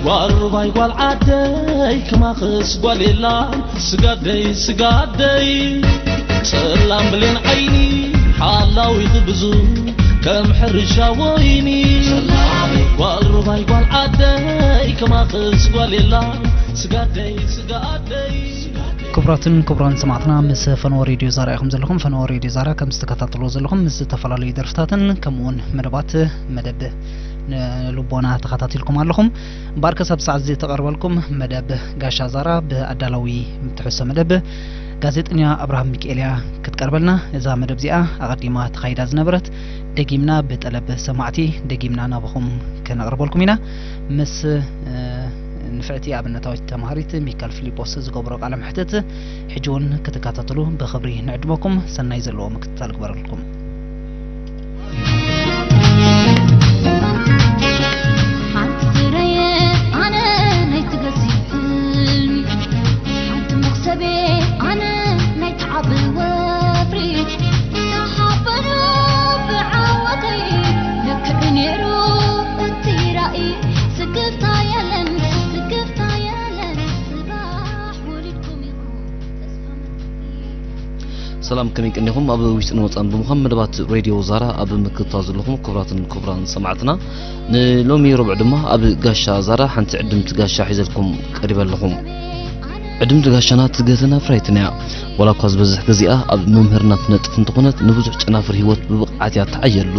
ጓል ሩባይ ጓል ዓደይ ክማኽስ ጓል የላን። ስጋደይ ስጋደይ ጸላም ብሌን ዓይኒ ሓላዊት ብዙ ከም ሕርሻ ወይኒ። ጓል ሩባይ ጓል ዓደይ ክማኽስ ጓል የላን። ስጋደይ ስጋደይ ክቡራትን ክቡራን ሰማዕትና፣ ምስ ፈነወ ሬድዮ ዛራ ኢኹም ዘለኹም። ፈነወ ሬድዮ ዛራ ከም ዝተከታተልዎ ዘለኹም ምስ ዝተፈላለዩ ደርፍታትን ከምኡ እውን መደባት መደብ ንልቦና ተኸታቲልኩም ኣለኹም። እምበኣርከስ ኣብ ሰዓት እዚ ተቐርበልኩም መደብ ጋሻ ዛራ ብኣዳላዊ ትሕዝቶ መደብ ጋዜጠኛ ኣብርሃም ሚካኤል እያ ክትቀርበልና። እዛ መደብ እዚኣ ኣቐዲማ ተኻይዳ ዝነበረት ደጊምና ብጠለብ ሰማዕቲ ደጊምና ናባኹም ከነቕርበልኩም ኢና። ምስ፣ እ፣ ንፍዕቲ ኣብነታዊት ተምሃሪት ሚካል ፊሊጶስ ዝገብሮ ቃለ መሕትት ሕጂ እውን ክትከታተሉ ብኽብሪ ንዕድመኩም። ሰናይ ዘለዎ ምክትታል ግበረልኩም። ሓንቲ ፍረየ ኣነ ናይ ትገዝእ ሕልሚ፣ ሓንቲ መኽሰቤ ኣነ ናይ ተዓቢ ወፍሪ፣ ተሓበኑ ብዓወተይ ልክዕ ነይሩ እቲ ራእይ። ስክፍታ የለን፣ ስክፍታ የለን፣ ጽባሕ ወሊድኩም ኢኹም ተስፋ መትኪ። ሰላም፣ ከመይ ቀኒኹም? ኣብ ውሽጥን ወጻን ብምዃን መደባት ሬድዮ ዛራ ኣብ ምክትታል ዘለኹም ክቡራትን ክቡራን ሰማዕትና፣ ንሎሚ ረቡዕ ድማ ኣብ ጋሻ ዛራ ሓንቲ ዕድምቲ ጋሻ ሒዘልኩም ቀሪበ ኣለኹ። ዕድምቲ ጋሻና ትግህትን ኣፍራይትን እያ። ዋላ እኳ ዝበዝሕ ግዜኣ ኣብ ምምህርና ትነጥፍ እንተኾነት፣ ንብዙሕ ጨናፍር ህይወት ብብቕዓት እያ ትዓየሉ።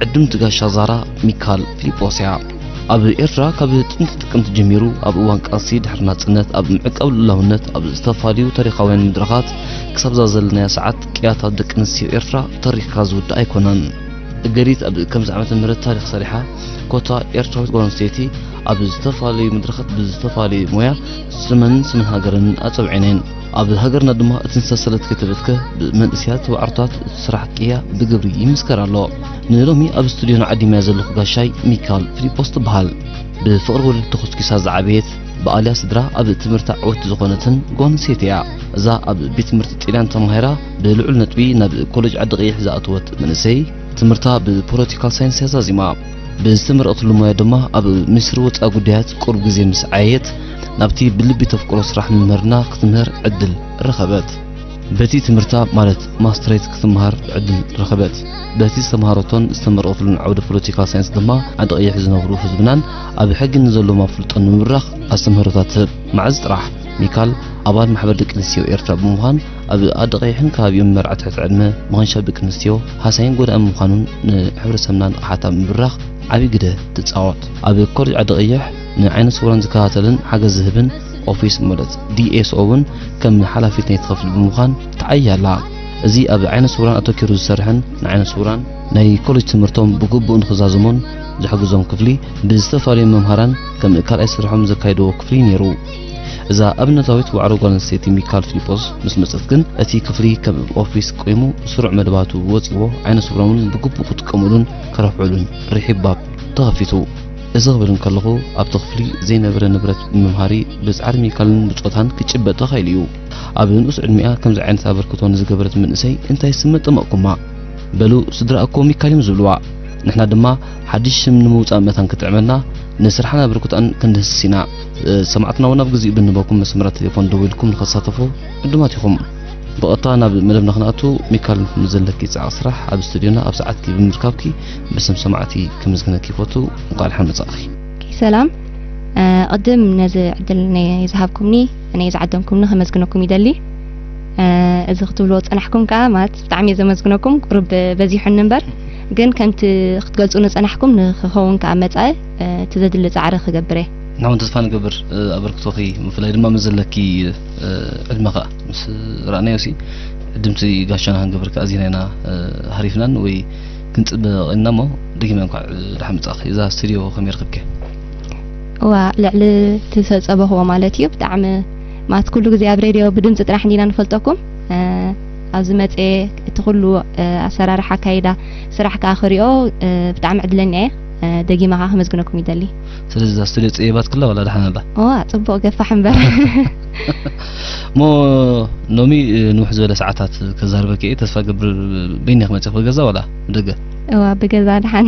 ዕድምቲ ጋሻ ዛራ ሚካል ፊሊጶስ እያ። ኣብ ኤርትራ ካብ ጥንቲ ጥቅምቲ ጀሚሩ ኣብ እዋን ቃልሲ ድሕሪ ናጽነት ኣብ ምዕቃብ ልኡላውነት ኣብ ዝተፈላለዩ ታሪኻውያን መድረኻት ክሳብ እዛ ዘለናያ ሰዓት ቅያታት ደቂ ኣንስትዮ ኤርትራ ተሪኽካ ዝውዳእ ኣይኮነን። እገዲት ኣብ ከምዚ ዓመተ ምህረት ታሪኽ ሰሪሓ፣ ኮታ ኤርትራዊት ጓል ኣንስተይቲ ኣብ ዝተፈላለዩ መድረኻት ብዝተፈላለየ ሞያ ስመን ስምን ሃገርን ኣጸብዒነን። ኣብ ሃገርና ድማ እቲ ንሰንሰለት ከይተበትከ ብመንእሰያት ዋዕሮታት እቲ ስራሕ ቅያ ብግብሪ ይምስከር ኣሎ። ንሎሚ ኣብ ስቱድዮና ዓዲመያ ዘለኹ ጋሻይ ሚካል ፊሊጶስ ትበሃል። ብፍቕሪ ወለዲ ተኾስኲሳ ዝዓበየት፣ ብኣልያ ስድራ ኣብ ትምህርታ ዕውት ዝኾነትን ጓል ኣንስተይቲ እያ። እዛ ኣብ ቤት ትምህርቲ ጥልያን ተማሂራ ብልዑል ነጥቢ ናብ ኮሌጅ ዓዲ ቀይሕ ዝኣተወት መንእሰይ፣ ትምህርታ ብፖለቲካል ሳይንስ እያ ዛዚማ። ብዝተመረቐትሉ ሞያ ድማ ኣብ ሚኒስትሪ ወጻኢ ጉዳያት ቁሩብ ግዜ ምስ ዓየየት፣ ናብቲ ብልቢ ተፍቅሮ ስራሕ ምምህርና ክትምህር ዕድል ረኸበት። በቲ ትምህርታ፣ ማለት ማስትሬት፣ ክትመሃር ዕድል ረኸበት። በቲ ዝተምሃረቶን ዝተመረቐትሉን ዓውዲ ፖለቲካል ሳይንስ ድማ፣ ዓዲ ቀይሕ ዝነብሩ ህዝብናን ኣብ ሕጊ ንዘለዎም ኣፍልጦ ንምብራኽ ኣስተምህሮታት ትህብ። መዓዝ ጥራሕ፣ ሚካል ኣባል ማሕበር ደቂ ኣንስትዮ ኤርትራ ብምዃን፣ ኣብ ዓዲ ቀይሕን ከባቢኡን መርዓ ትሕቲ ዕድመ፣ ምኽንሻብ ደቂ ኣንስትዮ ሃሳይን ጎዳእን ምዃኑን ንሕብረተሰብና ንቕሓት ኣብ ምብራኽ ዓቢ ግደ ትጻወት። ኣብ ኮሌጅ ዓዲ ቀይሕ ንዓይነ ስውራን ዝከታተልን ሓገዝ ዝህብን ኦፊስ፣ ማለት ዲ ኤስ ኦ፣ እውን ከም ሓላፊት ናይቲ ክፍሊ ብምዃን ትዓዪ ኣላ። እዚ ኣብ ዓይነ ስውራን ኣተኲሩ ዝሰርሕን ንዓይነ ስውራን ናይ ኮሌጅ ትምህርቶም ብግቡእ ንኽዛዝሙን ዝሕግዞም ክፍሊ፣ ብዝተፈላለዩ መምሃራን ከም ካልኣይ ስርሖም ዘካይድዎ ክፍሊ እዩ ነይሩ። እዛ ኣብነታዊት ዋዕሮ ጓል ኣንስተይቲ ሚካል ፊሊጶስ ምስ መጸት ግን፣ እቲ ክፍሊ ከም ኦፊስ ቆይሙ፣ ስሩዕ መደባቱ ወጺዎ፣ ዓይነ ስውራን እውን ብግቡእ ክጥቀሙሉን ከረፍዑሉን ርሒብ ባብ ተኸፊቱ። እዚ ክብል እንከለኹ፣ ኣብቲ ክፍሊ ዘይነበረ ንብረት ብምምሃሪ ብጻዕሪ ሚካልን ብጾታን ክጭበጥ ተኻኢሉ እዩ። ኣብ ንኡስ ዕድሚኣ ከምዚ ዓይነት ኣበርክቶ ንዝገበረት መንእሰይ እንታይ ስምዒት ጠመቕኩማ? በሉ፣ ስድራ እኮ ሚካል እዮም ዝብልዋ። ንሕና ድማ ሓድሽ ሽም ንምውጻእ መታን ክጥዕመና፣ ንስርሓን ኣበርክቶኣን ክንድህስስ ኢና። ሰማዕትና እውን ኣብ ግዜኡ ብንህበኩም መስመራት ቴሌፎን ደዊልኩም ንኸትሳተፉ ዕዱማት ኢኹም። ብቐጥታ ናብ መደብና ክንኣቱ፣ ሚካል፣ ንዘለኪ ጻዕቂ ስራሕ ኣብ ስቱድዮና ኣብ ሰዓትኪ ብምርካብኪ ብስም ሰማዕቲ ክምስግነኪ ይፈቱ። እንቋዕ ደሓን መጻእኺ። ሰላም፣ እ፣ ቅድም ነዚ ዕድል ናይ ዝሃብኩምኒ፣ ናይ ዝዓደምኩምኒ ከመስግነኩም ይደሊ። እ፣ እዚ ክትብልዎ ዝጸናሕኩም ከኣ፣ ማለት፣ ብጣዕሚ እየ ዘመስግነኩም። ቁሩብ በዚሑኒ እምበር፣ ግን ከምቲ ክትገልጹ ዝጸናሕኩም ንክኸውን ከኣ መጻኢ፣ እ፣ እቲ ዘድሊ ጻዕሪ ክገብር እየ። ንሕና እውን ተስፋ ንገብር፣ እ፣ ኣበርክቶኺ፣ ብፍላይ ድማ ምስ ዘለኪ፣ እ፣ ዕድመ ከኣ ምስ ረኣናዮሲ፣ ዕድምቲ ጋሻና ክንገብር ከኣ ኣዚና ኢና፣ እ፣ ሃሪፍናን ወይ ክንጽበ ቐኒና እሞ፣ ደጊመ እንኳዕ ደሓን መጻእኺ። እዛ ስቱድዮ ከመይ ረኺብኪ? እዋ፣ ልዕሊ እቲ ዝጸበኽዎ ማለት እዩ። ብጣዕሚ፣ ማለት፣ ኩሉ ግዜ ኣብ ሬድዮ ብድምጺ ጥራሕ እንዲና ንፈልጠኩም። እ፣ ኣብዚ መጽየ እቲ ኩሉ፣ እ፣ ኣሰራርሓ ኣካይዳ ስራሕ ከኣ ክሪኦ፣ እ፣ ብጣዕሚ ዕድለኛ እየ። እ፣ ደጊመ ከኣ ከመስግነኩም ይደሊ። ስለዚ እዛ ስቱድዮ ጸይባትክላ ዋላ ደሓን ኣላ? እዋ፣ ጽቡቕ ገፋሕ እምበር። እሞ ሎሚ፣ እ፣ ንውሕ ዝበለ ሰዓታት ከዛርበኪ እየ። ተስፋ ገብር በይንኺ መጺኺ ገዛ ዋላ ብደገ? እዋ፣ ብገዛ ደሓን።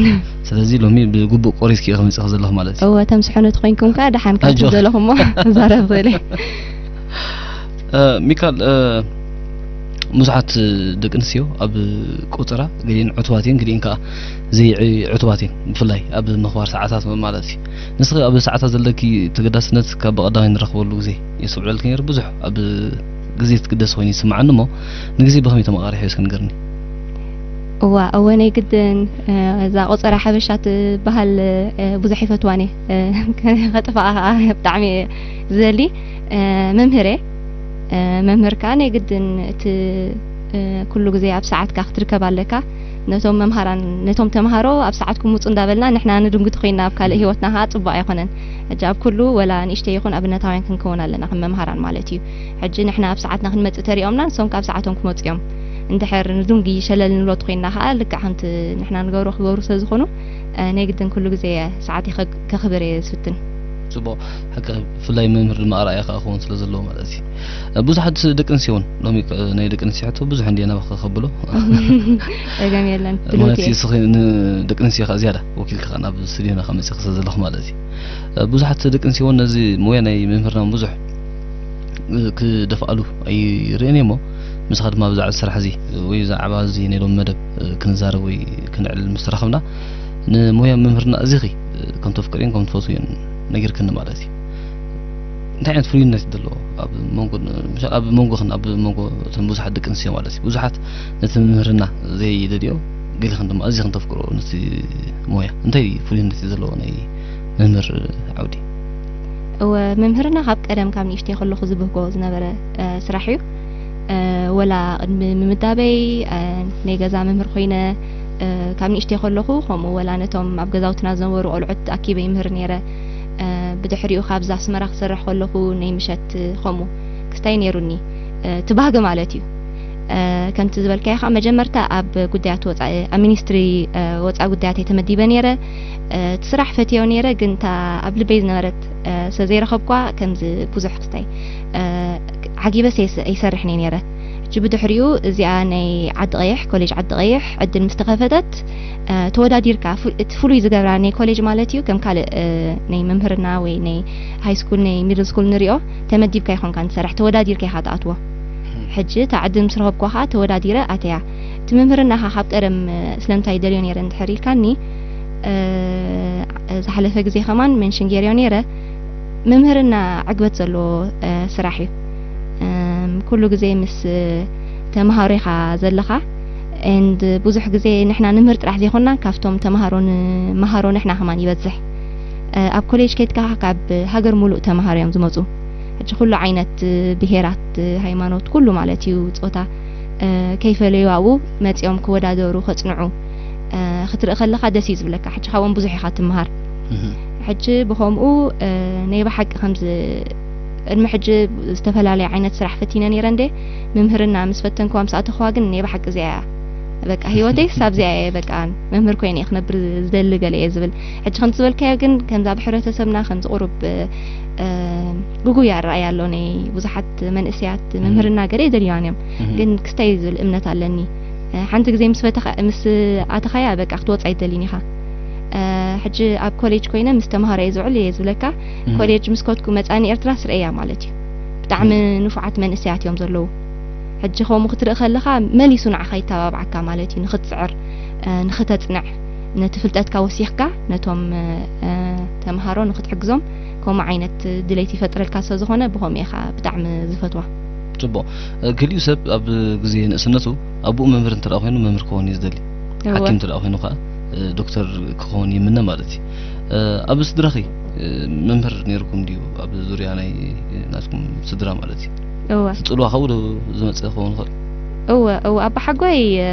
ስለዚ ሎሚ ብግቡእ ቆሪስኪ ኢኺ መጺኺ ዘለኹ ማለት እዩ። እወ፣ ተምስሕኑ ተኾይንኩም ከኣ ደሓን ካብ ኣጆኺ። ዘለኹ እሞ ክዛረብ ክእል እየ። እ፣ ሚካል፣ እ፣ ብዙሓት ደቂ ኣንስትዮ ኣብ ቆጸራ ገሊአን ዕቱባት እየን፣ ገሊአን ከኣ ዘይዕቱባት እየን፣ ብፍላይ ኣብ ምኽባር ሰዓታት ማለት እዩ። ንስኺ ኣብ ሰዓታት ዘለኪ ተገዳስነት ካብ ብቐዳማይ ንረኽበሉ ግዜ የስተውዕለልኪ ነይሩ። ብዙሕ ኣብ ግዜ ትግደስ ኮይኑ ይስምዓኒ እሞ፣ ንግዜ ብኸመይ ተመቓሪሕዮ እስኪ ንገርኒ? እዋ፣ እወ፣ ናይ ግድን፣ እ፣ እዛ ቆጸራ ሓበሻ ትበሃል፣ እ፣ ብዙሕ ይፈትዋን እየ። እ፣ ከጥፍኣ ከኣ ብጣዕሚ እየ ዝደሊ። እ፣ መምህር እየ። እ፣ መምህር ከኣ ናይ ግድን እቲ፣ እ፣ ኩሉ ግዜ ኣብ ሰዓትካ ክትርከብ ኣለካ። ነቶም መምሃራን፣ ነቶም ተምሃሮ ኣብ ሰዓትኩም ውጹ እንዳበልና ንሕና ንድንግቲ ኮይና ኣብ ካልእ ህይወትና ከኣ ጽቡቕ ኣይኮነን። ሕጂ ኣብ ኩሉ ወላ ንእሽተይ ይኹን ኣብነታውያን ክንከውን ኣለና ከም መምሃራን ማለት እዩ። ሕጂ ንሕና ኣብ ሰዓትና ክንመጽእ ተሪኦምና ንሶም ከኣ ኣብ ሰዓቶም ክመጹ እዮም። እንድሕር ንድንጉይ ሸለል ንብሎ ተኾይንና ከኣ ልክዕ ከምቲ ንሕና ንገብሮ ክገብሩ ስለ ዝኾኑ፣ እ፣ ናይ ግድን ኩሉ ግዜ ሰዓተይ ከ-፣ ከኽብር እየ ዝፍትን። ጽቡቕ፣ ሓቂ፣ ብፍላይ መምህር ድማ ኣርኣያ ከኣ ክኸውን ስለ ዘለዎ ማለት እዩ። እ፣ ብዙሓት ደቂ ኣንስትዮ እውን ሎሚ፣ እ፣ ናይ ደቂ ኣንስትዮ ሕቶ ብዙሕ እንድየ ናባኺ ከብሎ። ጸገም የለን፣ ድልውቲ ምኽንያቱ እየ። ንስኺ ንደቂ ኣንስትዮ ከኣ ዝያዳ ወኪልኪ ከኣ ናብ ስቱድዮና ከኣ መጺእኪ ስለ ዘለኹ ማለት እዩ። እ፣ ብዙሓት ደቂ ኣንስትዮ እውን ነዚ ሞያ ናይ ምምህርና እውን ብዙሕ እ፣ ክደፍኣሉ ኣይርእን እየ እሞ፣ ምሳኻ ድማ ብዛዕባ እዚ ስራሕ እዚ ወይ ብዛዕባ እዚ ናይ ሎሚ መደብ፣ እ፣ ክንዛረብ ወይ ክንዕልል ምስ ተራኸብና፣ ንሞያ ምምህርና ኣዚኺ፣ እ፣ ከም ተፍቅርዮን ከም ትፈትውዮን ነጊርክኒ ማለት እዩ። እንታይ ዓይነት ፍሉይነት እዩ ዘለዎ ኣብ መንጎ፣ ምሻ-፣ ኣብ መንጎኽን ኣብ መንጎ እተን ብዙሓት ደቂ ኣንስትዮ ማለት እዩ? ብዙሓት ነቲ ምምህርና ዘይደልዮ፣ ገሊኽን ድማ ኣዚኽን ተፍቅሮ ነቲ ሞያ። እንታይ ፍሉይነት እዩ ዘለዎ ናይ መምህር ዓውዲ? እወ፣ መምህርና ካብ ቀደም ካብ ንእሽተይ ከለኹ ዝብህጎ ዝነበረ፣ እ፣ ስራሕ እዩ። እ፣ ወላ ቅድሚ ምምዳበይ፣ እ፣ ናይ ገዛ መምህር ኮይነ፣ እ፣ ካብ ንእሽተይ ከለኹ ከምኡ ወላ ነቶም ኣብ ገዛውትና ዝነበሩ ቆልዑት ኣኪበ ይምህር ነይረ። እ፣ ብድሕሪኡ ካብዛ ኣስመራ ክሰርሕ ከለኹ ናይ ምሸት ከምኡ ክስታይ ነይሩኒ። እ፣ እቲ ባህጊ ማለት እዩ። እ፣ ከምቲ ዝበልካዮ ከኣ መጀመርታ ኣብ ጉዳያት ወጻኢ፣ ኣብ ሚኒስትሪ፣ እ፣ ወጻኢ ጉዳያት እየ ተመዲበ ነይረ። እ፣ እቲ ስራሕ ፈትዮ ነይረ፣ ግን እታ ኣብ ልበይ ዝነበረት፣ እ፣ ስለ ዘይረኸብኳ ከምዚ ብዙሕ ክስታይ፣ እ፣ ዓጊበስ ኣይስ-፣ ኣይሰርሕን እየ ነይረ። ሕጂ ብድሕሪኡ እዚኣ ናይ ዓዲ ቀይሕ፣ ኮሌጅ ዓዲ ቀይሕ ዕድል ምስ ተኸፈተት፣ እ፣ ተወዳዲርካ፣ ፉ-፣ እቲ ፍሉይ ዝገብራ ናይ ኮሌጅ ማለት እዩ፣ ከም ካልእ፣ እ፣ ናይ መምህርና ወይ ናይ ሃይ ስኩል፣ ናይ ሚድል ስኩል ንሪኦ፣ ተመዲብካ ኣይኮንካን ትሰርሕ፣ ተወዳዲርካ ኢኻ ትኣትዎ። ሕጂ እታ ዕድል ምስ ረኸብኩ ከኣ ተወዳዲረ ኣተያ። እቲ መምህርና ከኣ ካብ ቀደም፣ እ፣ ስለምንታይ ይደልዮ ነይረ እንድሕር ኢልካኒ፣ እ፣ ዝሓለፈ ግዜ ከማን ሜንሽን ገይረዮ ነይረ። መምህርና ዕግበት ዘለዎ፣ እ፣ ስራሕ እዩ። እም፣ ኩሉ ግዜ ምስ፣ እ፣ ተምሃሮ ኢኻ ዘለኻ። And ብዙሕ ግዜ ንሕና ንምህር ጥራሕ ዘይኮንና፣ ካብቶም ተምሃሮ ንመሃሮ ንሕና ከማን ይበዝሕ። እ፣ ኣብ ኮሌጅ ከይድካ ካብ ሃገር ሙሉእ ተምሃሮ እዮም ዝመጹ። ሕጂ ኩሉ ዓይነት፣ እ፣ ብሄራት፣ እ፣ ሃይማኖት፣ ኩሉ ማለት እዩ፣ ጾታ፣ እ፣ ከይፈለዩ ኣብኡ መጺኦም ክወዳደሩ፣ ከጽንዑ፣ እ፣ ክትርኢ ከለኻ ደስ እዩ ዝብለካ። ሕጂ ካብኦም ብዙሕ ኢኻ ትምሃር። እህ። ሕጂ ብኸምኡ፣ እ፣ ናይ ብሓቂ ከምዚ ቅድሚ ሕጂ ዝተፈላለየ ዓይነት ስራሕ ፈቲነ ነይረ እንዴ፣ ምምህርና ምስ ፈተንክዋ ምስ ኣተኽዋ ግን ናይ ብሓቂ እዚኣ እያ። በቃ ህይወተይስ ኣብዚኣ እየ፣ በቃ መምህር ኮይነ እየ ክነብር ዝደሊ ገለ እየ ዝብል። ሕጂ ከምቲ ዝበልካዮ ግን ከምዛ ብሕብረተሰብና ከምዚ ቁሩብ፣ እ፣ ግጉይ ኣረኣእያ ኣሎ፣ ናይ ብዙሓት መንእሰያት እም። መምህርና ገለ ኣይደልዩዋን እዮም። እም። ግን ክስታይ ዝብል እምነት ኣለኒ። እ፣ ሓንቲ ግዜ ምስ ፈተኻ-፣ ምስ ኣተኻያ በቃ ክትወጽእ ኣይትደልይን ኢኻ። እ፣ ሕጂ ኣብ ኮሌጅ ኮይነ ምስ ተምሃሮ እየ ዝውዕል እየ ዝብለካ፣ እም። ኮሌጅ ምስ ከድኩ መጻኒ ኤርትራ ስርኤያ ማለት እዩ። ብጣዕሚ እም። ንፉዓት መንእሰያት እዮም ዘለዉ። ሕጂ ከምኡ ክትርኢ ከለኻ መሊሱ ንዓኻ ይተባብዓካ ማለት እዩ፣ ንኽትጽዕር፣ እ፣ ንኽተጽንዕ፣ ነቲ ፍልጠትካ ወሲኽካ ነቶም፣ እ፣ ተምሃሮ ንኽትሕግዞም ከምኡ ዓይነት ድሌት ይፈጥረልካ ስለ ዝኾነ ብኸምኡ እየ ኸኣ ብጣዕሚ ዝፈትዋ። ጽቡቕ። እ፣ ገሊኡ ሰብ ኣብ ግዜ ንእስነቱ ኣቦኡ መምህር እንተ ደኣ ኮይኑ መምህር ክኸውን እዩ ዝደሊ። እወ። ሓኪም እንተ ደኣ ኮይኑ ኸኣ፣ እ፣ ዶክተር ክኸውን ይምነ ማለት እዩ። እ፣ ኣብ ስድራኺ፣ እ፣ መምህር ነይርኩም ድዩ? ኣብ ዙርያ ናይ ናትኩም ስድራ ማለት እዩ። እወ። እቲ ጽልዋ ካብኡ ዶ ዝመጽእ ክኸውን ይኽእል? እወ፣ እወ። ኣባሓጎይ፣ እ፣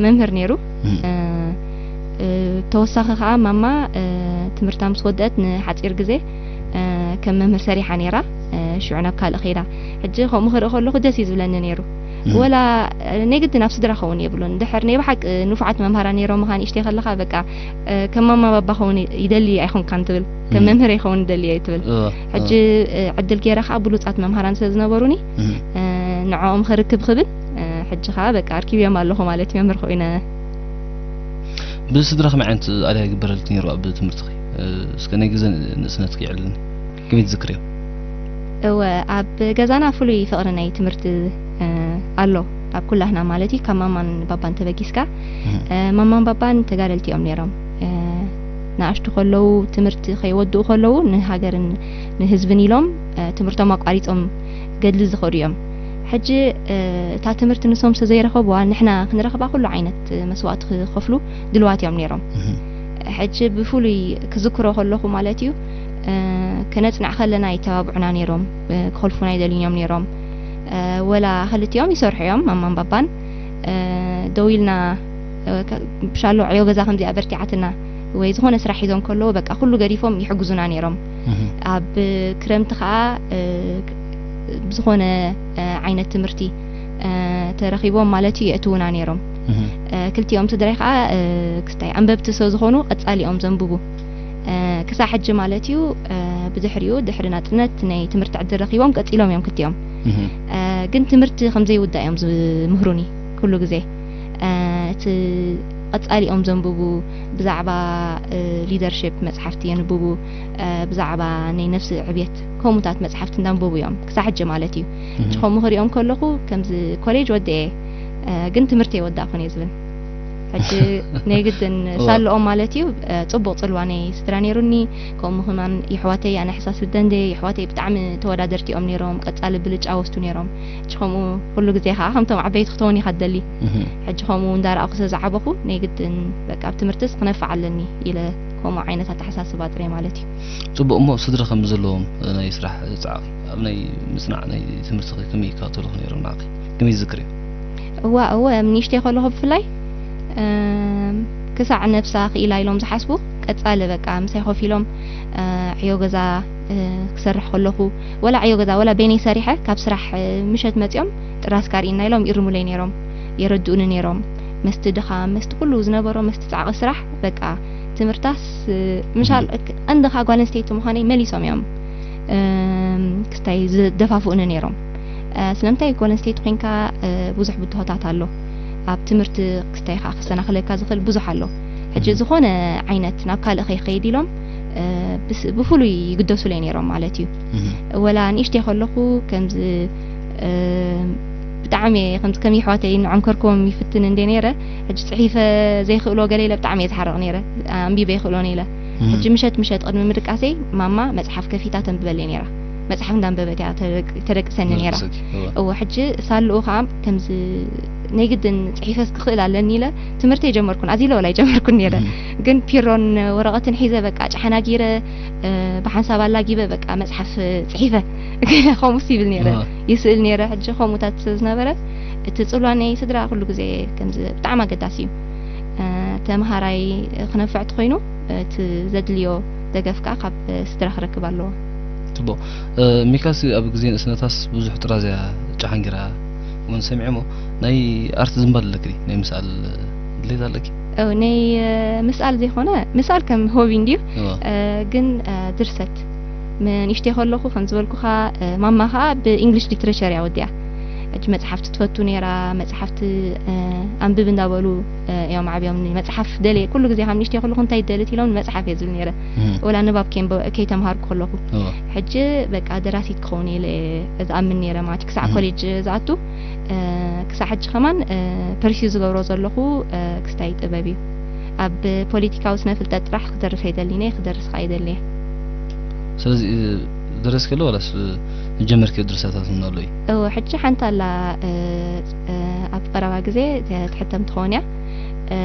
መምህር ነይሩ። እም። እ፣ እ፣ ተወሳኺ ከኣ ማማ፣ እ፣ ትምህርታ ምስ ወደአት ንሓጺር ግዜ፣ እ፣ ከም መምህር ሰሪሓ ነይራ። እ፣ ሽዑ ናብ ካልእ ከይዳ። ሕጂ ከምኡ ክርኢ ከለኹ ደስ እዩ ዝብለኒ ነይሩ። እም። ወላ፣ እ፣ ናይ ግድን ኣብ ስድራ ክኸውን የብሉን። እንድሕር ናይ ብሓቂ ንፉዓት መምሃራን ነይሮምኻ ንእሽተይ ከለኻ በቃ፣ እ፣ ከም ማማ ባባ ክኸውን ይደሊ ኣይኮንካን ትብል። ከም እም። መምህር ይኸውን ይደሊ እየ ትብል። እወ፣ ሕጂ፣ እወ። እ፣ ዕድል ገይረ ከኣ ብሉጻት መምሃራን ስለ ዝነበሩኒ፣ እም። እ፣ ንዕኦም ክርክብ ክብል፣ እ፣ ሕጂ ከኣ በቃ ኣርኪብዮም ኣለኹ ማለት እዩ፣ መምህር ኮይነ። ብስድራ ከመይ ዓይነት ኣድያ ይግበረልኪ ነይሩ ኣብ ትምህርትኺ? እስከ ናይ ግዜ ንእስነትኪ የዕልልኒ። ከመይ ትዝክርዮ? እወ፣ ኣብ ገዛና ፍሉይ ፍቕሪ ናይ ትምህርቲ ኣሎ፣ ኣብ ኩላህና ማለት እዩ። ካብ ማማን ባባን ተበጊስካ። ማማን ባባን ተጋደልቲ እዮም ነይሮም። ንኣሽቱ ከለዉ፣ ትምህርቲ ከይወድኡ ከለዉ፣ ንሃገርን ንህዝብን ኢሎም ትምህርቶም ኣቋሪጾም ገድሊ ዝኸዱ እዮም። ሕጂ እታ ትምህርቲ ንሶም ስለ ዘይረኸብዋ፣ ንሕና ክንረኽባ ኩሉ ዓይነት መስዋእቲ ክኸፍሉ ድልዋት እዮም ነይሮም። ሕጂ ብፍሉይ ክዝክሮ ከለኹ ማለት እዩ፣ ክነጽንዕ ከለና ይተባብዑና ነይሮም፣ ክኸልፉና ይደልዩን እዮም ነይሮም። ወላ ክልቲኦም ይሰርሑ እዮም፣ ማማን ባባን። ደው ኢልና፣ ብሻሎ ዕዮ ገዛ ከምዚኣ በርቲዓትና ወይ ዝኾነ ስራሕ ሒዞም ከለዉ፣ በቃ ኩሉ ገዲፎም ይሕግዙና ነይሮም። ኣብ ክረምቲ ከኣ ብዝኾነ ዓይነት ትምህርቲ ተረኺቦም ማለት እዩ፣ የእትዉና ነይሮም። ክልቲኦም ስድራይ ከኣ ክስታይ ኣንበብቲ ስለ ዝኾኑ፣ ቀጻሊ እዮም ዘንብቡ። ክሳብ ሕጂ ማለት እዩ። ብድሕሪኡ፣ ድሕሪ ናጽነት፣ ናይ ትምህርቲ ዕድል ረኺቦም ቀጺሎም እዮም ክልቲኦም። ግን ትምህርቲ ከም ዘይውዳእ እዮም ዝምህሩኒ ኩሉ ግዜ። እቲ ቀጻሊ እዮም ዘንብቡ፣ ብዛዕባ ሊደርሺፕ መጽሓፍቲ የንብቡ፣ ብዛዕባ ናይ ነፍሲ ዕብየት ከምኡታት መጽሓፍቲ እንዳንበቡ እዮም፣ ክሳብ ሕጂ ማለት እዩ። ሕጂ ከምኡ ክሪኦም ከለኹ፣ ከምዚ ኮሌጅ ወዲኤ፣ ግን ትምህርቲ የወዳእኩን እየ ዝብል። ሕጂ ናይ ግድን ሳልኦም ማለት እዩ። ጽቡቕ ጽልዋ ናይ ስድራ ነይሩኒ። ከምኡ ከማን የሕዋተይ ኣነ ሕሳስ ደንደ፣ የሕዋተይ ብጣዕሚ ተወዳደርቲ እዮም ነይሮም፣ ቀጻሊ ብልጫ ወስዱ ነይሮም። ሕጂ ከምኡ ኩሉ ግዜ ከኣ ከምቶም ዓበይቲ ክትኸውን ኢኻ ትደሊ። ሕጂ ከምኡ እንዳረኣኹ ስለ ዝዓበኹ፣ ናይ ግድን በቃ ኣብ ትምህርትስ ክነፍዕ ኣለኒ ኢለ፣ ከምኡ ዓይነት ኣተሓሳስባ ጥራይ ማለት እዩ። ጽቡቕ። እሞ ስድራ ከም ዘለዎም ናይ ስራሕ ጻዕቂ ኣብ ናይ ምጽናዕ ናይ ትምህርትኺ ከመይ ይከታተሉኺ ነይሮም ንዓኺ? ከመይ ትዝክርዮ? እዋ፣ እወ፣ ንእሽተይ ከለኹ ብፍላይ፣ እም፣ ክሳዕ ነብሳ ክኢላ ኢሎም ዝሓስቡ፣ ቀጻሊ በቃ ምሳይ ኮፍ ኢሎም፣ እ፣ ዕዮ ገዛ፣ እ፣ ክሰርሕ ከለኹ፣ ወላ ዕዮ ገዛ፣ ወላ በይነይ ሰሪሐ፣ ካብ ስራሕ፣ እ፣ ምሸት መጺኦም፣ ጥራዝ ካርኢና ኢሎም ይእርሙለይ ነይሮም፣ የረድኡኒ ነይሮም። መስቲ ድኻም፣ መስቲ ኩሉ ዝነበሮ፣ መስቲ ጻዕቂ ስራሕ፣ በቃ ትምህርታስ፣ እ፣ ምሻል፣ እክ-፣ ቀንዲ ከኣ ጓል ኣንስተይቲ ምዃነይ መሊሶም እዮም፣ እም፣ ክስታይ ዝደፋፍኡኒ ነይሮም። እ፣ ስለምንታይ ጓል ኣንስተይቲ ኮይንካ፣ እ፣ ብዙሕ ብድሆታት ኣሎ። ኣብ ትምህርቲ ክስታይ ከኣ ክሰናኽለካ ዝኽእል ብዙሕ ኣሎ። ሕጂ እም። ዝኾነ ዓይነት ናብ ካልእ ከይኸይድ ኢሎም፣ እ፣ ብስ-፣ ብፍሉይ ይግደሱለይ ነይሮም ማለት እዩ። እም። ወላ ንእሽተይ ከለኹ ከምዚ፣ እ፣ ብጣዕሚ እየ ከምዚ ከም የሕዋተይ ንዓንከርክቦም ይፍትን እንደ ነይረ፣ ሕጂ ጽሒፈ ዘይክእሎ ገለ ኢለ ብጣዕሚ እየ ዝሓርቕ ነይረ። ኣንቢበ ይኽእሎን ኢለ። እም። ሕጂ ምሸት ምሸት ቅድሚ ምድቃሰይ ማማ መጽሓፍ ከፊታ ተንብበለይ ነይራ። መጽሓፍ እንዳንበበት እያ ተደቅ-፣ ተደቅሰኒ ነይራ። ተደቅሰኪ፣ እወ። እወ፣ ሕጂ ሳልኡ ከኣ ከምዚ ናይ ግድን ጽሒፈስ ክኽእል ኣለኒ ኢለ ትምህርቲ ኣይጀመርኩን። ኣዚለ ወላ ኣይጀመርኩን ነይረ። እም። ግን ፒሮን ወረቐትን ሒዘ በቃ ጨሓና ጊረ፣ እ፣ ብሓንሳብ ኣላጊበ በቃ መጽሓፍ ጽሒፈ። ከምኡስ ይብል ነይረ። እወ። ይስእል ነይረ። ሕጂ ከምኡታት ስለ ዝነበረ፣ እቲ ጽልዋ ናይ ስድራ ኩሉ ግዜ ከምዚ ብጣዕሚ ኣገዳሲ እዩ። እ፣ ተምሃራይ ክነፍዕ ተኾይኑ፣ እቲ ዘድልዮ ደገፍ ከኣ ካብ ስድራ ክረክብ ኣለዎ። ጽቡቕ። እ፣ ሚካሲ ኣብ ግዜ ንእስነታስ ብዙሕ ጥራዝ እያ ጨሓን ጌራ እውን ሰሚዐ እሞ፣ ናይ ኣርት ዝንባል ኣለኪ ድዩ? ናይ ምስኣል ድሌት ኣለኪ? እ፣ ናይ፣ እ፣ ምስኣል ዘይኮነ፣ ምስኣል ከም ሆቢ እንድዩ። እወ። እ፣ ግን፣ እ፣ ድርሰት፣ ም-፣ ንእሽተይ ከለኹ ከም ዝበልኩኻ፣ እ፣ ማማ ኸኣ ብእንግሊሽ ሊትሬቸር እያ ወዲኣ። ሕጂ መጽሓፍቲ ትፈቱ ነይራ፣ መጽሓፍቲ፣ እ፣ ኣንብብ እንዳበሉ፣ እ፣ እዮም ዓብዮምኒ። መጽሓፍ ደልየ፣ ኩሉ ግዜ ካብ ንእሽተይ ከለኹ እንታይ ትደሊ ኢሎም መጽሓፍ እየ ዝብል ነይረ። እም። ወላ ንባብ ከይንበ-፣ ከይተምሃርኩ ከለኹ። እወ። ሕጂ በቃ ደራሲት ክኸውን እየ ኢለ እየ ዝኣምን ነይረ ማለት እዩ። ክሳዕ እም። ኮሌጅ ዝኣቱ፣ እ፣ ክሳዕ ሕጂ ከማን፣ እ፣ ፐርሲው ዝገብሮ ዘለኹ፣ እ፣ ክስታይ ጥበብ እዩ። ኣብ ፖለቲካዊ ስነ ፍልጠት ጥራሕ ክደርስ ኣይደልን እየ፣ ክደርስ ከኣ ኣይደልን እየ። ስለዚ፣ እ፣ ደረስኪ ኣሎ ዋላስ፣ እ፣ ዝጀመርክዮ ድርሰታት እውን ኣሎ እዩ? እወ፣ ሕጂ ሓንቲ ኣላ፣ እ፣ እ፣ ኣብ ቀረባ ግዜ ተ-፣ ትሕተም ትኸውን እያ። እ፣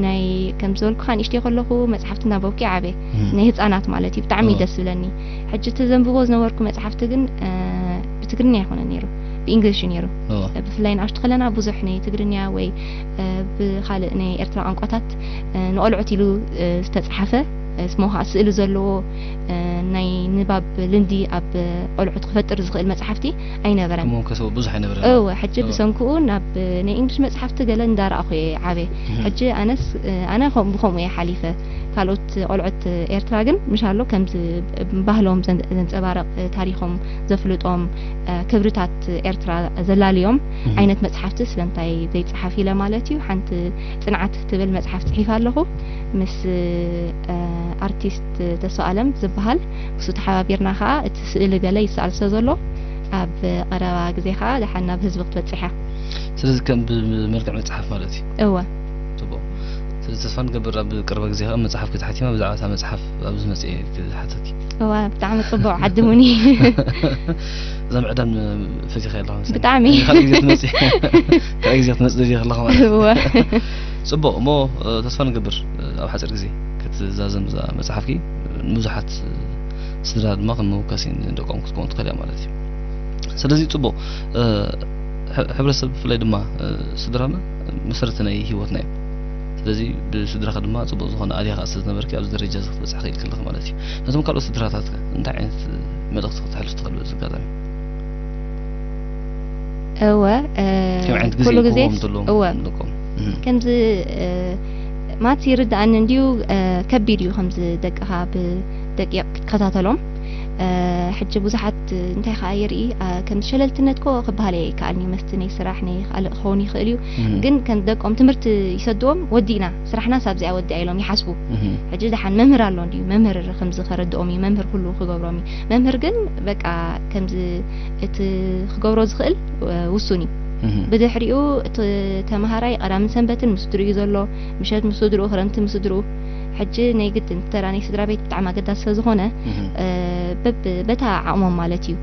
ናይ፣ ከም ዝበልኩኻ ንእሽተይ ከለኹ መጽሓፍቲ እናንበብኩ እየ ዓብየ። እም። ናይ ህጻናት ማለት እዩ። ብጣዕሚ እዩ እወ። ደስ ዝብለኒ። ሕጂ እቲ ዘንብቦ ዝነበርኩ መጽሓፍቲ ግን፣ እ፣ ብትግርኛ ኣይኮነን ነይሩ፣ ብእንግሊሽ እዩ ነይሩ። እወ። ብፍላይ ንኣሽቱ ከለና ብዙሕ ናይ ትግርኛ ወይ፣ እ፣ ብኻልእ ናይ ኤርትራ ቋንቋታት፣ እ፣ ንቖልዑት ኢሉ፣ እ፣ ዝተጻሕፈ፣ እ፣ ስሞ ኸኣ ስእሊ ዘለዎ፣ እ፣ ናይ ንባብ ልምዲ ኣብ ቆልዑት ክፈጥር ዝኽእል መጽሓፍቲ ኣይነበረን። ከምኡ ከሰቡ ብዙሕ ኣይነበረን። እወ፣ ሕጂ እወ። ብሰንክኡ ናብ ናይ እንግሊሽ መጽሓፍቲ ገለ እንዳረኣኹ እየ ዓብየ። እህ። ሕጂ ኣነስ፣ እ፣ ኣነ ከም-፣ ብኸምኡ እየ ሓሊፈ። ካልኦት ቆልዑት ኤርትራ ግን ምሻሎ ከምዚ ባህሎም ዘን- ዘንጸባርቕ፣ ታሪኾም ዘፍልጦም፣ ክብርታት ኤርትራ ዘላልዮም ዓይነት መጽሓፍቲ ስለምንታይ ዘይጸሓፍ ኢለ ማለት እዩ። ሓንቲ ጽንዓት ትብል መጽሓፍ ጽሒፈ ኣለኹ ምስ ኣርቲስት ተስፋ ኣለም ዝበሃል፣ ብሱ ተሓባቢርና ከኣ እቲ ስእሊ ገለ ይሰኣል ስለ ዘሎ ኣብ ቀረባ ግዜ ከኣ ደሓን ናብ ህዝቢ ክትበጽሕ እያ። ስለዚ ከም ብመልክዕ መጽሓፍ ማለት እዩ። እወ ጽቡቕ። ስለዚ ተስፋ ንገብር ኣብ ቀረባ ግዜ ከኣ መጽሓፍ ክትሓቲማ ብዛዕባ እታ መጽሓፍ ኣብ ዝመጽእ ክሓተኪ። እዋ ብጣዕሚ ጽቡቕ ዓድሙኒ። እዛ ምዕዳም ፈቲኻ ኣለኻ መሰለኝ። ብጣዕሚ። ካልእ ግዜ ትመጽእ። ካልእ ግዜ ክትመጽእ ደሊኻ ኣለኻ ማለት እዩ። እወ ጽቡቕ እሞ ተስፋ ንገብር ኣብ ሓጺር ግዜ ክትዛዘም እዛ መጽሓፍኪ ንብዙሓት ስድራ ድማ ከም መወከሲ ንደቆም ክትከውን ትኽእል እያ ማለት እዩ። ስለዚ ጽቡቕ ሕብረተሰብ ብፍላይ ድማ ስድራና መሰረተ ናይ ህይወትና እዩ። ስለዚ ብስድራኻ ድማ ጽቡቕ ዝኾነ ኣድያ ከኣ ስለ ዝነበርኪ ኣብዚ ደረጃ እዚ ክትበጽሕ ክኢልኪ ኣለኺ ማለት እዩ። ነቶም ካልኦት ስድራታትከ እንታይ ዓይነት መልእኽቲ ክተሕልፍ ትኽእል በዚ ኣጋጣሚ? እወ ከም ዓይነት ግዜ ኩሉ ግዜ ክህቦም ዘለዎም እወ ንደቆም። እህ። ከምዚ ማት ይርዳኣኒ እንድዩ። ከቢድ እዩ ከምዚ ደቅኻ ብደቂቕ ክትከታተሎም። ሕጂ ብዙሓት እንታይ ከኣ ይርኢ፣ ከምዚ ሸለልትነት ኮ ክበሃል ኣይከኣልኒ መስቲ ናይ ስራሕ ናይ ካልእ ክኸውን ይኽእል እዩ። እህ። ግን ከም ደቆም ትምህርቲ ይሰድዎም፣ ወዲእና ስራሕናስ ኣብዚኣ ወዲኣ ኢሎም ይሓስቡ። እህ። ሕጂ ደሓን መምህር ኣሎ እንድዩ፣ መምህር ከምዚ ከረድኦም እዩ፣ መምህር ኩሉ ክገብሮም እዩ። መምህር ግን በቃ ከምዚ እቲ ክገብሮ ዝኽእል ውሱን እዩ። እህ። ብድሕሪኡ እቲ ተምሃራይ ቀዳምን ሰንበትን ምስ ስድርኡ እዩ ዘሎ፣ ምሸት ምስ ስድርኡ፣ ክረምቲ ምስ ስድርኡ። ሕጂ ናይ ግድን ተራ ናይ ስድራ ቤት ብጣዕሚ ኣገዳሲ ስለ ዝኾነ እህ። በብ በታ ዓቕሞም ማለት እዩ።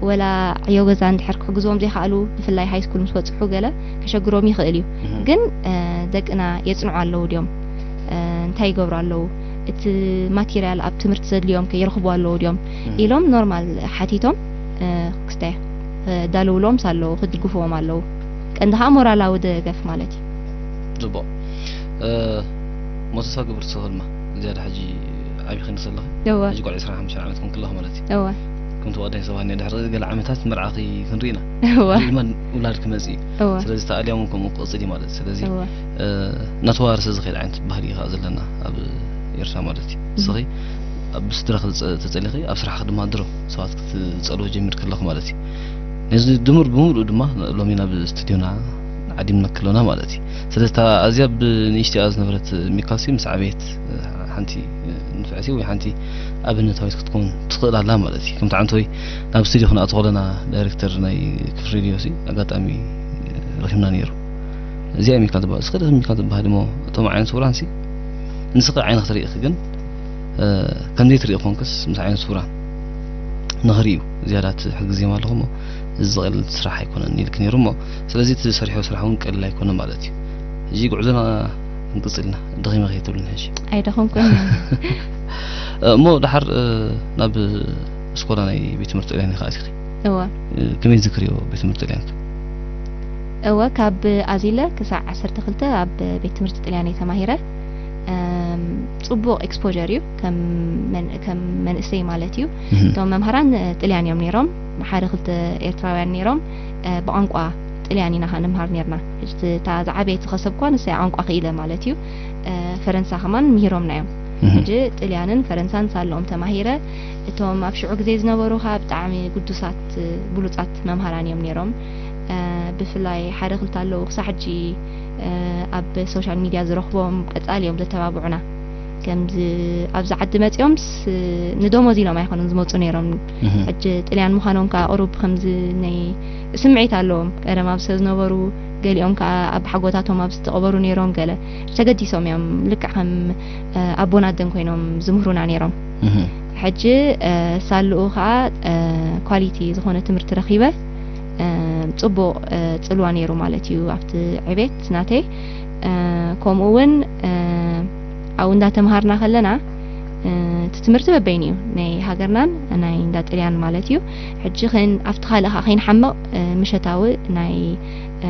ወላ ዕዮ ገዛ እንድሕር ክሕግዝዎም ዘይከኣሉ ብፍላይ ሃይ ስኩል ምስ በጽሑ ገለ ከሸግሮም ይኽእል እዩ። እህ። ግን ደቅና የጽንዑ ኣለዉ ድዮም? እንታይ ይገብሩ ኣለዉ? እቲ ማቴርያል ኣብ ትምህርቲ ዘድልዮም ከ ይረኽቡ ኣለዉ ድዮም? እህ። ኢሎም ኖርማል ሓቲቶም ክስታይ ዳለውሎም ኣለዉ፣ ክድግፍዎም ኣለዉ። ቀንዲ ከዓ ሞራላዊ ደገፍ ማለት እዩ። ጽቡቕ። እ፣ ሞተሳ ግብርቲ ሰኸልማ ዝያዳ ሕጂ ዓቢ ክንዲ ዘለኺ እወ ሕጂ ቆልዕ ዕስራን ሓሙሽተን ዓመት ኮንክለኺ ማለት እዩ። እወ ከምቲ ወደይ ሰባኒ ድሕሪ ገለ ዓመታት መርዓኺ ክንርኢና እወ ሪእማን ውላድ ክመጽእ እዩ። እወ ስለዚ ተኣልያውን ከምኡ ክቕጽል እዩ ማለት እዩ። ስለዚ እወ እ፣ እናተዋረሰ ዝኸይድ ዓይነት ባህሊ እዩ ከዓ ዘለና ኣብ ኤርትራ ማለት እዩ። ንስኺ ኣብ ስድራኺ ተጸ- ተጸሊኺ ኣብ ስራሕኺ ድማ ድሮ ሰባት ክትጸልዎ ጀሚር ከለኺ ማለት እዩ። ነዚ ድምር ብምሉእ ድማ ሎሚ ናብ ስቱድዮና ዓዲምና ከሎና ማለት እዩ። ስለዚ እታ ኣዝያ ብንእሽቲኣ ዝነበረት ሚካሲ ምስ ዓበየት ሓንቲ ንፍዕቲ ወይ ሓንቲ ኣብነታዊት ክትከውን ትኽእል ኣላ ማለት እዩ። ከምቲ ዓንተወይ ናብ ስቱድዮ ክንኣቱ ከለና ዳይሬክተር ናይ ክፍሊ ሬድዮ ሲ ኣጋጣሚ ረኺብና ነይሩ። እዚኣ ሚካ ትበሃል። እስኺ ሚካ ትበሃል እሞ እቶም ዓይነት ስውራን ሲ ንስኺ ዓይንኺ ትርእኺ ግን እ፣ ከምዘይ ትርኢ ኮንክስ ምስ ዓይነት ስውራን ንኽርእዩ ዝያዳ ትሕግዝዮም ኣለኹ እሞ እዚ ዝቐልል ስራሕ ኣይኮነን ኢልክ ነይሩ እሞ ስለዚ እቲ ዝሰርሕዮ ስራሕ እውን ቀሊል ኣይኮነ ማለት እዩ። ሕጂ ጉዕዞና ክንቅጽል ኢና። ደኺመ ከይትብልን ሕጂ ኣይደኸምኩን እሞ ድሓር እ፣ ናብ ስኮላ ናይ ቤት ትምህርቲ ጥልያን ኢኻ ኣቲኺ እወ እ፣ ከመይ ዝክርዮ ቤት ትምህርቲ ጥልያን እወ ካብ ኣዚለ ክሳዕ ዓሰርተ ክልተ ኣብ ቤት ትምህርቲ ጥልያን እየ ተማሂረ። እም፣ ጽቡቕ ኤክስፖጀር እዩ ከም መን- ከም መንእሰይ ማለት እዩ። እቶም መምሃራን እ፣ ጥልያን እዮም ነይሮም። ሓደ ክልተ ኤርትራውያን ነይሮም። እ፣ ብቋንቋ ጥልያን ኢና ከኣ ንምሃር ነይርና። ሕጂ እቲ- እታ ዝዓበየት ዝኸሰብኳ ንሳ እያ ቋንቋ ክኢለ ማለት እዩ። እ፣ ፈረንሳ ከማን ምሂሮምና እዮም። ሕጂ ጥልያንን ፈረንሳን ሳለኦም ተማሂረ። እቶም ኣብ ሽዑ ግዜ ዝነበሩ ከኣ ብጣዕሚ ግዱሳት እ፣ ብሉጻት መምሃራን እዮም ነይሮም። እ፣ ብፍላይ ሓደ ክልተ ኣለዉ ክሳዕ ሕጂ እ፣ ኣብ ሶሻል ሚድያ ዝረኽቦም ቀጻሊ እዮም ዘተባብዑና። ከምዚ ኣብዚ ዓዲ መጺኦምስ ንደሞዝ ኢሎም ኣይኮኑን ዝመጹ ነይሮም። ሕጂ ጥልያን ምዃኖም ከኣ ቁሩብ ከምዚ ናይ ስምዒት ኣለዎም። ቀደም ኣብ ሰብ ዝነበሩ ገሊኦም ከኣ ኣብ ሓጎታቶም ኣብ ዝተቐበሩ ነይሮም። ገለ ተገዲሶም እዮም ልክዕ ከም እ፣ ኣቦን ኣደን ኮይኖም ዝምህሩና ነይሮም። ሕጂ እ፣ ሳልኡ ከኣ እ፣ ኳሊቲ ዝኾነ ትምህርቲ ረኺበ እ፣ ጽቡቕ እ፣ ጽልዋ ነይሩ ማለት እዩ ኣብቲ ዕቤት ናተይ። እ፣ ከምኡ እውን እ፣ ኣብኡ እንዳተምሃርና ከለና እ፣ እቲ ትምህርቲ በበይኑ እዩ ናይ ሃገርናን ናይ እንዳ ጥልያን ማለት እዩ። ሕጂ ከይን ኣብቲ ካልእ ከኣ ከይንሓምቕ እ፣ ምሸታዊ ናይ እ፣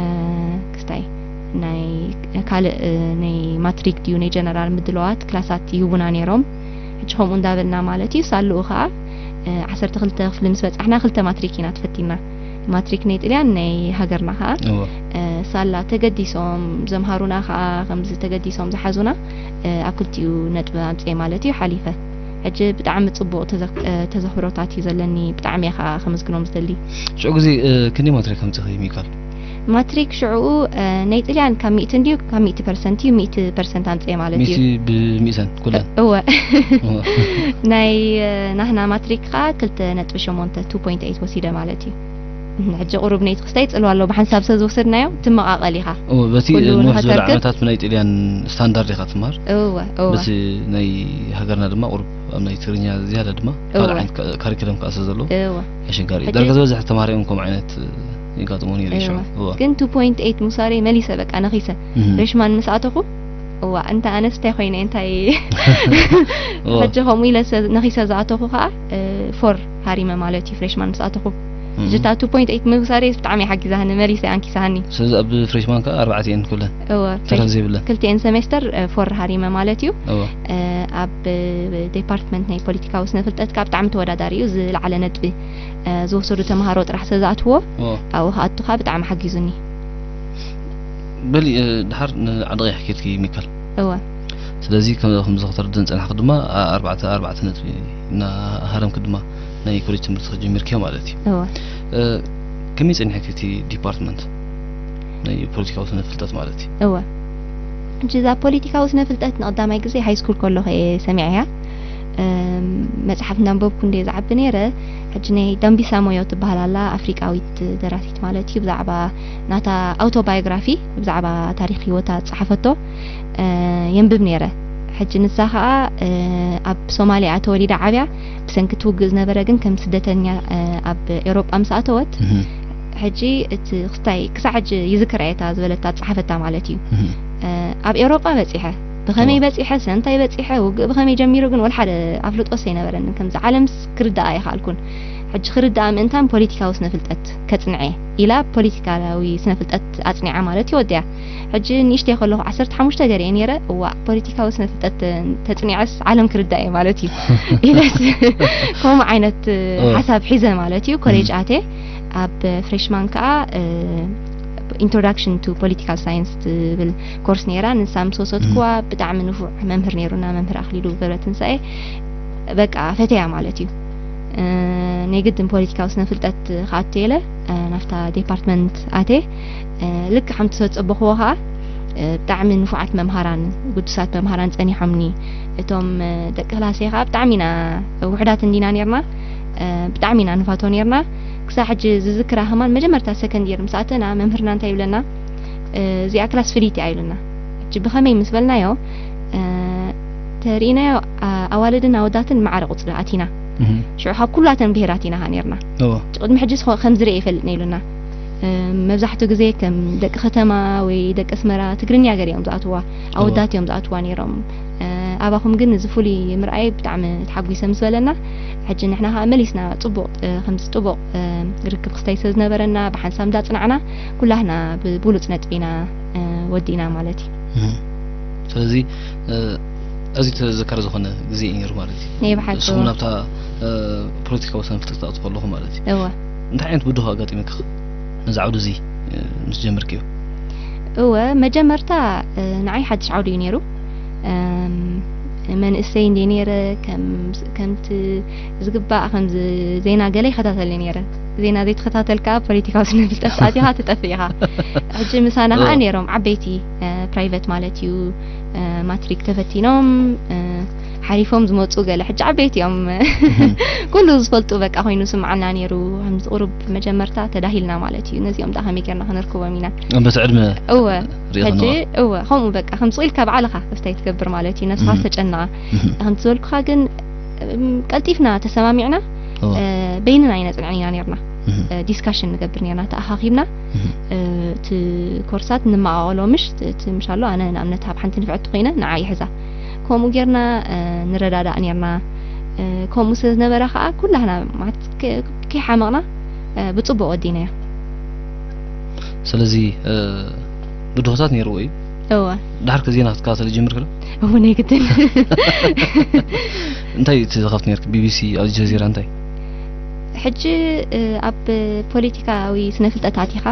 ክስታይ ናይ ካልእ እ፣ ናይ ማትሪክ ድዩ ናይ ጀነራል ምድለዋት ክላሳት ይህቡና ነይሮም። ሕጂ ከምኡ እንዳበልና ማለት እዩ። ሳልኡ ከኣ እ፣ ዓሰርተ ክልተ ክፍሊ ምስ በጻሕና ክልተ ማትሪክ ኢና ተፈቲና። ማትሪክ ናይ ጥልያን ናይ ሃገርና ከኣ እወ ሳላ ተገዲሶም ዘምሃሩና ከኣ ከምዚ ተገዲሶም ዝሓዙና ኣብ ክልቲኡ ነጥቢ ኣምፅኤ ማለት እዩ ሓሊፈ። ሕጂ ብጣዕሚ ፅቡቕ ተዘኽሮታት እዩ ዘለኒ። ብጣዕሚ እየ ከዓ ከመስግኖም ዝደሊ። ሽዑ ግዜ ክንደይ ማትሪክ ከምፅኺ ሚካል? ማትሪክ ሽዑኡ ናይ ጥልያን ካብ ሚእቲ እንድዩ ካብ ሚእቲ ፐርሰንት እዩ። ሚእቲ ፐርሰንት ኣምፅኤ ማለት እዩ። ሚእቲ ብሚእተን ኩለን? እወ። ናይ ናህና ማትሪክ ከዓ ክልተ ነጥቢ ሸሞንተ፣ two point eight ወሲደ ማለት እዩ። ሕጂ ቁሩብ ነይቲ ክስታይ ጽልዋ ኣሎ፣ ብሓንሳብ ሰብ ዝወሰድናዮ ትመቓቐል ኢኻ። እወ፣ በቲ ኩሉ ንውሕ ዝበለ ንኸተርክብ። ዓመታት ብናይ ጥልያን ስታንዳርድ ኢኻ ትምሃር። እወ፣ እወ። በቲ ናይ ሃገርና ድማ ቁሩብ ኣብ ናይ ትግርኛ ዝያዳ ድማ እወ። ካልእ ዓይነት ካ-፣ ካሪክለም ከኣ ስለ ዘለዎ እወ። ኣሸጋሪ እዩ። ሕጂ ዳርጋ ዝበዝሐ ተምሃራይ እውን ከምኡ ዓይነት የጋጥሞ ነይሩ እዩ ሽዑ። እወ። እወ። ግን two point eight ምውሳደይ መሊሰ በቃ ነኺሰ። እህ። ፍሬሽማን ምስ ኣተኹ፣ እዋ፣ እንተ ኣነስ እንታይ ኮይነ፣ እንታይ እወ። ሕጂ ከምኡ ኢለ ሰ-፣ ነኺሰ ዝኣተኹ ከኣ፣ እ፣ ፎር ሃሪመ ማለት እዩ፣ ፍሬሽማን ምስ ኣተኹ። እህ። ሕጂ እታ two point eight ምውሳደይስ ብጣዕሚ እያ ሓጊዛኒ፣ መሊሰ እያ ኣንኪሳኒ። ስለዚ ኣብ ፍሬሽማን ከኣ ኣርባዕተ እየን ኩለን። እወ፣ ትረፍ ፍሬሽ-፣ ዘይብለን። ክልቲኤን ሰሜስተር፣ እ፣ ፎር ሃሪመ ማለት እዩ። እወ። እ፣ ኣብ ዲፓርትመንት ናይ ፖለቲካዊ ስነ ፍልጠት ከኣ ብጣዕሚ ተወዳዳሪ እዩ፣ ዝለዓለ ነጥቢ፣ እ፣ ዝወሰዱ ተምሃሮ ጥራሕ ስለ ዝኣትዎ፣ እወ። ኣብኡ ክኣቱ ከኣ ብጣዕሚ ሓጊዙኒ። በሊ፣ እ፣ ድሓር ንዓዲ ቀይሕ ኬድኪ ሚካል። እወ። ስለዚ ከም፣ ከምዚ ከተረድእን ዝጸናሕኪ ድማ፣ ኣ-፣ ኣርባዕተ፣ ኣርባዕተ ነጥቢ እናሃረምኪ ድማ ናይ ኮሌጅ ትምህርቲ ጀሚርኪዮ ማለት እዩ። እወ። እ፣ ከመይ ጸኒሕኪ እቲ ዲፓርትመንት ናይ ፖለቲካዊ ስነ ፍልጠት ማለት እዩ? እወ። ሕጂ እዛ ፖለቲካዊ ስነ ፍልጠት ንቐዳማይ ግዜ ሃይ ስኩል ከለኹ እየ ሰሚዐያ። እም፣ መጽሓፍ እናንበብኩ እንደ ዝዓቢ ነይረ። ሕጂ ናይ ዳምቢሳ ሞዮ ትበሃል ኣላ፣ ኣፍሪቃዊት ደራሲት ማለት እዩ። ብዛዕባ ናታ ኣውቶባዮግራፊ፣ ብዛዕባ ታሪኽ ህይወታ ዝጸሓፈቶ፣ እ፣ የንብብ ነይረ። ሕጂ ንሳ ኸኣ፣ እ፣ ኣብ ሶማልያ ተወሊዳ ዓብያ፣ ብሰንኪ እቲ ውግእ ዝነበረ ግን ከም ስደተኛ፣ እ፣ ኣብ ኤውሮጳ ምስ ኣተወት፣ እህ። ሕጂ እቲ ክስታይ ክሳዕ ሕጂ ይዝክራ እየ እታ ዝበለታ ዝጸሓፈታ ማለት እዩ። እህ። እ፣ ኣብ ኤውሮጳ በጺሐ፣ ብኸመይ እወ። በጺሐ፣ ስለምንታይ በጺሐ፣ ውግእ ብኸመይ ጀሚሩ ግን ወላ ሓደ ኣፍልጦስ ኣይነበረንን። ከምዚ ዓለምስ ክርድኣ ኣይከኣልኩን። ሕጂ ክርድኣ ምእንታን ፖለቲካዊ ስነ ፍልጠት ከጽንዐ ኢላ ፖለቲካዊ ስነ ፍልጠት ኣጽኒዓ ማለት እዩ ወዲያ። ሕጂ ንእሽተይ ከለኹ ዓሰርተ ሓሙሽተ ገይረ እየ ነይረ። እዋእ፣ ፖለቲካዊ ስነ ፍልጠት ተጽኒዐስ ዓለም ክርዳእ እየ ማለት እዩ ኢለስ ከምኡ ዓይነት እወ። ሓሳብ ሒዘ ማለት እዩ ኮሌጅ እም። ኣትየ። ኣብ ፍሬሽማን ከኣ፣ እ፣ ኢንትሮዳክሽን ቱ ፖለቲካል ሳይንስ ትብል ኮርስ ነይራ። ንሳ ምስ ወሰድኩዋ እም። ብጣዕሚ ንፉዕ መምህር ነይሩና፣ መምህር ኣኽሊሉ ገብረትንሳኤ። በቃ ፈተያ ማለት እዩ። እ፣ ናይ ግድን ፖለቲካዊ ስነ ፍልጠት ክኣቱ ኢለ፣ እ፣ ናብታ ዲፓርትመንት ኣትየ። እ፣ ልክዕ ከምቲ ዝጸበኽዎ ከኣ፣ እ፣ ብጣዕሚ ንፉዓት መምሃራን፣ ግዱሳት መምሃራን ጸኒሖምኒ። እቶም፣ እ፣ ደቂ ክላሰይ ከኣ ብጣዕሚ ኢና ውሑዳት እንዲና ኔርና፣ እ፣ ብጣዕሚ ኢና ንፋቶ ኔርና። ክሳብ ሕጂ ዝዝክራ ከማን መጀመርታ ሰከንድ የር ምስ ኣተና መምህርና እንታይ ይብለና? እ፣ እዚኣ ክላስ ፍልይቲ እያ ኢሉና። ሕጂ ብኸመይ ምስ በልናዮ፣ እ፣ ተሪኢናዮ፣ ኣ-፣ ኣዋልድን ኣወዳትን ማዕረ ቁጽሪ ኣቲና። እህ። ሽዑ ካብ ኩላተን ብሄራት ኢና ኸኣ ኔርና። እወ። ቅድሚ ሕጂ ዝኸ-፣ ከምዚ ርእየ ይፈልጥ ነይሉና። እ፣ መብዛሕትኡ ግዜ ከም ደቂ ከተማ ወይ ደቂ ኣስመራ ትግርኛ ገር እዮም ዝኣትዋ፣ እወ። ኣወዳት እዮም ዝኣትዋ ነይሮም። እ፣ ኣባኹም ግን እዚ ፍሉይ ምርኣይ ብጣዕሚ ተሓጒሰ ምስ በለና፣ ሕጂ ንሕና ኸኣ መሊስና ጽቡቕ፣ እ፣ ከምዚ ጽቡቕ፣ እ፣ ርክብ ክስታይ ስለ ዝነበረና ብሓንሳብ እንዳጽናዕና ኩላህና ብብሉጽ ነጥቢ ኢና፣ እ፣ ወዲእና ማለት እዩ። እህ። ስለዚ፣ እ፣ ኣዝዩ ተዘካሪ ዝኾነ ግዜ እዩ ነይሩ ማለት እዩ። ናይ ብሓቂ ንስኹም እወ። ናብታ፣ እ፣ ፖለቲካዊ ስነ ፍልጠት ክትኣትዉ ከለኹም ማለት እዩ። እወ። እንታይ ዓይነት ብድሆ ኣጋጢሙኪ ነዚ ዓውዲ እዚ፣ እ፣ ምስ ጀመርክዮ? እወ፣ መጀመርታ፣ እ፣ ንዓይ ሓድሽ ዓውዲ እዩ ነይሩ። እም፣ መንእሰይ እንደ ነይረ ከም፣ ከምቲ ዝግባእ ከምዚ ዜና ገለ ይከታተል ነይረ። ዜና ዘይተኸታተልካ ፖለቲካዊ ስነ ፍልጠት ኣቲኻ ትጠፍእ ኢኻ። ሕጂ ምሳና ከኣ እወ። ነይሮም ዓበይቲ፣ እ፣ ፕራይቨት ማለት እዩ፣ እ፣ ማትሪክ ተፈቲኖም፣ እ፣ ሓሊፎም ዝመጹ ገለ ሕጂ ዓበይቲ እዮም። እህም። ኩሉ ዝፈልጡ በቃ ኮይኑ ስምዓና ነይሩ። ከምዚ ቁሩብ መጀመርታ ተዳሂልና ማለት እዩ። ነዚኦም ደኣ ከመይ ጌርና ክንርክቦም ኢና? በቲ ዕድመ እወ። ርኢኻ ሕጂ ነዋ። እወ፣ ከምኡ በቃ ከም ስቕ ኢልካ ባዕልኻ እስታይ ትገብር ማለት እዩ። ነብስኻ እህም። ተጨንቓ። እህም። ከምቲ ዝበልኩኻ ግን፣ እም፣ ቀልጢፍና ተሰማሚዕና፣ እወ። እ፣ በይንና ኣይነጽንዕን ኢና ኔርና። እህም። እ፣ ዲስካሽን ንገብር ኔርና ተኣኻኺብና። እህም። እ፣ እቲ ኮርሳት ንመቓቐሎ ምሽ፣ እቲ፣ እቲ ምሽ ኣሎ፣ ኣነ ንኣብነት ኣብ ሓንቲ ንፍዕቲ ኮይነ ንዓ ይሕዛ። ከምኡ ጌርና፣ እ፣ ንረዳዳእ ኔርና። እ፣ ከምኡ ስለ ዝነበረ ከኣ ኩላህና ማለት ከ-፣ ከይሓመቕና፣ እ፣ ብጽቡቕ ወዲናዮ። ስለዚ፣ እ፣ ብድሆታት ነይርዎ እዩ። እወ። ድሓር ከ ዜና ክትከታተሊ ጀሚርኪ ዶ? እወ፣ ናይ ግድን። እንታይ ትኸፍቲ ነይርኪ? ቢ ቢ ሲ፣ ኣልጀዚራ፣ እንታይ? ሕጂ ኣብ ፖለቲካዊ ስነ ፍልጠት ኣቲኻ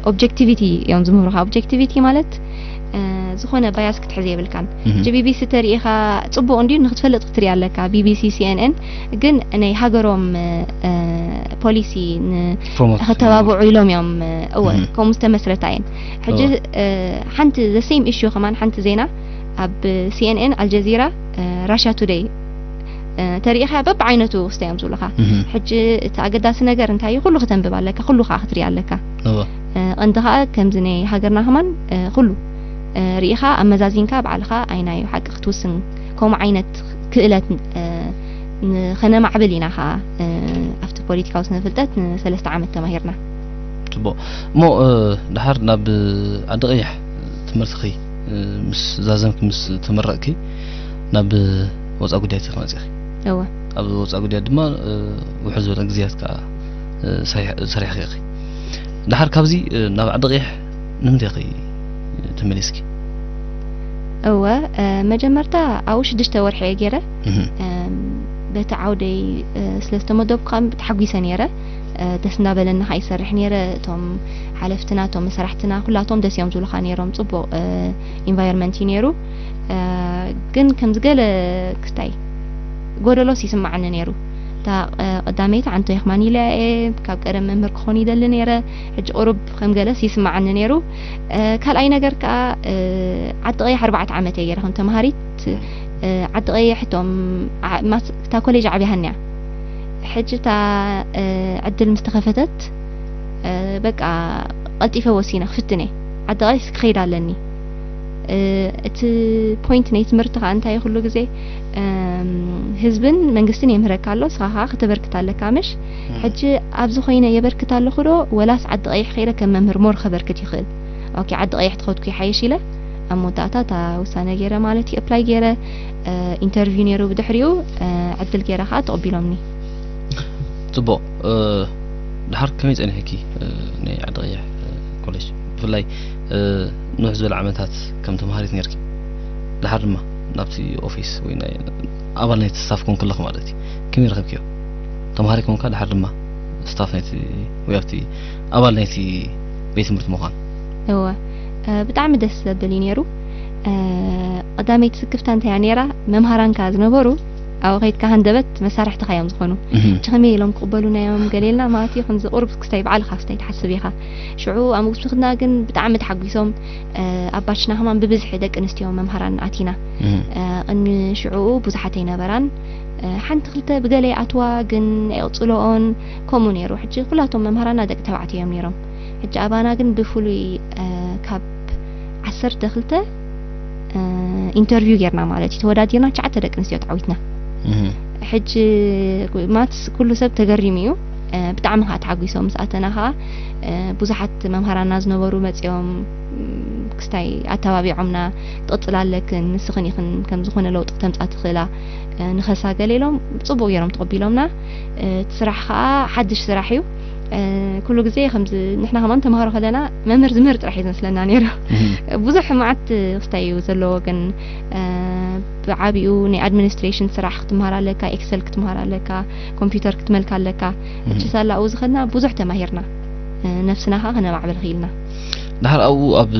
ኦብጀክቲቪቲ እዮም ዝምህሩኻ። ኦብጀክቲቪቲ ማለት ዝኾነ ባያስ ክትሕዝ የብልካን። ሕጂ ቢቢሲ ተሪኢኻ ጽቡቕ እንድዩ ንክትፈልጥ ክትርኢ ኣለካ። ቢቢሲ፣ ሲኤንኤን ግን ናይ ሃገሮም ፖሊሲ ከተባብዑ ኢሎም እዮም። እወ፣ ከምኡ ዝተመስረታ እየን። ሕጂ ሓንቲ ዘ ሴም ኢሹ ከማን ሓንቲ ዜና ኣብ ሲኤንኤን፣ ኣልጀዚራ፣ ራሽያ ቱደይ ተሪኢኻ በብዓይነቱ ክስተ እዮም ዝብሉኻ። ሕጂ እቲ ኣገዳሲ ነገር እንታይ እዩ? ኩሉ ክተንብብ ኣለካ፣ ኩሉ ከዓ ክትርኢ ኣለካ። ቀንዲ ከዓ ከምዚ ናይ ሃገርና ከማን ኩሉ ርኢኻ ኣመዛዚንካ ባዕልኻ ኣይናዩ ሓቂ ክትውስን ከምኡ ዓይነት ክእለት ንኸነማዕብል ኢና ከዓ ኣብቲ ፖለቲካዊ ስነ ፍልጠት ንሰለስተ ዓመት ተማሂርና። ጽቡቕ። እሞ ድሓር ናብ ዓዲ ቀይሕ ትምህርትኺ ምስ ዛዘምኪ ምስ ተመረቕኪ ናብ ወፃ ጉዳይ ትመፂኺ። እወ። ኣብ ወፃ ጉዳይ ድማ ውሕድ ዝበለ ግዜያት ከዓ ሰሪሕኺ ኢኺ። ድሓር ካብዚ ናብ ዓዲ ቀይሕ ንምንታይ ኢኺ ተመሊስኪ? እወ፣ መጀመርታ ኣብኡ ሽዱሽተ ወርሒ እየ ገይረ። በቲ ዓውደይ ስለ ዝተመደብኩ ከዓ ተሓጒሰ ነይረ። ደስ እንዳበለኒ ከዓ ይሰርሕ ነይረ። እቶም ሓለፍትና፣ እቶም መሳርሕትና ኩላቶም ደስ እዮም ዝብሉኻ ነይሮም። ጽቡቕ ኢንቫይሮንመንት እዩ ነይሩ። ግን ከምዚ ገለ ክስታይ ጎደሎስ ይስማዓኒ ነይሩ። እታ ቀዳመይቲ ዓንቶ የኽማን ኢለ እየ፣ ካብ ቀደም መምህር ክኾን ይደሊ ነይረ። ሕጂ ቁሩብ ከም ገለስ ይስማዓኒ ነይሩ። ካልኣይ ነገር ከዓ ዓዲ ቀይሕ ኣርባዕተ ዓመት እየ ገይረ ከም ተምሃሪት። ዓዲ ቀይሕ እቶም እታ ኮሌጅ ዓብያሃን እያ። ሕጂ እታ ዕድል ምስ ተኸፈተት በቃ ቀልጢፈ ወሲነ ክፍትን እየ። ዓዲ ቀይሕ ክኸይድ ኣለኒ። እቲ ፖይንት ናይ ትምህርቲ ከዓ እንታይ ኩሉ ግዜ ህዝብን መንግስትን የምህረካ ኣሎ፣ ስኻ ከዓ ክተበርክት ኣለካ ምሽ። ሕጂ ኣብዚ ኮይነ የበርክት ኣለኹ ዶ ወላስ ዓዲ ቀይሕ ከይደ ከም መምህር ሞር ከበርክት ይኽእል? ኦኬ፣ ዓዲ ቀይሕ ትኸድኩ ይሓይሽ ኢለ ኣብ መወዳእታ እታ ውሳነ ገይረ ማለት እዩ። ኣፕላይ ገይረ ኢንተርቪው ነይሩ፣ ብድሕሪኡ ዕድል ገይረ ከዓ ተቐቢሎምኒ። ጽቡቕ። ድሓር ከመይ ጸኒሕኪ ናይ ዓዲ ቀይሕ ኮሌጅ? ብፍላይ ንውሕ ዝበለ ዓመታት ከም ተምሃሪት ነርኪ፣ ድሓር ድማ ናብቲ ኦፊስ ወይ ናይ ኣባል ናይቲ ስታፍ ኮንክ ኣለኹ ማለት እዩ። ከመይ ረኸብክዮ? ተምሃሪ ኮንካ ድሓር ድማ ስታፍ ናይቲ ወይ ኣብቲ ኣባል ናይቲ ቤት ትምህርቲ ምዃን። እወ፣ ብጣዕሚ ደስ ዘብል እዩ ነይሩ። ቀዳመይቲ ስክፍታ እንታይ እያ ነይራ? መምሃራንካ ዝነበሩ ኣብኡ ከይድካ ሃንደበት መሳርሕትኻ እዮም ዝኾኑ። ሕጂ ከመይ ኢሎም ክቕበሉና እዮም ገለ ኢልና ማለት እዩ። ከምዚ ቁሩብ ክስታይ ባዕልኻ ክስታይ ትሓስብ ኢኻ። ሽዑ ኣብ መጉስብኽና ግን ብጣዕሚ ተሓጒሶም። ኣብ ባችና ከማን ብብዝሒ ደቂ ኣንስትዮ መምሃራን ኣቲና። ቅድሚ ሽዑኡ ብዙሓት ኣይነበራን። ሓንቲ ክልተ ብገለ ይኣትዋ ግን ኣይቕጽልኦን። ከምኡ ነይሩ። ሕጂ ኩላቶም መምሃራና ደቂ ተባዕትዮ እዮም ነይሮም። ሕጂ ኣባና ግን ብፍሉይ ካብ ዓሰርተ ክልተ ኢንተርቪው ጌርና ማለት እዩ። ተወዳዲርና ትሽዓተ ደቂ ኣንስትዮ ተዓዊትና። ሕጂ ማትስ ኩሉ ሰብ ተገሪሙ እዩ። ብጣዕሚ ከዓ ተሓጒሶም ምስ ኣተና ከዓ ብዙሓት መምሃራና ዝነበሩ መፂኦም ክስታይ ኣተባቢዖምና። ትቕፅል ኣለክን፣ ንስኽን ኢኽን ከም ዝኾነ ለውጢ ክተምፃ ትኽእላ፣ ንኸሳ ገለ ኢሎም ብፅቡቅ ገይሮም ተቐቢሎምና። እቲ ስራሕ ከዓ ሓድሽ ስራሕ እዩ። ኩሉ ግዜ ከምዚ ንሕና ከማን ተምሃሮ ከለና መምህር ዝምህር ጥራሕ እዩ ዝመስለና ነይሩ። ብዙሕ መዓት ክስታይ እዩ ዘለዎ ግን ብዓቢኡ ናይ ኣድሚኒስትሬሽን ስራሕ ክትምሃር ኣለካ፣ ኤክሰል ክትምሃር ኣለካ፣ ኮምፒውተር ክትመልካ ኣለካ። ሕጂ ሳላ ኣብኡ ዝኸድና ብዙሕ ተማሂርና። ነፍስና ከዓ ከነማዕብል ክኢልና። ድሓር ኣብኡ ኣብ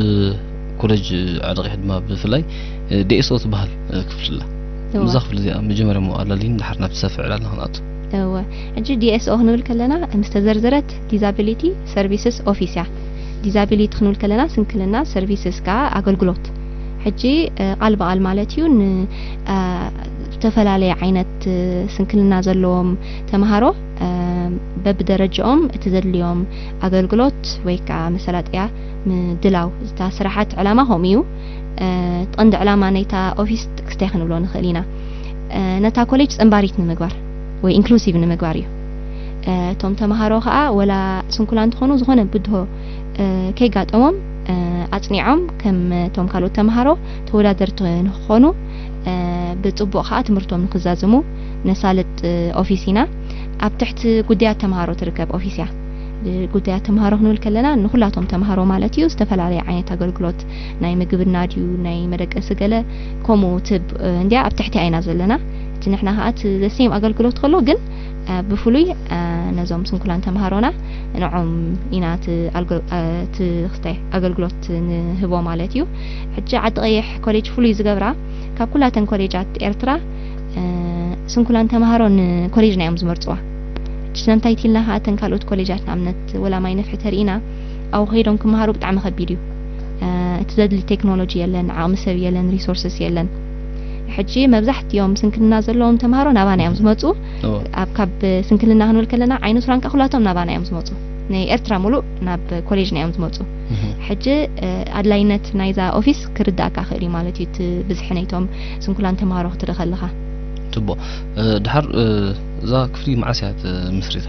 ኮሌጅ ዓዲ ቀይሕ ድማ ብፍላይ ዲኤስኦ ትበሃል ክፍሊ ኣላ። እዛ ክፍሊ እዚኣ መጀመርያ እሞ ኣላልይን ድሓር ናብቲ ሰፊሕ ዕላልና ክንኣቱ። እወ፣ ሕጂ ዲኤስኦ ክንብል ከለና ምስ ተዘርዘረት ዲዛቢሊቲ ሰርቪስስ ኦፊስ እያ። ዲዛቢሊቲ ክንብል ከለና ስንክልና፣ ሰርቪስስ ከዓ ኣገልግሎት። ሕጂ ቃል ብቃል ማለት እዩ ንዝተፈላለየ ዓይነት ስንክልና ዘለዎም ተምሃሮ በብደረጃኦም እቲ ዘድልዮም ኣገልግሎት ወይ ከዓ መሰላጥያ ምድላው። እታ ስራሓት ዕላማ ከምኡ እዩ። ቀንዲ ዕላማ ናይታ ኦፊስ ጥቅስታይ ክንብሎ ንኽእል ኢና። ነታ ኮሌጅ ጸንባሪት ንምግባር ወይ ኢንክሉሲቭ ንምግባር እዩ። እቶም ተምሃሮ ከዓ ወላ ስንኩላ እንትኾኑ ዝኾነ ብድሆ ከይጋጠሞም ኣጽኒዖም ከም እቶም ካልኦት ተምሃሮ ተወዳደርቲ ንክኾኑ ብጽቡቕ ከዓ ትምህርቶም ንክዛዝሙ ነሳልጥ ኦፊስ ኢና። ኣብ ትሕቲ ጉዳያት ተምሃሮ ትርከብ ኦፊስ እያ። ጉዳያት ተምሃሮ ክንብል ከለና ንኩላቶም ተምሃሮ ማለት እዩ። ዝተፈላለየ ዓይነት ኣገልግሎት ናይ ምግብና ድዩ ናይ መደቀሲ ገለ ከምኡ ትብ እንዲያ ኣብ ትሕቲ ኣይና ዘለና። እቲ ንሕና ከዓ እቲ ዘሴም ኣገልግሎት ከሎ ግን እ፣ ብፍሉይ፣ እ፣ ነዞም ስንኩላን ተምሃሮና ንዖም ኢና እቲ ኣልጎ-፣ እ፣ እቲ ክስታይ ኣገልግሎት ንህቦ ማለት እዩ። ሕጂ ዓዲ ቀይሕ ኮሌጅ ፍሉይ ዝገብራ ካብ ኩላተን ኮሌጃት ኤርትራ፣ እ፣ ስንኩላን ተምሃሮ ንኮሌጅና እዮም ዝመርጽዋ። ሕጂ ስለምንታይ ኢልና ከኣ እተን ካልኦት ኮሌጃት ንኣብነት ወላ ማይ ነፍሒ ተሪኢና ኣብኡ ከይዶም ክመሃሩ ብጣዕሚ ከቢድ እዩ። እ፣ እቲ ዘድሊ ቴክኖሎጂ የለን፣ ዓቕሚ ሰብ የለን፣ ሪሶርስስ የለን። ሕጂ መብዛሕትኦም ስንክልና ዘለዎም ተምሃሮ ናባና እዮም ዝመጹ። እዎ። ኣብ ካብ ስንክልና ክንብል ከለና ዓይነ ሱራን ከኣ ኩላቶም ናባና እዮም ዝመጹ። ናይ ኤርትራ ሙሉእ ናብ ኮሌጅና እዮም ዝመጹ። ሕጂ፣ እ፣ ኣድላይነት ናይዛ ኦፊስ ክርዳእካ ክእል እዩ ማለት እዩ፣ እቲ ብዝሒ ናይቶም ስንኩላን ተምሃሮ ክትርኢ ከለኻ። ጽቡቕ። እ፣ ድሓር፣ እ፣ እዛ ክፍሊ መዓስ እያ ተመስሪታ?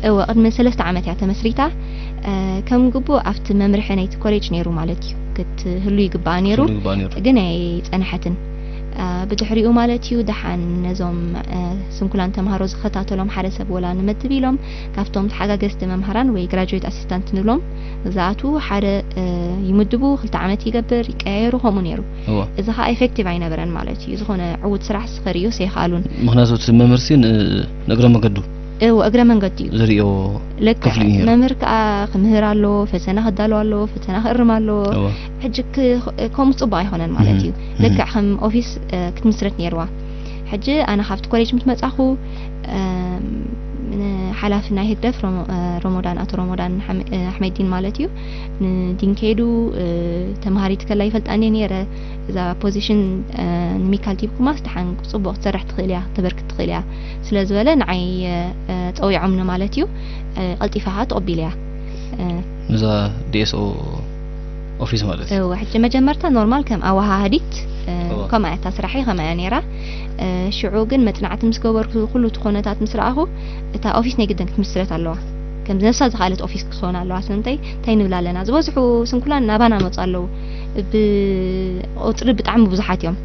እወ፣ ቅድሚ ሰለስተ ዓመት እያ ተመስሪታ። እ፣ ከም ግቡእ ኣብቲ መምርሒ ናይቲ ኮሌጅ ነይሩ ማለት እዩ። ክትህሉ ይግባኣ ነይሩ። ክትህሉ ይግባኣ ነይሩ። ግን ኣይጸንሐትን። እ፣ ብድሕሪኡ ማለት እዩ፣ ደሓን ነዞም፣ እ፣ ስንኩላን ተምሃሮ ዝከታተሎም ሓደ ሰብ ወላ ንመድብ ኢሎም፣ ካብቶም ተሓጋገዝቲ መምሃራን ወይ ግራጁዌት ኣሲስታንት ንብሎም ዝኣትዉ ሓደ፣ እ፣ ይምድቡ፣ ክልተ ዓመት ይገብር፣ ይቀያየሩ፣ ከምኡ ነይሩ። እወ። እዚ ኸኣ ኤፌክቲቭ ኣይነበረን ማለት እዩ። ዝኾነ ዕዉት ስራሕ ከርእዩ ኣይከኣሉን። ምኽንያቱ እቲ መምህርሲ ን-፣ ንእግረ መገዱ እዎ፣ እግረ መንገዲ እዩ። ዝርእዮ ልክዕ። ክፍሊ እዩ ነይሩ። መምህር ከኣ ክምህር ኣሎ፣ ፈተና ክዳሎ ኣሎ፣ ፈተና ክእርም ኣሎ። እዎ። ሕጂ ክ-፣ ከምኡ ጽቡቕ ኣይኮነን ማለት እዩ። እህ፣ እህ። ልክዕ ከም ኦፊስ፣ እ፣ ክትምስረት ነይርዋ። ሕጂ ኣነ ካብቲ ኮሌጅ ምስ መጻኹ፣ እም፣ ንሓላፊ ናይ ህግደፍ ሮሞ-፣ እ፣ ሮሞዳን፣ ኣቶ ሮሞዳን ሓመ-፣ እ፣ ኣሕመዲን ማለት እዩ። ንዲን ከይዱ፣ እ፣ ተምሃሪት ከላ ይፈልጣ እንድየ ነይረ። እዛ ፖዚሽን፣ እ፣ ንሚካል ቲብኩማስ ደሓን ጽቡቕ ክትሰርሕ ትኽእል እያ፣ ክተበርክት ትኽእል እያ ስለ ዝበለ ንዓይ፣ እ፣ ጸዊዖምኒ ማለት እዩ። እ፣ ቀልጢፋ ኸኣ ተቐቢለያ። እ፣ ነዛ ዲ ኤስ ኦ ኦፊስ ማለት እዩ። እወ፣ ሕጂ መጀመርታ ኖርማል ከም ኣወሃሃዲት፣ እ፣ እወ። ከምኣ እያ እታ ስራሐይ፣ ከምኣ እያ ነይራ። እ፣ ሽዑ ግን መጽናዕቲ ምስ ገበርኩ፣ ኩሉ እቲ ኩነታት ምስ ረኣኹ፣ እታ ኦፊስ ናይ ግድን ክትምስረት ኣለዋ። ከም ነብሳ ዝኸኣለት ኦፊስ ክትኸውን ኣለዋ። ስለምንታይ? እንታይ ንብል ኣለና? ዝበዝሑ ስንኩላን ናባና መጹ ኣለዉ። ብቁጽሪ ብጣዕሚ ብዙሓት እዮም።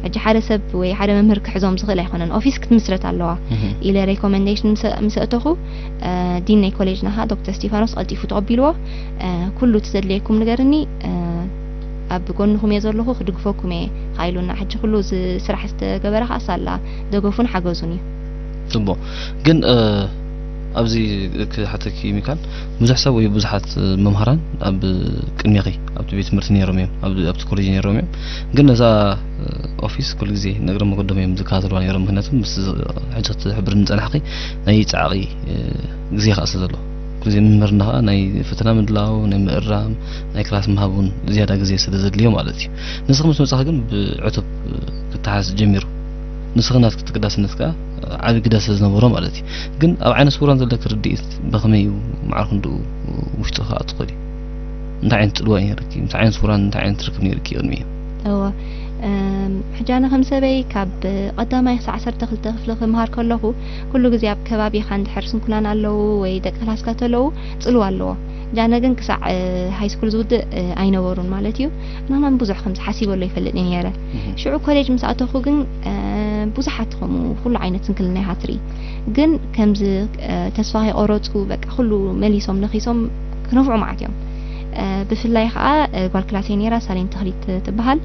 ሕጂ ሓደ ሰብ ወይ ሓደ መምህር ክሕዞም ዝኽእል ኣይኮነን። ኦፊስ ክትምስረት ኣለዋ እህ። ኢለ ሬኮመንዴሽን ምስ፣ ምስ ኣእተኹ፣ እ፣ ዲን ናይ ኮሌጅና ኸኣ ዶክተር ስቲፋኖስ ቀልጢፉ ተቐቢልዎ። እ፣ ኩሉ እቲ ዘድልየኩም ንገርኒ፣ እ፣ ኣብ ጎንኹም እየ ዘለኹ፣ ክድግፈኩም እየ ኸኣ ኢሉና። ሕጂ ኩሉ እዚ ስራሕ ዝተገበረ ኸኣ ሳላ ደገፉን ሓገዙን እዩ። ጽቡቕ። ግን፣ እ፣ ኣብዚ ክሓተኪ ሚካል፣ ብዙሕ ሰብ ወይ ብዙሓት፣ እ፣ መምሃራን ኣብ ቅድሜኺ ኣብቲ ቤት ትምህርቲ ነይሮም እዮም፣ ኣብ፣ ኣብቲ ኮሌጅ ነይሮም እዮም። ግን ነዛ፣ እ፣ ኦፊስ ኩሉ ግዜ ንእግረ መገዶም እዮም ዝከታተልዋ ነይሮም። ምኽንያቱ ምስ ዝ-፣ ሕጂ ክትሕብርኒ ዝጸናሕኪ ናይ ጻዕቒ፣ እ፣ ግዜ ከኣ ስለ ዘሎ። ኩሉ ግዜ ምምህርና ከኣ ናይ ፈተና ምድላው፣ ናይ ምእራም፣ ናይ ክላስ ምሃብ እውን ዝያዳ ግዜ ስለ ዘድልዮ ማለት እዩ። ንስኺ ምስ መጻኺ ግን ብዕቱብ፣ እ፣ ክተሓዝ ጀሚሩ። ንስኺ ናትኪ ግዳስነት ከኣ ዓቢ ግደ ስለ ዝነበሮ ማለት እዩ። ግን ኣብ ዓይነ ስውራን ዘለኪ ርድኢት ብኸመይ እዩ ማዕረ ክንድኡ ውሽጢ ክኣቱ ክእል እዩ? እንታይ ዓይነት ጽልዋ እዩ ነይርኪ? ምስ ዓይነ ስውራን እንታይ ዓይነት ርክብ ነይርኪ ቅድሚኡ? እወ፣ እም፣ ሕጂ ኣነ ከም ሰበይ ካብ ቀዳማይ ክሳዕ ዓሰርተ ክልተ ክፍሊ ክምሃር ከለኹ፣ ኩሉ ግዜ ኣብ ከባቢኻ እንድሕር ስንኩላን ኣለዉ ወይ ደቂ ክላስካ ተለዉ፣ ጽልዋ ኣለዎ። ሕጂ ኣነ ግን ክሳዕ፣ እ፣ ሃይ ስኩል ዝውድእ፣ እ፣ ኣይነበሩን ማለት እዩ። ናማን ብዙሕ ከምዚ ሓሲበሉ ኣይፈልጥን እየ ነይረ። እህ። ሽዑ ኮሌጅ ምስ ኣተኹ ግን፣ እ፣ ብዙሓት ከምኡ ኩሉ ዓይነት ስንክልና ኢኻ ትርኢ። ግን ከምዚ፣ እ፣ ተስፋ ከይቆረጹ በቃ ኩሉ መሊሶም ነኺሶም ክነፍዑ መዓት እዮም። እ፣ ብፍላይ ኸኣ፣ እ፣ ጓል ክላሰይ ነይራ፣ ሳሌም ተኽሊት ትበሃል፣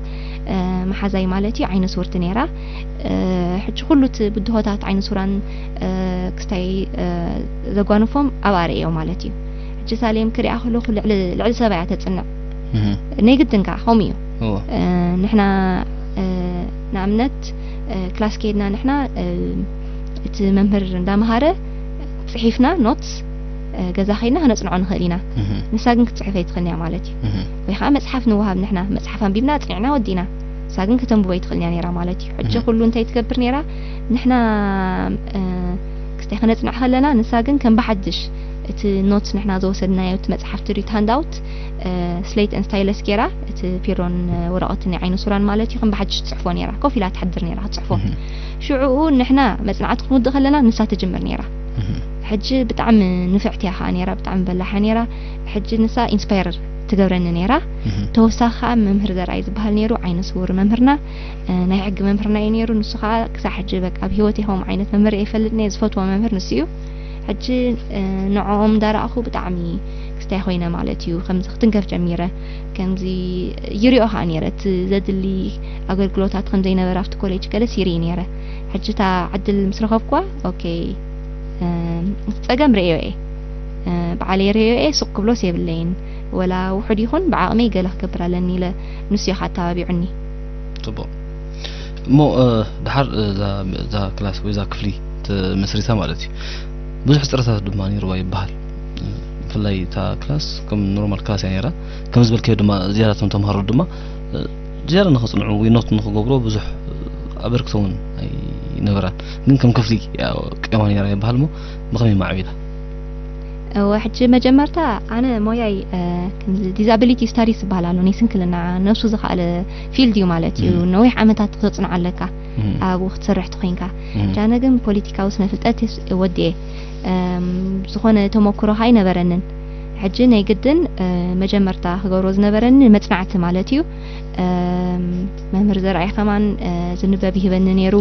እ፣ መሓዛይ ማለት እዩ፣ ዓይነ ስውርቲ ነይራ። እ፣ ሕጂ ኩሉ እቲ ብድሆታት ዓይነ ስውራን፣ እ፣ ክስታይ፣ እ፣ ዘጓንፎም ኣብኣ ርእዮ ማለት እዩ። ሕጂ ሳሌም ክሪኣ ከለኹ ልዕሊ፣ ልዕሊ ሰባ እያ ተጽንዕ። እህ። ናይ ግድን ከኣ ከምኡ እዩ። እዎ። እ፣ ንሕና፣ እ፣ ንኣብነት፣ እ፣ ክላስ ከይድና ንሕና፣ እ፣ እቲ መምህር እንዳመሃረ ጽሒፍና ኖትስ፣ እ፣ ገዛ ከይድና ከነጽንዖ ንኽእል ኢና። እህ። ንሳ ግን ክትጽሕፍ ኣይትኽእልን እያ ማለት እዩ። እህ። ወይ ከዓ መጽሓፍ ንወሃብ ንሕና፣ መጽሓፍ ኣንቢብና ኣጽኒዕና ወዲእና። ንሳ ግን ከተንብቦ ኣይትኽእልን እያ ነይራ ማለት እዩ። ሕጂ እህ። ኩሉ እንታይ ትገብር ነይራ? ንሕና፣ እ፣ ክስታይ ከነጽንዕ ከለና፣ ንሳ ግን ከም ብሓድሽ እቲ ኖትስ ንሕና ዝወሰድናዮ፣ እቲ መጽሓፍቲ ሪት ሃንድኣውት፣ እ፣ ስሌት ኤንድ ስታይለስ ገይራ፣ እቲ ፒሮን፣ እ፣ ወረቐትን ናይ ዓይነ ሱራን ማለት እዩ፣ ከም ብሓድሽ ትጽሕፎ ነይራ። ኮፍ ኢላ ትሓድር ነይራ ክትጽሕፎ። እህ። ሽዑኡ ንሕና መጽናዕቲ ክንውድእ ከለና፣ ንሳ ትጅምር ነይራ። እህ። ሕጂ ብጣዕሚ ንፍዕቲ እያ ኸኣ ነይራ፣ ብጣዕሚ በላሕ እያ ነይራ። ሕጂ ንሳ ኢንስፓየር ትገብረኒ ነይራ። እህ። ተወሳኺ ኸኣ መምህር ዘርኣይ ዝበሃል ነይሩ፣ ዓይነ ስውር መምህርና፣ እ፣ ናይ ሕጊ መምህርና እዩ ነይሩ። ንሱ ኸኣ ክሳዕ ሕጂ በቃ ኣብ ህይወተይ ከምኡ ዓይነት መምህር ኣይፈልጥን እየ፣ ዝፈትዎ መምህር ንሱ እዩ። ሕጂ፣ እ፣ ንዕኦም እንዳረኣኹ ብጣዕሚ ክስታይ ኮይነ ማለት እዩ። ከምዚ ክትንከፍ ጀሚረ። ከምዚ ይሪኦ ኸኣ ነይረ። እቲ ዘድሊ ኣገልግሎታት ከም ዘይነበረ ኣብቲ ኮሌጅ ገለስ ይርኢ ነይረ። ሕጂ እታ ዕድል ምስ ረኸብኩዋ፣ ኦኬ፣ ጸገም ርእዮ እየ። ብዓለይ ርእዮ እየ፣ ሱቕ ክብሎስ የብለይን። ወላ ውሑድ ይኹን ብዓቕመይ ገለ ክገብር ኣለኒ ኢለ፣ ንሱ እዩ ኣተባቢዑኒ። ጽቡቕ። እሞ ድሓር እዛ ክላስ ወይ እዛ ክፍሊ ተመስሪታ ማለት እዩ፣ ብዙሕ ሕጽረታት ድማ ነይርዋ ይበሃል። ብፍላይ እታ ክላስ ከም ኖርማል ክላስ እያ ነይራ። ከም ዝበልካዮ ድማ ዝያዳ እቶም ተምሃሮ ድማ ዝያዳ ንኸጽንዑ ወይ ኖት ንኽገብሮ ብዙሕ ኣበርክቶ እውን ኣይነበራን። ግን ከም ክፍሊ ያው ቅያማ ነይራ ይበሃል። እሞ ብኸመይ ማዕቢላ? እወ፣ ሕጂ መጀመርታ ኣነ ሞያይ ከምዚ ዲዛቢሊቲ ስታዲስ ዝበሃል ኣሎ፣ ናይ ስንክልና ነብሱ ዝኸኣለ ፊልድ እዩ ማለት እዩ። ነዊሕ ዓመታት ክተጽንዖ ኣለካ ኣብኡ ክትሰርሕ ተኾይንካ። ጃነ ግን ፖለቲካዊ ስነ ፍልጠት ወዲኤ ዝኾነ ተመክሮ ኣይነበረንን። ሕጂ ናይ ግድን መጀመርታ ክገብሮ ዝነበረኒ መጽናዕቲ ማለት እዩ። መምህር ዘርኣይ ከማን ዝንበብ ይህበኒ ነይሩ።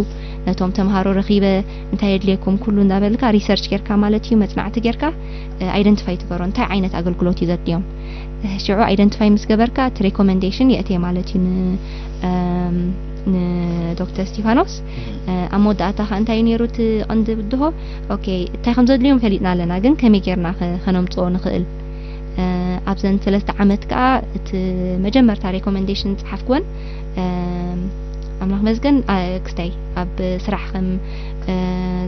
ነቶም ተምሃሮ ረኺበ እንታይ የድልየኩም ኩሉ እንዳበልካ ሪሰርች ጌርካ ማለት እዩ፣ መጽናዕቲ ጌርካ ኣይደንቲፋይ ትገሮ እንታይ ዓይነት ኣገልግሎት እዩ ዘድልዮም። ሽዑ ኣይደንቲፋይ ምስ ገበርካ እቲ ሬኮመንዴሽን የእትየ ማለት እዩ ንዶክተር ስቲፋኖስ። ኣብ መወዳእታ ከ እንታይ ነይሩ እቲ ቀንዲ ብድሆ? ኦኬ፣ እንታይ ከም ዘድልዮም ፈሊጥና ኣለና፣ ግን ከመይ ጌርና ከነምፅኦ ንኽእል? ኣብዘን ሰለስተ ዓመት ከዓ እቲ መጀመርታ ሬኮመንዴሽን ዝፀሓፍክወን ኣምላኽ መስገን ክስታይ ኣብ ስራሕ ከም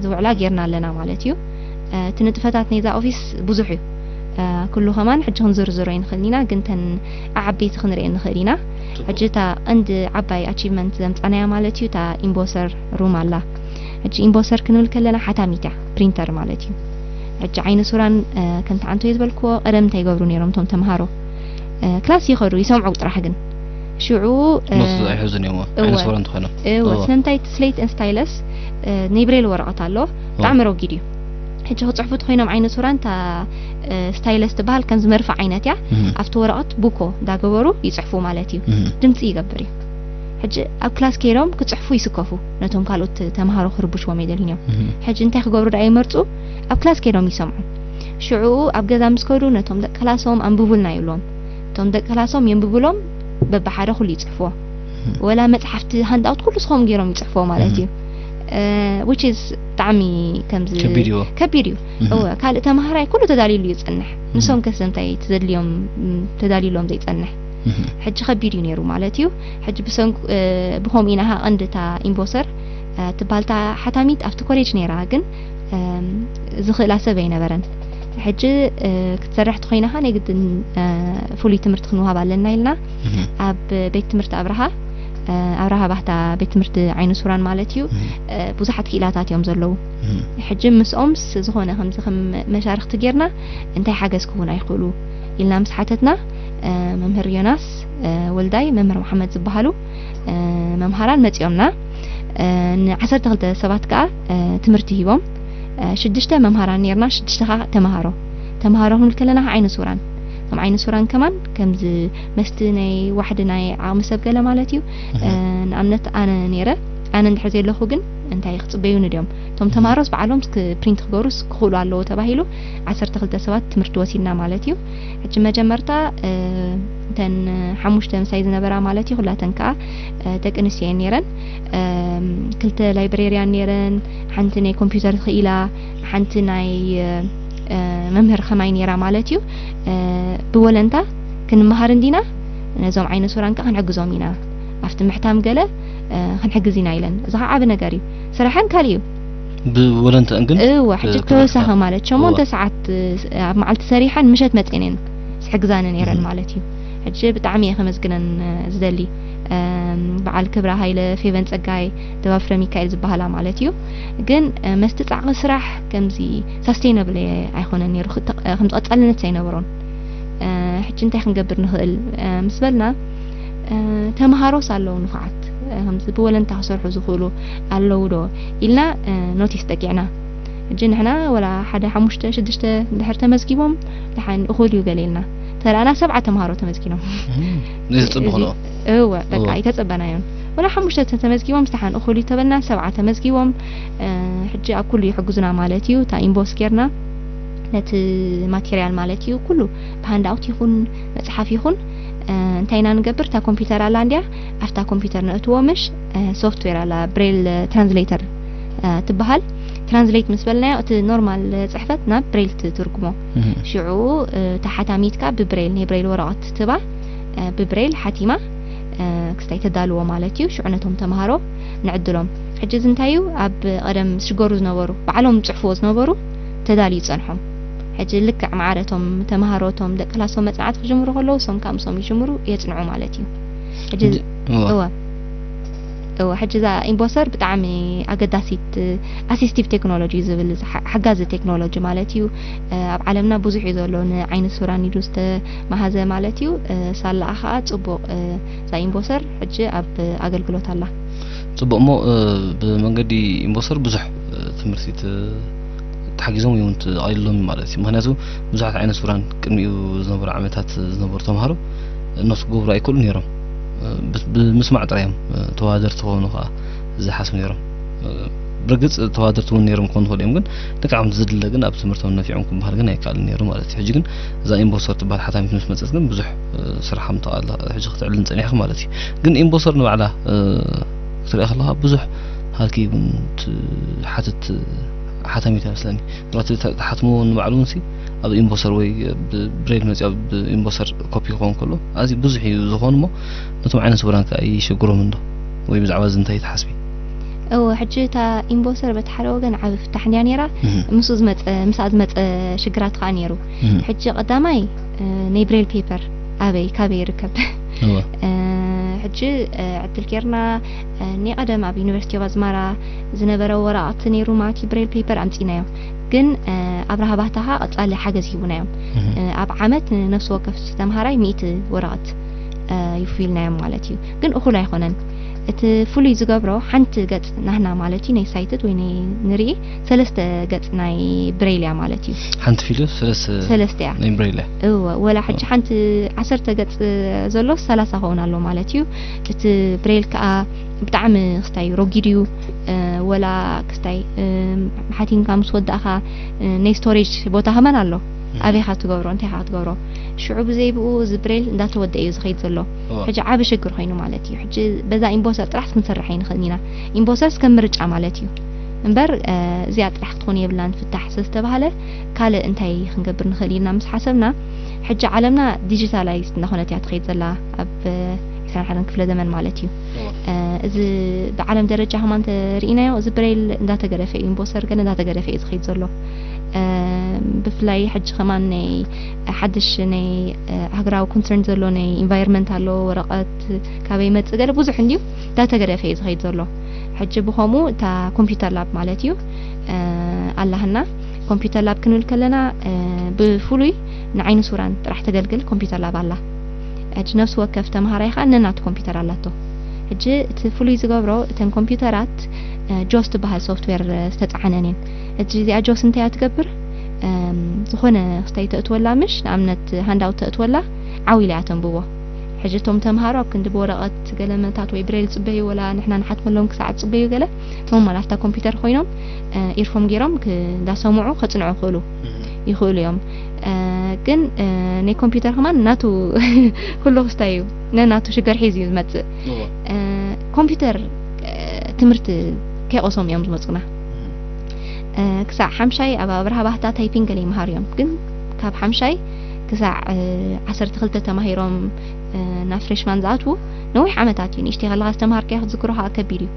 ዝውዕላ ጌርና ኣለና ማለት እዩ። እቲ ንጥፈታት ናይዛ ኦፊስ ብዙሕ እዩ። ኩሉ ከማን ሕጂ ክንዝርዝሮ ኣይንኽእልን ኢና፣ ግን ተን ዓበይቲ ክንሪኤን ንኽእል ኢና። ሕጂ እታ ቀንዲ ዓባይ ኣቺቭመንት ዘምፃናያ ማለት እዩ እታ ኢምቦሰር ሩም ኣላ። ሕጂ ኢምቦሰር ክንብል ከለና ሓታሚት እያ፣ ፕሪንተር ማለት እዩ። ሕጂ ዓይነ ሱራን ከምቲ ዓንቶ ዝበልክዎ ቀደም እንታይ ይገብሩ ነይሮም እቶም ተምሃሮ? ክላስ ይኸዱ ይሰምዑ ጥራሕ፣ ግን ሽዑ ኖት ኣይሕዙን እዮም። ዓይነ ሱራ እንተኾይኖም እወ። ስለምንታይ እቲ ስሌት ን ስታይለስ ናይ ብሬል ወረቐት ኣሎ፣ ብጣዕሚ ረጒድ እዩ። ሕጂ ክፅሕፉ ተኾይኖም ዓይነ ሱራን እታ ስታይለስ ትበሃል ከምዚ መርፍእ ዓይነት እያ። ኣብቲ ወረቐት ቡኮ እንዳገበሩ ይፅሕፉ ማለት እዩ። ድምፂ ይገብር እዩ። ሕጂ ኣብ ክላስ ከይዶም ክፅሕፉ ይስከፉ፣ ነቶም ካልኦት ተምሃሮ ክርብሽዎም ኣይደልዩን እዮም። ሕጂ እንታይ ክገብሩ ደኣ ይመርፁ? ኣብ ክላስ ከይዶም ይሰምዑ። ሽዑ ኣብ ገዛ ምስ ከዱ ነቶም ደቂ ክላሶም ኣንብቡልና ይብሎም። እቶም ደቂ ክላሶም የንብቡሎም፣ በብሓደ ኩሉ ይፅሕፍዎ። ወላ መፅሓፍቲ ሃንዳውት ኩሉ ስኾም ገይሮም ይፅሕፍዎ ማለት እዩ። which is ብጣዕሚ ከምዚ ከቢድ እዩ። ከቢድ እዩ። እወ፣ ካልእ ተምሃራይ ኩሉ ተዳልዩሉ እዩ ዝፀንሕ። ንሶም ከስ እንታይ ተዘድልዮም ተዳልዩሎም ዘይፀንሕ? ሕጂ ከቢድ እዩ ነይሩ ማለት እዩ። ሕጂ ብሰንኩ ብኸምኡ ኢና ኸዓ ቀንዲ እታ ኢምቦሰር ትበሃል እታ ሓታሚት ኣብቲ ኮሌጅ ነይራ፣ ግን ዝኽእላ ሰብ ኣይነበረን። ሕጂ ክትሰርሕ ተኾይናኻ ናይ ግድን ፍሉይ ትምህርቲ ክንወሃብ ኣለና ኢልና ኣብ ቤት ትምህርቲ ኣብርሃ ኣብርሃ ባህታ ቤት ትምህርቲ ዓይነ ሱራን ማለት እዩ። ብዙሓት ክኢላታት እዮም ዘለዉ። ሕጂ ምስኦምስ ዝኾነ ከምዚ ከም መሻርክቲ ጌርና እንታይ ሓገዝ ክህቡና ይኽእሉ ኢልና ምስ ሓተትና፣ መምህር ዮናስ ወልዳይ፣ መምህር መሓመድ ዝበሃሉ መምሃራን መጺኦምና። ንዓሰርተ ክልተ ሰባት ከኣ ትምህርቲ ሂቦም። ሽዱሽተ መምሃራን ኔርና፣ ሽዱሽተ ከኣ ተምሃሮ። ተምሃሮ ክንብል ከለና ከኣ ዓይነ ሱራን። እቶም ዓይነ ሱራን ከማን ከምዚ መስቲ ናይ ዋሕዲ ናይ ዓቕሚ ሰብ ገለ ማለት እዩ። ንኣብነት ኣነ ኔረ፣ ኣነ እንድሕር ዘለኹ ግን እንታይ ክጽበዩኒ ድዮም? እቶም ተምሃሮስ ባዕሎም ፕሪንት ክገብሩስ ክኽእሉ ኣለዎ ተባሂሉ ዓሰርተ ክልተ ሰባት ትምህርቲ ወሲድና ማለት እዩ። ሕጂ መጀመርታ እተን ሓሙሽተ ምሳይ ዝነበራ ማለት እዩ፣ ኩላተን ከኣ ደቂ ኣንስትዮ እየን ኔረን። ክልተ ላይብሬርያን ኔረን፣ ሓንቲ ናይ ኮምፒውተር ክኢላ፣ ሓንቲ ናይ መምህር ከማይ ኔራ ማለት እዩ። ብወለንታ ክንመሃር እንዲና፣ ነዞም ዓይነ ሱራን ከኣ ክንሕግዞም ኢና፣ ኣብቲ ምሕታም ገለ ክንሕግዝ ኢና ኢለን። እዚ ከኣ ዓቢ ነገር እዩ። ስራሐን ካልእ እዩ። ብወለንተን ግን እወ፣ ሕጂ ተወሳኺ ማለት ሸሞንተ ሰዓት ኣብ መዓልቲ ሰሪሐን ምሸት መጼን እየን ዝሕግዛኒ ነይረን ማለት እዩ። ሕጂ ብጣዕሚ እየ ከመስግነን ዝደሊ። በዓል ክብራ ሃይለ፣ ፌቨን ጸጋይ፣ ደባብ ፍረ ሚካኤል ዝበሃላ ማለት እዩ። ግን መስቲ ጻዕቒ ስራሕ ከምዚ ሳስቴይነብል ኣይኮነን ነይሩ፣ ከም ቀጻልነት ኣይነበሮን። ሕጂ እንታይ ክንገብር ንኽእል ምስ በልና፣ ተምሃሮስ ኣለዉ ንፉዓት፣ ከምዚ ብወለንታ ክሰርሑ ዝኽእሉ ኣለዉ ዶ ኢልና ኖቲስ ጠቂዕና። ሕጂ ንሕና ወላ ሓደ ሓሙሽተ ሽዱሽተ እንድሕር ተመዝጊቦም ደሓን እኹል እዩ ገለ ኢልና ተረኣና፣ ሰብዓ ተምሃሮ ተመዝጊኖም። ዘይተጸበኽንኦ። እወ፣ በቃ ኣይተጸበናዮን። ወላ ሓሙሽተ ተመዝጊቦም ደሓን እኹል እዩ ተበልና፣ ሰብዓ ተመዝጊቦም። ሕጂ ኣብ ኩሉ ይሕግዙና ማለት እዩ። እታ ኢንቦክስ ጌርና ነቲ ማቴርያል ማለት እዩ ኩሉ ብሃንድ ኣውት ይኹን መጽሓፍ ይኹን እንታይ ኢና ንገብር? እታ ኮምፒውተር ኣላ እንድያ፣ ኣብታ ኮምፒውተር ነእትዎ ምሽ ሶፍትዌር ኣላ ብሬል ትራንስሌተር ትበሃል። ትራንስሌት ምስ በልናዮ እቲ ኖርማል ጽሕፈት ናብ ብሬል ትትርጉሞ። ሽዑ እታ ሓታሚትካ ብብሬል ናይ ብሬል ወረቐት ትባ ብብሬል ሓቲማ ክስታይ ተዳልዎ ማለት እዩ። ሽዑ ነቶም ተምሃሮ ንዕድሎም። ሕጂ እዚ እንታይ እዩ? ኣብ ቀደም ዝሽገሩ ዝነበሩ ባዕሎም ዝጽሕፍዎ ዝነበሩ ተዳልዩ ይጸንሖም። ሕጂ ልክዕ ማዕረቶም ተምሃሮቶም ደቂ ክላሶም መጽናዕቲ ክጅምሩ ከለዉ እሶም ካብ ምሶም ይጅምሩ የጽንዑ ማለት እዩ። ሕጂ እወ እወ ሕጂ እዛ ኢምቦሰር ብጣዕሚ ኣገዳሲት ኣሲስቲቭ ቴክኖሎጂ ዝብል ሓጋዚ ቴክኖሎጂ ማለት እዩ። ኣብ ዓለምና ብዙሕ እዩ ዘሎ ንዓይኒ ሱራን ኢሉ ዝተማሃዘ ማለት እዩ። ሳላኣ ከዓ ፅቡቕ እዛ ኢምቦሰር ሕጂ ኣብ ኣገልግሎት ኣላ። ፅቡቕ እሞ ብመንገዲ ኢምቦሰር ብዙሕ ትምህርቲ ተሓጊዞም ወይ እውን ተቐሊሎም ማለት እዩ። ምክንያቱ ብዙሓት ዓይነት ሱራን ቅድሚኡ ዝነበሩ ዓመታት ዝነበሩ ተምሃሮ እነሱ ክገብሩ ኣይክእሉ ነይሮም። ብምስማዕ ጥራይ እዮም ተዋዳደርቲ ክኾኑ ከዓ ዝሓስቡ ነይሮም። ብርግፅ ተዋደርቲ እውን ነይሮም ክኾኑ ይኽእሉ እዮም፣ ግን ልክዕ ከምቲ ዝድለ ግን ኣብ ትምህርቶም ነፊዖም ክበሃል ግን ኣይከኣልን ነይሩ ማለት እዩ። ሕጂ ግን እዛ ኢምቦሰር ትበሃል ሓታሚት ምስ መፀት ግን ብዙሕ ስራሕ ምተቓላ ሕጂ ክትዕልን ፀኒሕኪ ማለት እዩ። ግን ኢምቦሰር ንባዕላ ክትሪኣ ከለካ ብዙሕ ሃልኪ እውን ትሓትት ሓታሚት ኣይመስለኒ። ምክንያቱ ትሓትሞ ንባዕሉ እውን ኣብ ኢምቦሰር ወይ ብብሬል መፂኣ ብኢምቦሰር ኮፒ ክኸውን ከሎ ኣዝዩ ብዙሕ እዩ ዝኾን እሞ ነቶም ዓይነት ስውራን ከኣ ይሸግሮም እንዶ? ወይ ብዛዕባ እዚ እንታይ ትሓስቢ? እወ፣ ሕጂ እታ ኢምቦሰር በቲ ሓደ ወገን ዓቢ ፍታሕ እንድያ ነይራ። ምስኡ ዝመጸ ምስኣ ዝመጸ ሽግራት ከኣ ነይሩ። ሕጂ ቀዳማይ ናይ ብሬል ፔፐር ኣበይ ካበይ ይርከብ? ሕጂ ዕድል ጌርና ናይ ቀደም ኣብ ዩኒቨርሲቲ ኦፍ ኣዝማራ ዝነበረ ወረቐት ነይሩ ማለት እዩ። ብሬል ፔፐር ኣምጺእናዮ፣ ግን ኣብርሃ ባህታ ከኣ ቀጻሊ ሓገዝ ሂቡና እዮም። ኣብ ዓመት ንነፍሲ ወከፍ ተምሃራይ ሚእቲ ወረቐት ይፍይልናዮም ማለት እዩ። ግን እኹል ኣይኮነን። እቲ ፍሉይ ዝገብሮ ሓንቲ ገጽ ናህና ማለት እዩ ናይ ሳይትድ ወይ ናይ ንርኢ ሰለስተ ገጽ ናይ ብሬል እያ ማለት እዩ። ሓንቲ ፊልም ሰለስተ ሰለስተ እያ። ናይ ብሬል እያ። እወ፣ ወላ ሕጂ ሓንቲ ዓሰርተ ገጽ ዘሎ ሰላሳ ኸውን ኣሎ ማለት እዩ። እቲ ብሬል ከኣ ብጣዕሚ ክስታይ ረጊድ እዩ። ወላ ክስታይ ሓቲንካ ምስ ወዳእካ ናይ ስቶሬጅ ቦታ ከመን ኣሎ። ኣበይካ ትገብሮ፣ እንታይካ ክትገብሮ? ሽዑ ብዘይ ብኡ እዚ ብሬል እንዳተወደአ እዩ ዝኸይድ ዘሎ። ሕጂ ዓቢ ሽግር ኮይኑ ማለት እዩ። ሕጂ በዛ ኢምቦሰር ጥራሕ ክንሰርሕ ኣይንኽእልን ኢና። ኢምቦሰር እስከ ምርጫ ማለት እዩ። እምበር እዚኣ ጥራሕ ክትኾን የብላን ፍታሕ ስለዝተባሃለ ካልእ እንታይ ክንገብር ንኽእል ኢልና ምስ ሓሰብና፣ ሕጂ ዓለምና ዲጂታላይዝ እናኾነት እያ ትኸይድ ዘላ ኣብ ዒስራን ሓደን ክፍለ ዘመን ማለት እዩ። እዚ ብዓለም ደረጃ ከማን ተርኢናዮ እዚ ብሬል እንዳተገደፈ እዩ፣ ኢምቦሰር ገለ እንዳተገደፈ እዩ ዝኸይድ ዘሎ። ብፍላይ ሕጂ ከማን ናይ ሓድሽ ናይ ሃገራዊ ኮንሰርን ዘሎ ናይ ኢንቫይሮንመንት ኣሎ፣ ወረቐት ካበይ መጽእ ገለ ብዙሕ እንድዩ እንዳተገደፈ እዩ ዝኸይድ ዘሎ። ሕጂ ብኸምኡ እታ ኮምፒውተር ላብ ማለት እዩ ኣላህና። ኮምፒውተር ላብ ክንብል ከለና ብፍሉይ ንዓይኒ ሱራን ጥራሕ ተገልግል ኮምፒውተር ላብ ኣላ። ሕጂ ነፍሲ ወከፍ ተምሃራይ ከዓ ነናቱ ኮምፒውተር ኣላቶ። ሕጂ እቲ ፍሉይ ዝገብሮ እተን ኮምፒውተራት ጆስ ትበሃል ሶፍትዌር ዝተፃዓነን እየን። ሕጂ እዚኣ ጆስ እንታይ እያ ትገብር? ዝኾነ ክስታይ ተእትወላ ምሽ ንኣብነት ሃንዳውት ተእትወላ ዓው ኢላ እያ ተንብቦ። ሕጂ እቶም ተምሃሮ ኣብ ክንዲ ብወረቐት ገለመታት ወይ ብሬል ፅበዩ ወላ ንሕና ንሓትመሎም ክሳዕ ፅበዩ ገለ እቶም ኣብታ ኮምፒውተር ኮይኖም ኢርፎን ገይሮም እንዳሰምዑ ከፅንዑ ይኽእሉ ይኽእሉ እዮም። ግን ናይ ኮምፒውተር ከማን ናቱ ኩሉ ክስታይ እዩ፣ ነናቱ ሽገር ሒዙ እዩ ዝመፅእ። ኮምፒውተር ትምህርቲ ከይቆሶም እዮም ዝመፁና። ክሳዕ ሓምሻይ ኣብ ኣብርሃ ባህታ ታይፒንግ ገለ ይመሃሩ እዮም፣ ግን ካብ ሓምሻይ ክሳዕ ዓሰርተ ክልተ ተማሂሮም ናብ ፍሬሽማን ዝኣትዉ ነዊሕ ዓመታት እዩ። ንእሽተይ ከለኻ ዝተምሃርካዮ ክትዝክሮ ከዓ ከቢድ እዩ።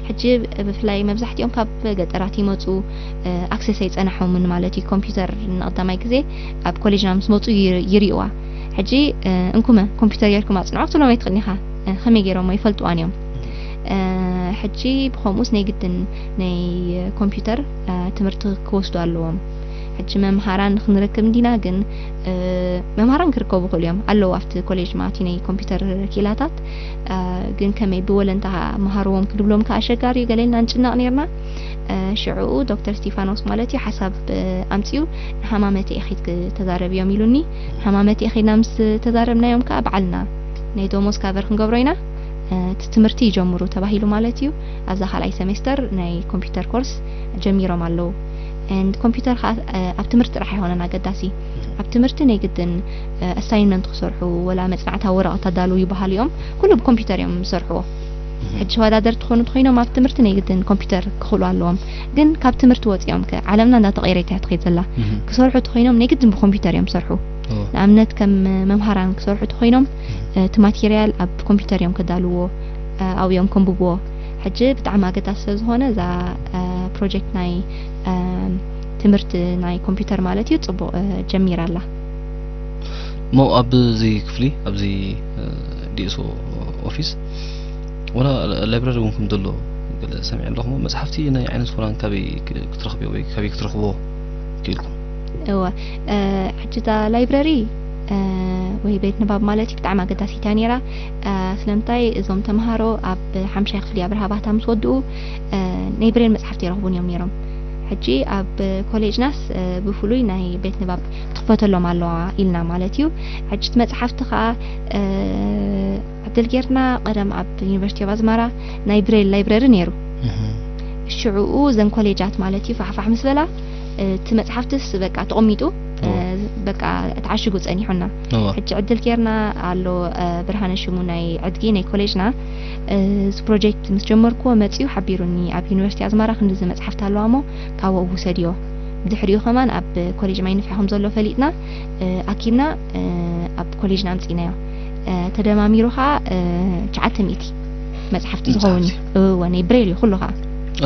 ሕጂ ብፍላይ መብዛሕትኦም ካብ ገጠራት ይመፁ፣ ኣክሰስ ኣይፀናሖምን ማለት እዩ። ኮምፒውተር ንቐዳማይ ግዜ ኣብ ኮሌጅና ምስ መፁ ይር- ይሪእዋ። ሕጂ እንኩመ ኮምፒውተር ጌርኩም ኣፅንዖ ክትብሎም ኣይትኽእልን ኢኻ። ከመይ ገይሮሞ ይፈልጥዋን እዮም። ሕጂ ብኸምኡስ ናይ ግድን ናይ ኮምፒውተር ትምህርቲ ክወስዱ ኣለዎም። ሕጂ መምሃራን ክንረክብ እንዲና፣ ግን መምሃራን ክርከቡ ይኽእሉ እዮም ኣለዉ ኣብቲ ኮሌጅ ማለት እዩ ናይ ኮምፒውተር ክኢላታት። ግን ከመይ ብወለንታ መሃርዎም ክንብሎም ከዓ ኣሸጋሪ እዩ፣ ገለ ኢልና ንጭነቕ ነይርና። ሽዕኡ ዶክተር ስቲፋኖስ ማለት እዩ ሓሳብ ኣምፅኡ፣ ንሃማመተ ኢኺድ ክተዛረብዮም ኢሉኒ። ሃማመተ ኢኺድና ምስ ተዛረብናዮም ከዓ በዓልና ናይ ዶሞዝ ካቨር ክንገብሮ ኢና። እቲ ትምህርቲ ይጀምሩ ተባሂሉ ማለት እዩ። ኣብዛ ካልኣይ ሰሜስተር ናይ ኮምፒውተር ኮርስ ጀሚሮም ኣለዉ። And ኮምፒውተር ከዓ ኣብ ትምህርቲ ጥራሕ ኣይኮነን ኣገዳሲ። ኣብ ትምህርቲ ናይ ግድን ኣሳይንመንት ክሰርሑ ወላ መፅናዕታዊ ወረቐት ኣዳልዉ ይበሃሉ እዮም። ኩሉ ብኮምፒውተር እዮም ዝሰርሕዎ። ሕጂ ተወዳደርቲ ክኾኑ ተኾይኖም ኣብ ትምህርቲ ናይ ግድን ኮምፒውተር ክኽእሉ ኣለዎም። ግን ካብ ትምህርቲ ወፂኦም ከ ዓለምና እንዳተቐየረት እያ ትኸይድ ዘላ። ክሰርሑ ተኾይኖም ናይ ግድን ብኮምፒውተር እዮም ዝሰርሑ። ንኣብነት ከም መምሃራን ክሰርሑ ተኾይኖም እቲ ማቴሪያል ኣብ ኮምፒውተር እዮም ከዳልዎ፣ ኣብኡ እዮም ከንብብዎ። ሕጂ ብጣዕሚ ኣገዳሲ ስለ ዝኾነ እዛ ፕሮጀክት ናይ ትምህርቲ ናይ ኮምፒውተር ማለት እዩ ጽቡቕ ጀሚራ ኣላ። እሞ ኣብዚ ክፍሊ ኣብዚ ዲኤስኦ ኦፊስ ወላ ላይብረሪ እውን ከም ዘሎ ገለ ሰሚዐ ኣለኹ። መጽሓፍቲ ናይ ዓይነት ፍራን ካበይ ክትረኽብዮ ወይ ካበይ ክትረኽብዎ ክኢልኩም? እወ፣ ሕጂ እዛ ላይብረሪ ወይ ቤት ንባብ ማለት እዩ ብጣዕሚ ኣገዳሲት እያ ነይራ። ስለምንታይ እዞም ተምሃሮ ኣብ ሓምሻይ ክፍሊ ኣብርሃ ባህታ ምስ ወድኡ ናይ ብሬል መጽሓፍቲ ይረኽቡን እዮም ነይሮም። ሕጂ ኣብ ኮሌጅናስ ብፍሉይ ናይ ቤት ንባብ ትኽፈተሎም ኣለዋ ኢልና ማለት እዩ። ሕጂ እቲ መጽሓፍቲ ከዓ ዕድል ጌርና ቀደም ኣብ ዩኒቨርሲቲ ኦፍ ኣዝማራ ናይ ብሬል ላይብረሪ ነይሩ። ሽዑኡ ዘን ኮሌጃት ማለት እዩ ፋሕፋሕ ምስ በላ እቲ መጽሓፍትስ በቃ ተቐሚጡ በቃ ተዓሽጉ ጸኒሑና። ሕጂ ዕድል ጌርና ኣሎ ብርሃነ ሽሙ ናይ ዕድጊ ናይ ኮሌጅና እዚ ፕሮጀክት ምስ ጀመርኩዎ መጺኡ ሓቢሩኒ ኣብ ዩኒቨርሲቲ ኣዝማራ ክንድዚ መጽሓፍቲ ኣለዋ እሞ ካብኡ ውሰድዮ። ብድሕሪኡ ከማን ኣብ ኮሌጅ ማይ ንፍሒ ከም ዘሎ ፈሊጥና ኣኪብና ኣብ ኮሌጅና ኣምጺእናዮ። ተደማሚሩ ከዓ ትሽዓተ ሚእቲ መጽሓፍቲ ዝኸውን እዩ። እወ ናይ ብሬል እዩ ኩሉ ከዓ።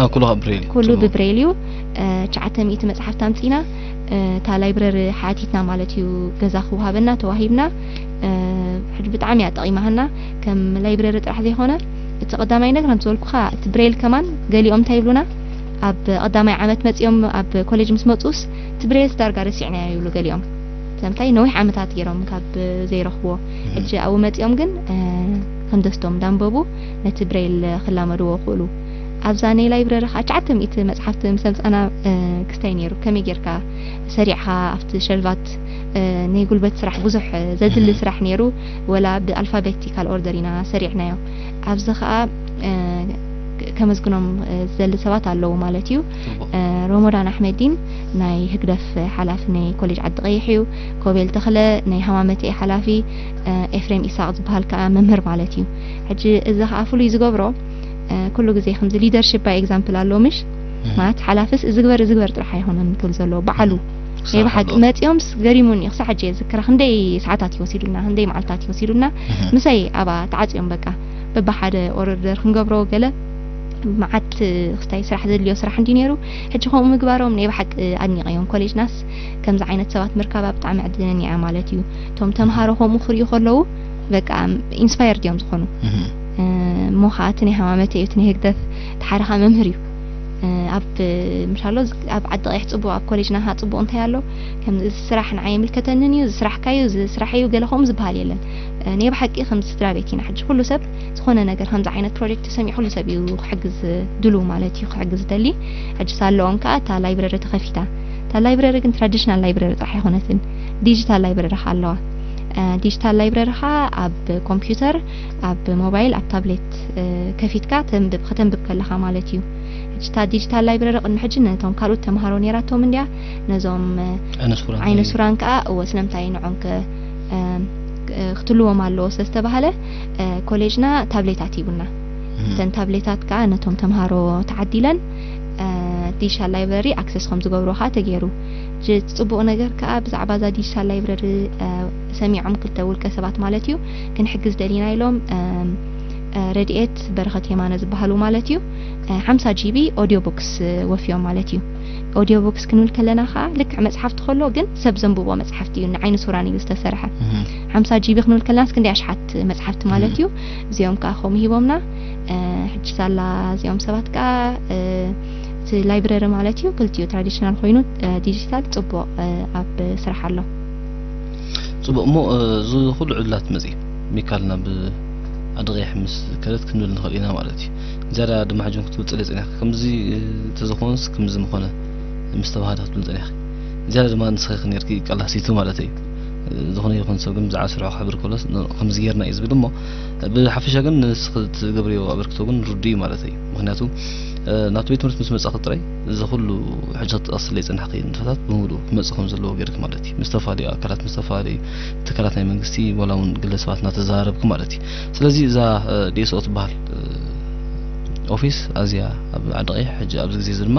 አ ኩሉ ከዓ ብሬል እዩ። ኩሉ ብብሬል እዩ። ትሽዓተ ሚእቲ መጽሓፍቲ ኣምጺእና እታ ላይብረሪ ሓቲትና ማለት እዩ ገዛ ክወሃበና ተዋሂብና። ሕጂ ብጣዕሚ እያ ጠቒማሃና ከም ላይብረሪ ጥራሕ ዘይኮነ እቲ ቀዳማይ ነገር ከም ዝበልኩኻ እቲ ብሬል ከማን ገሊኦም እንታይ ይብሉና ኣብ ቀዳማይ ዓመት መጺኦም ኣብ ኮሌጅ ምስ መጹስ እቲ ብሬልስ ዳርጋ ረሲዕናዮ ይብሉ ገሊኦም። ስለምንታይ ነዊሕ ዓመታት ገይሮም ካብ ዘይረኽብዎ። ሕጂ ኣብኡ መጺኦም ግን ከም ደስቶም እንዳንበቡ ነቲ ብሬል ክላመድዎ ክእሉ። ኣብዛ ናይ ላይብረሪ ከዓ ትሽዓተ ሚእቲ መጽሓፍቲ ምስ ኣምጻና ክስታይ ነይሩ። ከመይ ጌርካ ሰሪዕኻ ኣብቲ ሸልቫት ናይ ጉልበት ስራሕ ብዙሕ ዘድሊ ስራሕ ነይሩ። ወላ ብኣልፋቤቲካል ኦርደር ኢና ሰሪዕናዮ። ኣብዚ ከዓ ከመስግኖም ዝደሊ ሰባት ኣለዉ ማለት እዩ። ሮሞዳን ኣሕመዲን ናይ ህግደፍ ሓላፊ ናይ ኮሌጅ ዓዲ ቀይሕ እዩ። ኮቤል ተኽለ ናይ ሃማመተ ሓላፊ፣ ኤፍሬም ኢሳቅ ዝበሃል ከዓ መምህር ማለት እዩ። ሕጂ እዚ ከዓ ፍሉይ ዝገብሮ ኩሉ ግዜ ከምዚ ሊደርሽፕ ባይ ኤግዛምፕል ኣሎ ምሽ ማለት ሓላፍስ እዚ ግበር እዚ ግበር ጥራሕ ኣይኮነን ክብል ዘለዎ ባዕሉ ናይ ብሓቂ መፂኦምስ ገሪሙኒ ክሳዕ ሕጂ የዝክራ ክንደይ ሰዓታት ይወሲዱልና ክንደይ መዓልታት ይወሲዱልና ምሳይ ኣብኣ ተዓፅዮም በቃ በብሓደ ኦርደር ክንገብሮ ገለ መዓት ክስታይ ስራሕ ዘድልዮ ስራሕ እንዲ ነይሩ ሕጂ ከምኡ ምግባሮም ናይ ብሓቂ ኣድኒቀዮም ኮሌጅናስ ከምዚ ዓይነት ሰባት ምርካባ ብጣዕሚ ዕድለኛ እያ ማለት እዩ እቶም ተምሃሮ ከምኡ ክሪኡ ከለዉ በቃ ኢንስፓየርድ እዮም ዝኾኑ እሞ ከዓ እቲ ናይ ሃማመተ እዩ እቲ ናይ ህግደፍ እቲ ሓደ ከዓ መምህር እዩ ኣብ ምሻሎ ኣብ ዓዲ ቀይሕ ፅቡቅ ኣብ ኮሌጅና ከዓ ፅቡቅ እንታይ ኣሎ ከም እዚ ስራሕ ንዓይ ይምልከተንን እዩ እዚ ስራሕካ እዩ እዚ ስራሕ እዩ ገለ ከምኡ ዝበሃል የለን ናይ ብሓቂ ከምዚ ስድራ ቤት ኢና ሕጂ ኩሉ ሰብ ዝኾነ ነገር ከምዚ ዓይነት ፕሮጀክት ተሰሚዑ ኩሉ ሰብ እዩ ክሕግዝ ድሉ ማለት እዩ ክሕግዝ ደሊ ሕጂ ሳለኦም ከዓ እታ ላይብረሪ ተኸፊታ እታ ላይብረሪ ግን ትራዲሽናል ላይብረሪ ጥራሕ ኣይኮነትን ዲጂታል ላይብረሪ ከዓ ኣለዋ ዲጂታል ላይብረሪ ከዓ ኣብ ኮምፒውተር ኣብ ሞባይል ኣብ ታብሌት ከፊትካ ተንብብ ከተንብብ ከለኻ ማለት እዩ ሕጂ እታ ዲጂታል ላይብረሪ ቅድሚ ሕጂ ነቶም ካልኦት ተምሃሮ ነይራቶም እንዲያ ነዞም ዓይነ ሱራን ከዓ እወ ስለምንታይ ንዖም ክትልዎም ኣለዎ ስለ ዝተባሃለ ኮሌጅና ታብሌታት ሂቡና እተን ታብሌታት ከዓ ነቶም ተምሃሮ ተዓዲለን ዲጂታል ላይብረሪ ኣክሰስ ከም ዝገብሩ ከዓ ተገይሩ እቲ ፅቡቅ ነገር ከዓ ብዛዕባ እዛ ዲጂታል ላይብረሪ ሰሚዖም ክልተ ውልቀ ሰባት ማለት እዩ ክንሕግዝ ደሊና ኢሎም ረድኤት በረኸት የማነ ዝበሃሉ ማለት እዩ ሓምሳ ጂቢ ኦዲዮ ቡክስ ወፍዮም ማለት እዩ ኦዲዮ ቡክስ ክንብል ከለና ከዓ ልክዕ መፅሓፍቲ ከሎ ግን ሰብ ዘንብቦ መፅሓፍቲ እዩ ንዓይኒ ሱራን እዩ ዝተሰርሐ ሓምሳ ጂቢ ክንብል ከለና እስክንዲ ኣሽሓት መፅሓፍቲ ማለት እዩ እዚኦም ከዓ ከምኡ ሂቦምና ሕጂ ሳላ እዚኦም ሰባት ከዓ እቲ ላይብረሪ ማለት እዩ ክልቲኡ ትራዲሽናል ኮይኑ ዲጂታል ፅቡቅ ኣብ ስራሕ ኣሎ ፅቡቅ እሞ እዚ ኩሉ ዕድላት መፅኢ ሚካል ናብ ኣድቂሕ ምስ ከደት ክንብል ንኽእል ኢና ማለት እዩ ዝያዳ ድማ ሕጆን ክትብል ፅለ ፅኒሕ ከምዚ ተዝኾንስ ከምዚ ምኾነ ምስ ተባሃዳ ክትብል ፅኒሕ ዝያዳ ድማ ንስኸ ክነርኪ ቀላሲቱ ማለት እዩ ዝኾነ ይኹን ሰብ ግን ብዛዕባ ስርሑ ክሕብር ከሎስ ከምዚ ጌርና እዩ ዝብል እሞ ብሓፈሻ ግን ንስኺ ትገብርዮ ኣበርክቶ ግን ርዱ እዩ ማለት እዩ ምክንያቱ ናብቲ ቤት ትምህርቲ ምስ መጻእኺ ጥራይ እዚ ኩሉ ሕጂ ክትጠቕስለይ ዝጸናሕክዮ ንጥፈታት ብምሉኡ ክመጽእ ከም ዘለዎ ገይርኪ ማለት እዩ። ምስ ዝተፈላለዩ ኣካላት፣ ምስ ዝተፈላለዩ ትካላት ናይ መንግስቲ ዋላ እውን ግለሰባት እናተዘራረብኪ ማለት እዩ። ስለዚ እዛ ዲኤስኦ ትበሃል ኦፊስ ኣዝያ ኣብ ዓዲ ቀይሕ ሕጂ ኣብዚ ግዜ እዚ ድማ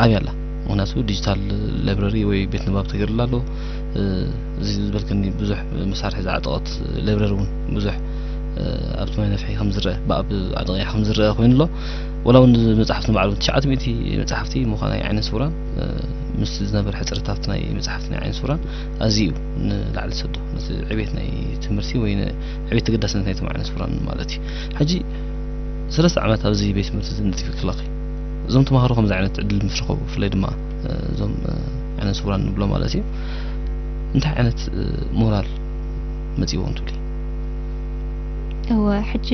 ዓብያ ኣላ። ምክንያቱ ዲጂታል ላይብረሪ ወይ ቤት ንባብ ተገይሩላ ኣሎ። እዚ ዝበልከኒ ብዙሕ መሳርሒ ዝዓጠቐት ላይብረሪ እውን ብዙሕ ኣብቲ ማይ ነፍሒ ከም ዝረአ ብኣብ ዓዲ ቀይሕ ከም ዝረአ ኮይኑ ኣሎ። ወላ እውን መፅሓፍቲ ንባዕሉ ትሽዓተ ሚእቲ መፅሓፍቲ ምዃና ዓይነት ስውራን ምስ ዝነበረ ሕፅረት ኣብቲ ናይ መፅሓፍቲ ናይ ዓይነት ስውራን ኣዝዩ እዩ ንላዕሊ ዝሰዶ ነቲ ዕቤት ናይ ትምህርቲ ወይ ዕቤት ተገዳስነት ናይቶም ዓይነት ስውራን ማለት እዩ። ሕጂ ሰለስተ ዓመት ኣብዚ ቤት ትምህርቲ እዚ ነጢፍኪ ኣለኺ። እዞም ተምሃሮ ከምዚ ዓይነት ዕድል ምስ ረኸቡ ብፍላይ ድማ እዞም ዓይነት ስውራን ንብሎ ማለት እዩ እንታይ ዓይነት ሞራል መፂዎም ትብሊ? እወ ሕጂ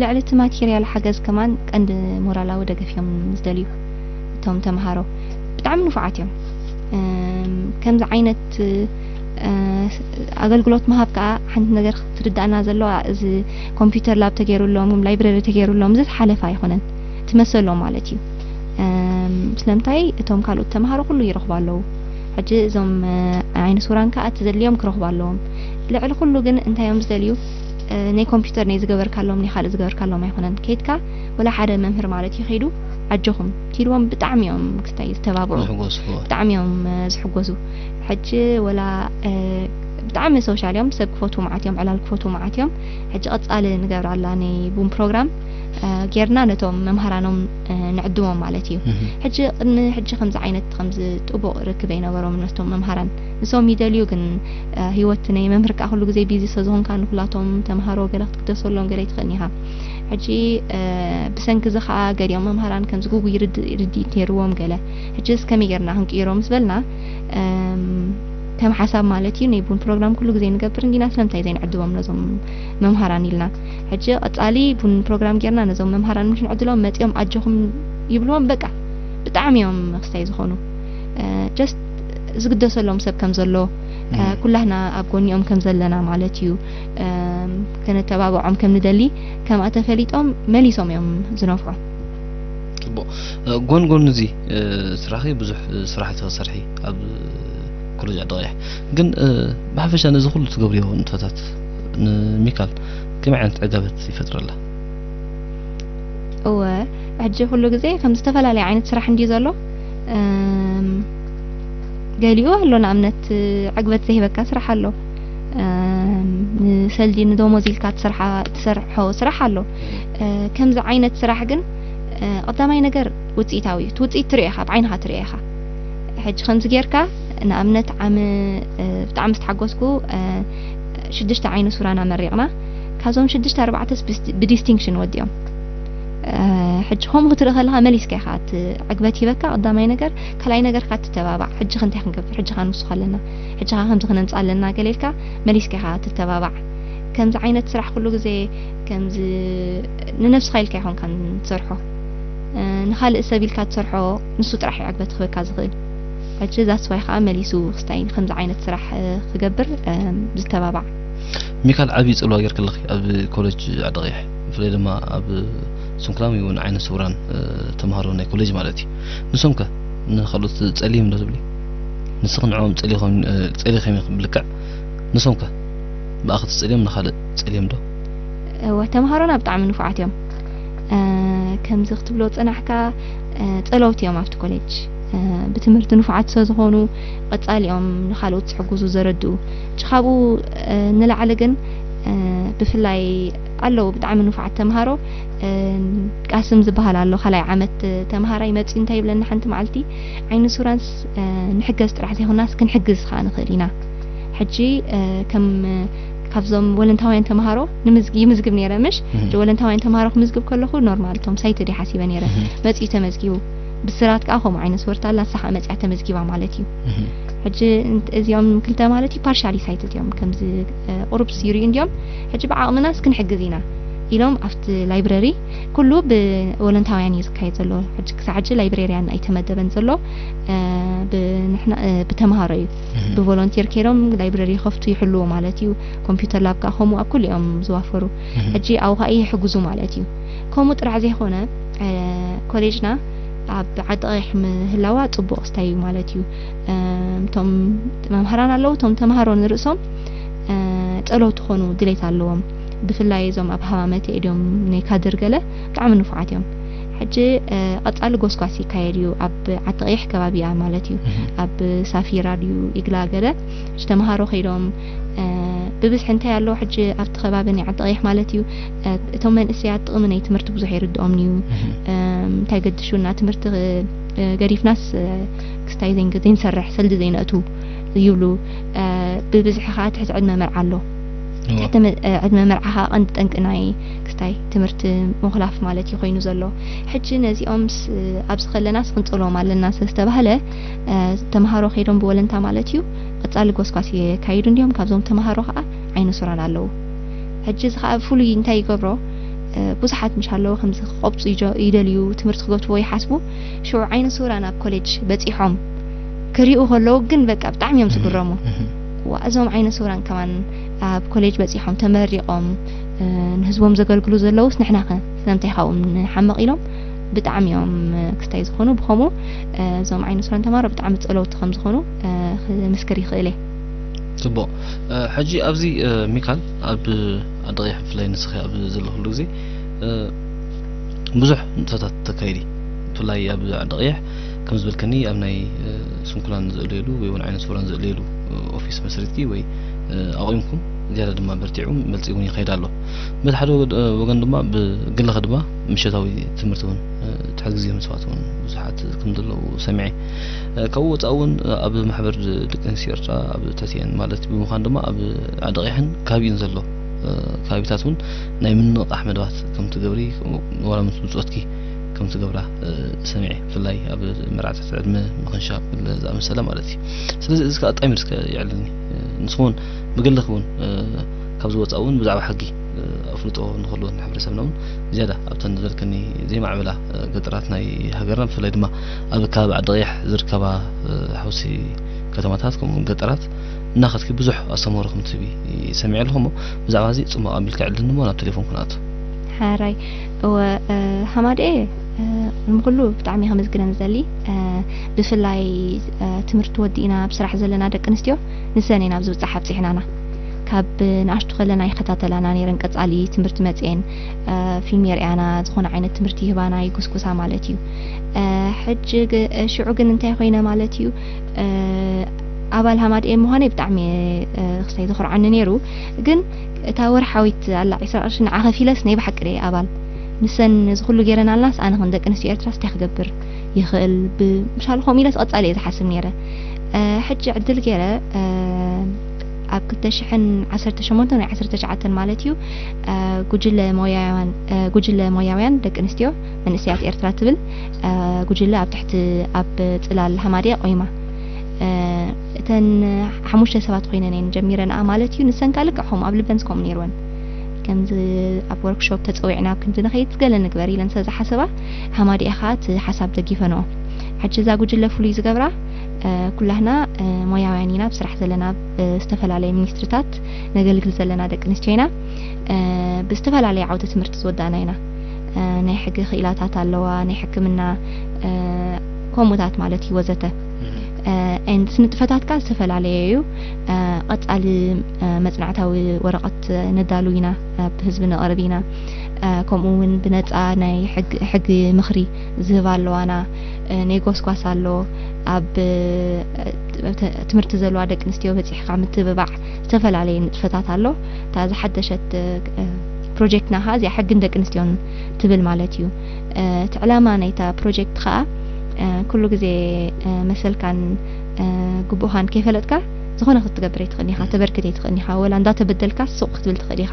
ልዕሊ እቲ ማቴርያል ሓገዝ ከማን ቀንዲ ሞራላዊ ደገፍ እዮም ዝደልዩ እቶም ተምሃሮ። ብጣዕሚ ንፉዓት እዮም። ከምዚ ዓይነት ኣገልግሎት ምሃብ ከዓ ሓንቲ ነገር ክትርዳእና ዘለዋ እዚ ኮምፒውተር ላብ ተገይሩሎም ላይብረሪ ተገይሩሎም እዚ ዝሓለፈ ኣይኮነን ትመሰሎም ማለት እዩ። ስለምንታይ እቶም ካልኦት ተምሃሮ ኩሉ ይረኽቡ ኣለዉ። ሕጂ እዞም ዓይነ ስውራን ከዓ እቲ ዘድልዮም ክረኽቡ ኣለዎም። ልዕሊ ኩሉ ግን እንታይ እዮም ዝደልዩ? ናይ ኮምፒውተር ናይ ዝገበርካሎም ናይ ካልእ ዝገበርካሎም ኣይኮነን። ከይድካ ወላ ሓደ መምህር ማለት እዩ ከይዱ ኣጆኹም ትልዎም ብጣዕሚ እዮም ክስታይ ዝተባብዑ ዝሕጎሱ ብጣዕሚ እዮም ዝሕጎሱ። ሕጂ ወላ ብጣዕሚ ሶሻል እዮም ሰብ ክፈትዉ መዓት እዮም ዕላል ክፈትዉ መዓት እዮም። ሕጂ ቀፃሊ ንገብራላ ናይ ቡን ፕሮግራም ጌርና ነቶም መምሃራኖም ንዕድሞም ማለት እዩ። ሕጂ ቅድሚ ሕጂ ከምዚ ዓይነት ከምዚ ጥቡቕ ርክብ ኣይነበሮም ነቶም መምሃራን። ንሶም ይደልዩ ግን ህይወት ናይ መምህር ከዓ ኩሉ ግዜ ቢዚ ስለዝኾንካ ንኩላቶም ተምሃሮ ገለ ክትግደሰሎም ገለ ይትኽእል ኢኻ። ሕጂ ብሰንኪ እዚ ከዓ ገሊኦም መምሃራን ከምዚ ጉጉይ ርድኢት ነይርዎም ገለ። ሕጂ እስከመይ ጌርና ክንቅይሮ ምስ በልና ከም ሓሳብ ማለት እዩ ናይ ቡን ፕሮግራም ኩሉ ግዜ ንገብር እንዲና ስለምንታይ ዘይንዕድቦም ነዞም መምሃራን ኢልና። ሕጂ ቀፃሊ ቡን ፕሮግራም ጌርና ነዞም መምሃራን ምስ ንዕድሎም መፂኦም ኣጆኹም ይብልዎም በቃ ብጣዕሚ እዮም ክስታይ ዝኾኑ። ጀስት ዝግደሰሎም ሰብ ከም ዘሎ ኩላህና ኣብ ጎኒኦም ከም ዘለና ማለት እዩ። ከነተባብዖም ከም ንደሊ ከምኣ ተፈሊጦም መሊሶም እዮም ዝነፍዑ። ፅቡቕ ጎን ጎን እዚ ስራኺ ብዙሕ ስራሕ ትሰርሒ ኣብ ኮሌጅ ዓዲ ቀይሕ ግን ብሓፈሻ ነዚ ኩሉ ትገብርዮ ንጥፈታት ንሚካል ከመይ ዓይነት ዕጋበት ይፈጥረላ? እወ ሕጂ ኩሉ ግዜ ከም ዝተፈላለየ ዓይነት ስራሕ እንድዩ ዘሎ። ገሊኡ ኣሎ ንኣብነት ዕግበት ዘይህበካ ስራሕ ኣሎ። ንሰልዲ ንደሞዝ ኢልካ ትሰርሖ ስራሕ ኣሎ። ከምዚ ዓይነት ስራሕ ግን ቀዳማይ ነገር ውፅኢታዊ እዩ። እቲ ውፅኢት ትሪኦ ኢኻ፣ ብዓይንኻ ትሪኦ ኢኻ። ሕጂ ከምዚ ጌርካ ንኣብነት ዓሚ ብጣዕሚ ዝተሓጎስኩ ሽዱሽተ ዓይነ ሱራና መሪቕና ካብዞም ሽዱሽተ ኣርባዕተስ ብዲስቲንክሽን ወዲኦም። ሕጂ ከምኡ ክትርኢ ከለኻ መሊስካ ኢኻ እቲ ዕግበት ሂበካ ቀዳማይ ነገር፣ ካልኣይ ነገር ከዓ ትተባባዕ። ሕጂ ከ እንታይ ክንገብር፣ ሕጂ ከዓ ንውስኽ ኣለና፣ ሕጂ ከዓ ከምዚ ክነምፅእ ኣለና ገለ ኢልካ መሊስካ ኢኻ ትተባባዕ። ከምዚ ዓይነት ስራሕ ኩሉ ግዜ ከምዚ ንነብስኻ ኢልካ ኣይኮንካን ትሰርሖ፣ ንኻልእ ሰብ ኢልካ ትሰርሖ ንሱ ጥራሕ እዩ ዕግበት ክህበካ ዝኽእል። ሕጂ that's why ከዓ መሊሱ ክስታይ ከምዚ ዓይነት ስራሕ ክገብር ዝተባባዕ። ሚካል ዓብዪ ፅልዋ ጌርክለኺ ኣብ ኮሌጅ ዓዲ ቀይሕ ብፍላይ ድማ ኣብ ስንኩላን ወይ እውን ዓይነ ስውራን ተምሃሮ ናይ ኮሌጅ ማለት እዩ። ንሶም ከ ንካልኦት ፀሊም ዶ ትብሊ? ንስኺ ንዕኦም ፀሊኺ ኢኺ ብልክዕ ንሶም ከ ብኣኺ ትፅልዮም ንኻልእ ፀሊም ዶ? እወ ተምሃሮና ብጣዕሚ ንፉዓት እዮም። ከምዚ ክትብሎ ፀናሕካ ፀለውቲ እዮም ኣብቲ ኮሌጅ። ብትምህርቲ ንፉዓት ስለ ዝኾኑ ቀፃሊ እዮም ንካልኦት ዝሕግዙ ዘረድኡ። ካብኡ ንላዕሊ ግን ብፍላይ ኣለዉ ብጣዕሚ ንፉዓት ተምሃሮ። ቃስም ዝበሃል ኣሎ ካልኣይ ዓመት ተምሃራይ መፂኡ እንታይ ይብለኒ ሓንቲ መዓልቲ ዓይኒ ሱራንስ ንሕገዝ ጥራሕ ዘይኮናስ ክንሕግዝ ከዓ ንኽእል ኢና። ሕጂ ከም ካብዞም ወለንታውያን ተምሃሮ ይምዝግብ ነይረ ምሽ። ወለንታውያን ተምሃሮ ክምዝግብ ከለኹ ኖርማል እቶም ሳይትድ ሓሲበ ነይረ። መፂኡ ተመዝጊቡ። ብስራት ከዓ ከምኡ ዓይነት ስወርታ ኣላ ንሳ ከዓ መፅያ ተመዝጊባ ማለት እዩ። ሕጂ እዚኦም ክልተ ማለት እዩ ፓርሻሊ ሳይትድ እዮም ከምዚ ቁሩብ ሲሪኡ እንዲኦም። ሕጂ ብዓቕምናስ ክንሕግዝ ኢና ኢሎም ኣብቲ ላይብረሪ ኩሉ ብወለንታውያን እዩ ዝካየድ ዘሎ። ሕጂ ክሳዕ ሕጂ ላይብሬርያን ኣይተመደበን ዘሎ ብተምሃሮ እዩ። ብቮሎንቲር ከይዶም ላይብረሪ ይኸፍቱ ይሕልዎ ማለት እዩ። ኮምፒውተር ላብ ከዓ ከምኡ ኣብ ኩሉ እዮም ዝዋፈሩ። ሕጂ ኣብኡ ከዓ ይሕግዙ ማለት እዩ። ከምኡ ጥራሕ ዘይኮነ ኮሌጅና ኣብ ዓዲ ቀይሕ ምህላዋ ፅቡቕ ስታይ እዩ ማለት እዩ። እቶም መምሃራን ኣለዉ እቶም ተምሃሮ ንርእሶም ፀለውቲ ክኾኑ ድሌት ኣለዎም። ብፍላይ እዞም ኣብ ሃማመተ ኢዶም ናይ ካድር ገለ ብጣዕሚ ንፉዓት እዮም። ሕጂ ቀጻሊ ጎስጓስ ይካየድ እዩ ኣብ ዓዲ ቀይሕ ከባቢኣ ማለት እዩ። ኣብ ሳፊራ ድዩ ኢግላ ገለ፣ ሕጂ ተምሃሮ ከይዶም ብብዝሒ እንታይ ኣለዎ ሕጂ ኣብቲ ከባቢ ናይ ዓዲ ቀይሕ ማለት እዩ። እቶም መንእሰያት ጥቕሚ ናይ ትምህርቲ ብዙሕ ይርድኦም እዩ። እንታይ ገድሹና ትምህርቲ ገዲፍናስ ክስታይ ዘይንሰርሕ ሰልዲ ዘይነእቱ ይብሉ። ብብዝሒ ከዓ ትሕቲ ዕድመ መርዓ ኣሎ። ትሕቲ ዕድመ መርዓ ከዓ ቀንዲ ጠንቂ ናይ ክስታይ ትምህርቲ ምኹላፍ ማለት እዩ ኮይኑ ዘሎ። ሕጂ ነዚኦምስ ኣብዚ ከለናስ ክንፅሎም ኣለና ስለዝተባህለ ተምሃሮ ከይዶም ብወለንታ ማለት እዩ ቀፃሊ ጎስጓስ የካይዱ እንዲዮም። ካብዞም ተምሃሮ ከዓ ዓይነ ሱራን ኣለዉ። ሕጂ እዚ ከዓ ብፍሉይ እንታይ ይገብሮ? ብዙሓት ምሽ ኣለዉ ከምዚ ክቆብፁ ይደልዩ፣ ትምህርቲ ክገትዎ ይሓስቡ። ሽዑ ዓይነ ስውራን ኣብ ኮሌጅ በፂሖም ክሪኡ ከለዉ ግን በቃ ብጣዕሚ እዮም ዝግረሙ። እዋ እዞም ዓይነ ስውራን ከማን ኣብ ኮሌጅ በፂሖም ተመሪቖም ንህዝቦም ዘገልግሉ ዘለዉስ ንሕናኸ ስለምንታይ ካብኦም ንሓምቕ ኢሎም ብጣዕሚ እዮም ክስታይ ዝኾኑ። ብኸምኡ እዞም ዓይነ ስውራን ተማሃሮ ብጣዕሚ ፀለውቲ ከም ዝኾኑ ክምስክር ይኽእል እየ። ፅቡቕ። ሕጂ ኣብዚ ሚካል ኣብ ዓዲ ቀይሕ ብፍላይ ንስኺ ኣብ ዘለኹሉ ግዜ ብዙሕ ንጥፈታት ተካይዲ፣ ብፍላይ ኣብ ዓዲ ቀይሕ ከም ዝበልከኒ ኣብ ናይ ስንኩላን ዝእለየሉ ወይ እውን ዓይነ ስውራን ዝእለየሉ ኦፊስ መስሪትኪ ወይ ኣቑምኩም ዝያዳ ድማ በርቲዑ በልፂጉን ይኸይድ ኣሎ። በቲ ሓደ ወገን ድማ ብግልኺ ድማ ምሸታዊ ትምህርቲ እውን ትሕግዝዮም ሰባት እውን ብዙሓት ከም ዘለዉ ሰሚዐ። ካብኡ ወፃኢ እውን ኣብ ማሕበር ደቂ ኣንስትዮ ኤርትራ ኣብ ትሕቲአን ማለት ብምዃን ድማ ኣብ ዓዲ ቀይሕን ከባቢኡን ዘሎ ከባቢታት እውን ናይ ምንቕቓሕ መደባት ከም ትገብሪ ዋላ ምስ ብፆትኪ ከም ትገብራ ሰሚዐ፣ ብፍላይ ኣብ መርዓ ትሕቲ ዕድመ ምኽንሻብ ዝኣመሰለ ማለት እዩ። ስለዚ እዚ ከዓ ኣጣሚሩ እስከ የዕልኒ። ንስኹም እውን ብግልኺ እውን ካብዚ ወፃኢ እውን ብዛዕባ ሕጊ ኣፍልጦ ንክህልዎ ንሕብረተሰብና እውን ዝያዳ ኣብተን ዝበልከኒ ዘይማዕበላ ገጠራት ናይ ሃገርና ብፍላይ ድማ ኣብ ከባቢ ዓዲ ቀይሕ ዝርከባ ሓውሲ ከተማታት ከምኡ እውን ገጠራት እናኸድኪ ብዙሕ ኣስተምህሮ ከም ትህቢ ሰሚዐ ኣለኹ። እሞ ብዛዕባ እዚ ፅሙቕ ኣቢልካ ዕልኒ እሞ ናብ ቴሌፎን ክንኣቱ። ሓራይ እወ ሃማደኤ ቅድሚ ኩሉ ብጣዕሚ ከመስግነን ዝደሊ ብፍላይ ትምህርቲ ወዲእና ኣብ ስራሕ ዘለና ደቂ ኣንስትዮ ንሰን ኢና ኣብዚ ብፃሕ ኣብፂሕናና። ካብ ንኣሽቱ ከለና ይከታተላና ነይረን ቀፃሊ ትምህርቲ መፅኤን ፊልም የርእያና ዝኾነ ዓይነት ትምህርቲ ይህባና ይጉስጉሳ ማለት እዩ። ሕጂ ሽዑ ግን እንታይ ኮይነ ማለት እዩ ኣባል ሃማድኤ ምዃነይ ብጣዕሚ ክስታይ ዘኹርዓኒ ነይሩ። ግን እታ ወርሓዊት ኣላ ዒስራ ቅርሺ ንዓ ከፊለስ ናይ ብሓቂ ደየ ኣባል ንሰን እዚ ኩሉ ገይረናልናስ ኣነ ክንደቂ ኣንስትዮ ኤርትራ ስታይ ክገብር ይኽእል ብሻል ከምኡ ኢለስ ቀጻሊ እየ ዝሓስብ ነይረ። ሕጂ ዕድል ገይረ ኣብ ክልተ ሽሕን ዓሰርተ ሸሞንተን ወይ ዓሰርተ ትሽዓተን ማለት እዩ ጉጅለ ሞያውያን ጉጅለ ሞያውያን ደቂ ኣንስትዮ መንእሰያት ኤርትራ ትብል ጉጅለ ኣብ ትሕቲ ኣብ ጽላል ሃማድያ ቆይማ። እተን ሓሙሽተ ሰባት ኮይነን እየን ጀሚረንኣ ማለት እዩ። ንሰን ከኣ ልክዕ ከምኡ ኣብ ልበን ከምኡ ነይርወን። ከምዚ ኣብ ወርክሾፕ ተጸዊዕና ኣብ ክንዲ ንኸይድ ገለ ንግበር ኢለን ስለ ዝሓሰባ ሃማድያ ከኣ እቲ ሓሳብ ደጊፈንኦ። ሕጂ እዛ ጉጅለ ፍሉይ ዝገብራ ኩላህና ሞያውያን ኢና፣ ኣብ ስራሕ ዘለና፣ ኣብ ዝተፈላለየ ሚኒስትሪታት ነገልግል ዘለና ደቂ ኣንስትዮ ኢና። ብዝተፈላለየ ዓውዲ ትምህርቲ ዝወዳእና ኢና። ናይ ሕጊ ክኢላታት ኣለዋ፣ ናይ ሕክምና ከምኡታት ማለት እዩ ወዘተ። ንጥፈታት ከኣ ዝተፈላለየ እዩ። ቀጻሊ መጽናዕታዊ ወረቐት ነዳሉ ኢና፣ ናብ ህዝቢ ነቕርብ ኢና። ከምኡ እውን ብነጻ ናይ ሕጊ ምኽሪ ዝህባ ኣለዋና። ናይ ጎስጓስ ኣሎ። ኣብ ትምህርቲ ዘለዋ ደቂ ኣንስትዮ በጺሕካ ምትብባዕ ዝተፈላለየ ንጥፈታት ኣሎ። እታ ዝሓደሸት ፕሮጀክትና ከዓ እዚኣ ሕግን ደቂ ኣንስትዮን ትብል ማለት እዩ። እቲ ዕላማ ናይታ ፕሮጀክት ከዓ ኩሉ ግዜ መሰልካን ግቡእኻን ከይፈለጥካ ዝኾነ ክትገብር ኣይትኽእልን ኢኻ፣ ተበርክት ኣይትኽእልን ኢኻ። ወላ እንዳተበደልካ ሱቕ ክትብል ትኽእል ኢኻ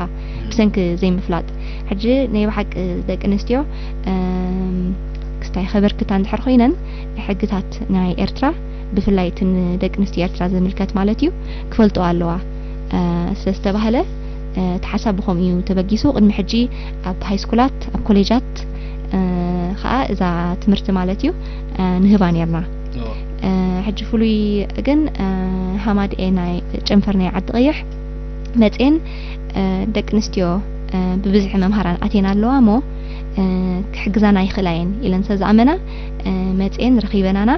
ብሰንኪ ዘይምፍላጥ። ሕጂ ናይ ብሓቂ ደቂ ኣንስትዮ ክስታይ ከበርክታ እንድሕር ኮይነን ሕግታት ናይ ኤርትራ ብፍላይ እቲ ንደቂ ኣንስትዮ ኤርትራ ዝምልከት ማለት እዩ ክፈልጥኦ ኣለዋ ስለ ዝተባህለ እቲ ሓሳብ ብኸምኡ እዩ ተበጊሱ። ቅድሚ ሕጂ ኣብ ሃይስኩላት ኣብ ኮሌጃት ከዓ እዛ ትምህርቲ ማለት እዩ ንህባ ነርና። ሕጂ ፍሉይ ግን ሃማድኤ ናይ ጨንፈር ናይ ዓዲ ቀይሕ መፅኤን ደቂ ኣንስትዮ ብብዝሒ መምሃራን ኣትየን ኣለዋ እሞ ክሕግዛና ይኽእላ እየን ኢለን ስለ ዝኣመና መፅኤን ረኺበናና።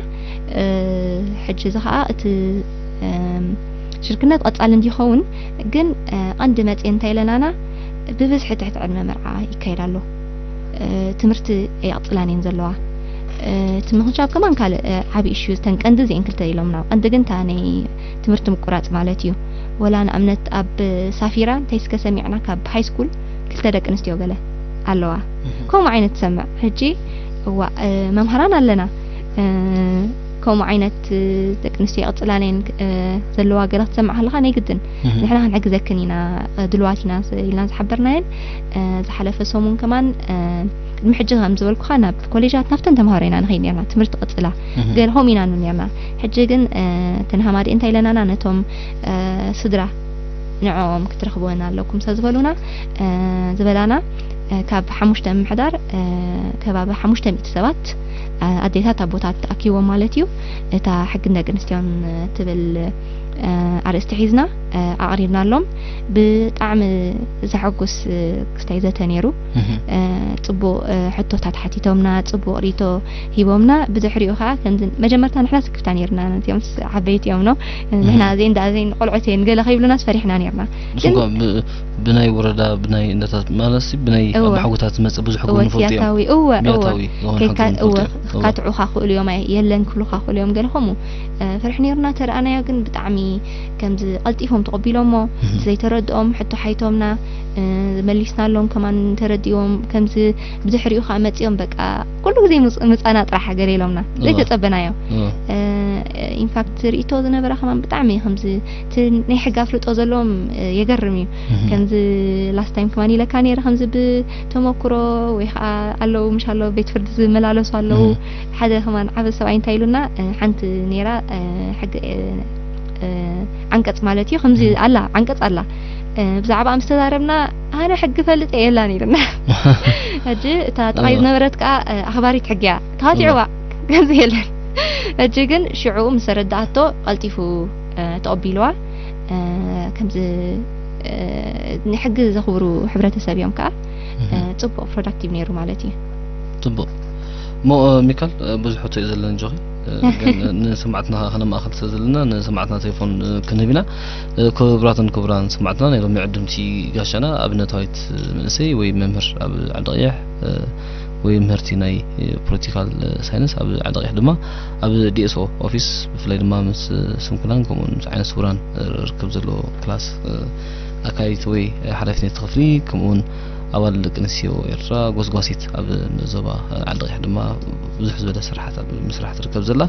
ሕጂ እዚ ከዓ እቲ ሽርክነት ቀፃሊ እንዲኸውን ግን ቀንዲ መፅኤ እንታይ ኢለናና ብብዝሒ ትሕቲ ዕድመ መርዓ ይካየድ ኣሎ። ትምህርቲ የቕፅላን እየን ዘለዋ። እቲ ምኽንሻብ ከማን ካልእ ዓብዪ እሹ፣ እተን ቀንዲ እዚአን ክልተ ኢሎምና። ቀንዲ ግን እታ ናይ ትምህርቲ ምቁራፅ ማለት እዩ። ወላ ንኣብነት ኣብ ሳፊራ እንታይ እስከ ሰሚዕና፣ ካብ ሃይ ስኩል ክልተ ደቂ ኣንስትዮ ገለ ኣለዋ። ከምኡ ዓይነት ትሰምዕ። ሕጂ እዋ መምሃራን ኣለና። ከምኡ ዓይነት ደቂ ኣንስትዮ የቕፅላን እየን ዘለዋ ገለ ክትሰምዕ ከለኻ፣ ናይ ግድን ንሕና ክንሕግዘክን ኢና፣ ድልዋት ኢና ኢልና ዝሓበርናየን። ዝሓለፈ ሰሙን ከማን ቅድሚ ሕጂ ከም ዝበልኩኻ ናብ ኮሌጃት ናብተን ተምሃሮ ኢና ንኸይድ ነርና፣ ትምህርቲ ቅፅላ። ገለ ከምኡ ኢና ንብል ነርና። ሕጂ ግን እተን ሃማዲ እንታይ ኢለናና፣ ነቶም ስድራ ንዕኦም ክትረኽብወን ኣለኩም ሰብ ዝበሉና፣ ዝበላና፣ ካብ ሓሙሽተ ምምሕዳር ከባቢ ሓሙሽተ ሚእቲ ሰባት ኣዴታት ኣቦታት ተኣኪቦም ማለት እዩ። እታ ሕግን ደቂ ኣንስትዮን ትብል ኣርእስቲ ሒዝና ኣቕሪብናሎም። ብጣዕሚ ዘሐጉስ ክስታይ ዘተ ነይሩ። ጽቡቕ ሕቶታት ሓቲቶምና፣ ጽቡቕ ሪቶ ሂቦምና። ብድሕሪኡ ከዓ ከምዚ መጀመርታ ንሕና ስክፍታ ነይርና፣ ነዚኦም ዓበይቲ እዮም ነው ንሕና እዚን ዳ እዚን ቆልዑት እየን ገለ ከይብሉናስ ፈሪሕና ነይርና። ንስም ግን ኳ ብ- ብናይ ወረዳ ብናይ እንደታት ማለት ሲ ብናይ እወ። ኣባሓጎታት ዝመጽእ ብዙሕ ሕጊ እወ ንፈልጡ እዮም። ክያታዊ እወ እወ ሚያታዊ ዝኾነ ሕጊ ከይካ- እወ ንፈልጡ እዮም። እወ። ካትዑኻ ክእሉ እዮም ኣይ- የለን ክብሉኻ ክእሉ እዮም ገለ ከምኡ እ፣ ፈርሒ ነይርና ተረኣናዮ ግን ብጣዕሚ ከምዚ ቀልጢፎም ተቐቢሎሞ እህ። እቲ ዘይተረድኦም ሕቶ ሓይቶምና እ፣ መሊስናሎም ከማን ተረዲዎም ከምዚ ብድሕሪኡ ከዓ መፂኦም በቃ ኩሉ ግዜ ምፅ- ምፃና ጥራሕ ገለ ኢሎምና እወ። ዘይተፀበናዮ እወ። እ፣ ኢንፋክት ርእቶ ዝነበራ ከማን ብጣዕሚ ከምዚ እቲ ናይ ሕጊ ኣፍልጦ ዘለዎም እ፣ የገርም እዩ እህ። ከምዚ ላስት ታይም ከማን ኢለካ ነይረ ከምዚ ብተመክሮ ወይ ከዓ ኣለዉ ምሽ ኣለዉ ቤት ፍርዲ ዝመላለሱ ኣለዉ እህ። ሓደ ከማን ዓበ ሰብኣይ እንታይ ኢሉና እ፣ ሓንቲ ነይራ እ፣ ሕጊ እ፣ እ፣ ዓንቀፅ ማለት እዩ ከምዚ እህ። ኣላ ዓንቀፅ ኣላ እ፣ ብዛዕባ ምስ ተዛረብና ኣነ ሕጊ ፈልጥ እየ የላን ኢልና ሕጂ እታ ጥቓይ እህ። ዝነበረት ከዓ እ፣ ኣኽባሪት ሕጊ እያ ተዋቲዕዋ እህ። ከምዚ የለን ሕጂ ግን ሽዑ ምስ ተረዳኣቶ ቀልጢፉ እ፣ ተቐቢልዋ እ፣ ከምዚ እ፣ ንሕጊ ዘኽብሩ ሕብረተሰብ እዮም ከዓ እ፣ እህ። ፅቡቕ ፕሮዳክቲቭ ነይሩ ማለት እዩ ጽቡቕ እሞ እ፣ ሚካል እ፣ ብዙሕ ሕቶ እዩ ዘለኒ ጆኺ እ፣ ግን እ፣ ንሰማዕትና ከነማእኸል ስለ ዘለና ንሰማዕትና ቴሌፎን እ፣ ክንህብ ኢና እ፣ ክቡራትን ክቡራን ሰማዕትና ናይ ሎሚ ዕድምቲ ጋሻና ኣብነታዊት እ፣ መንእሰይ ወይ መምህር ኣብ ዓዲ ቀይሕ እ፣ ወይ ምህርቲ ናይ እ፣ ፖለቲካል እ፣ ሳይንስ ኣብ ዓዲ ቀይሕ ድማ ኣብ ዲኤስኦ ኦፊስ ብፍላይ ድማ ምስ እ፣ ስንኩላን ከምኡውን ምስ ዓይነ ስውራን እ፣ ርክብ ዘለዎ ክላስ እ፣ ኣካይት ወይ ሓላፊት ክፍሊ ከምኡውን ኣባል ደቂ ኣንስትዮ ኤርትራ ጎስጓሲት ኣብ ዞባ ዓዲ ቀይሕ ድማ ብዙሕ ዝበለ ስራሓት ኣብ ምስራሕ ትርከብ ዘላ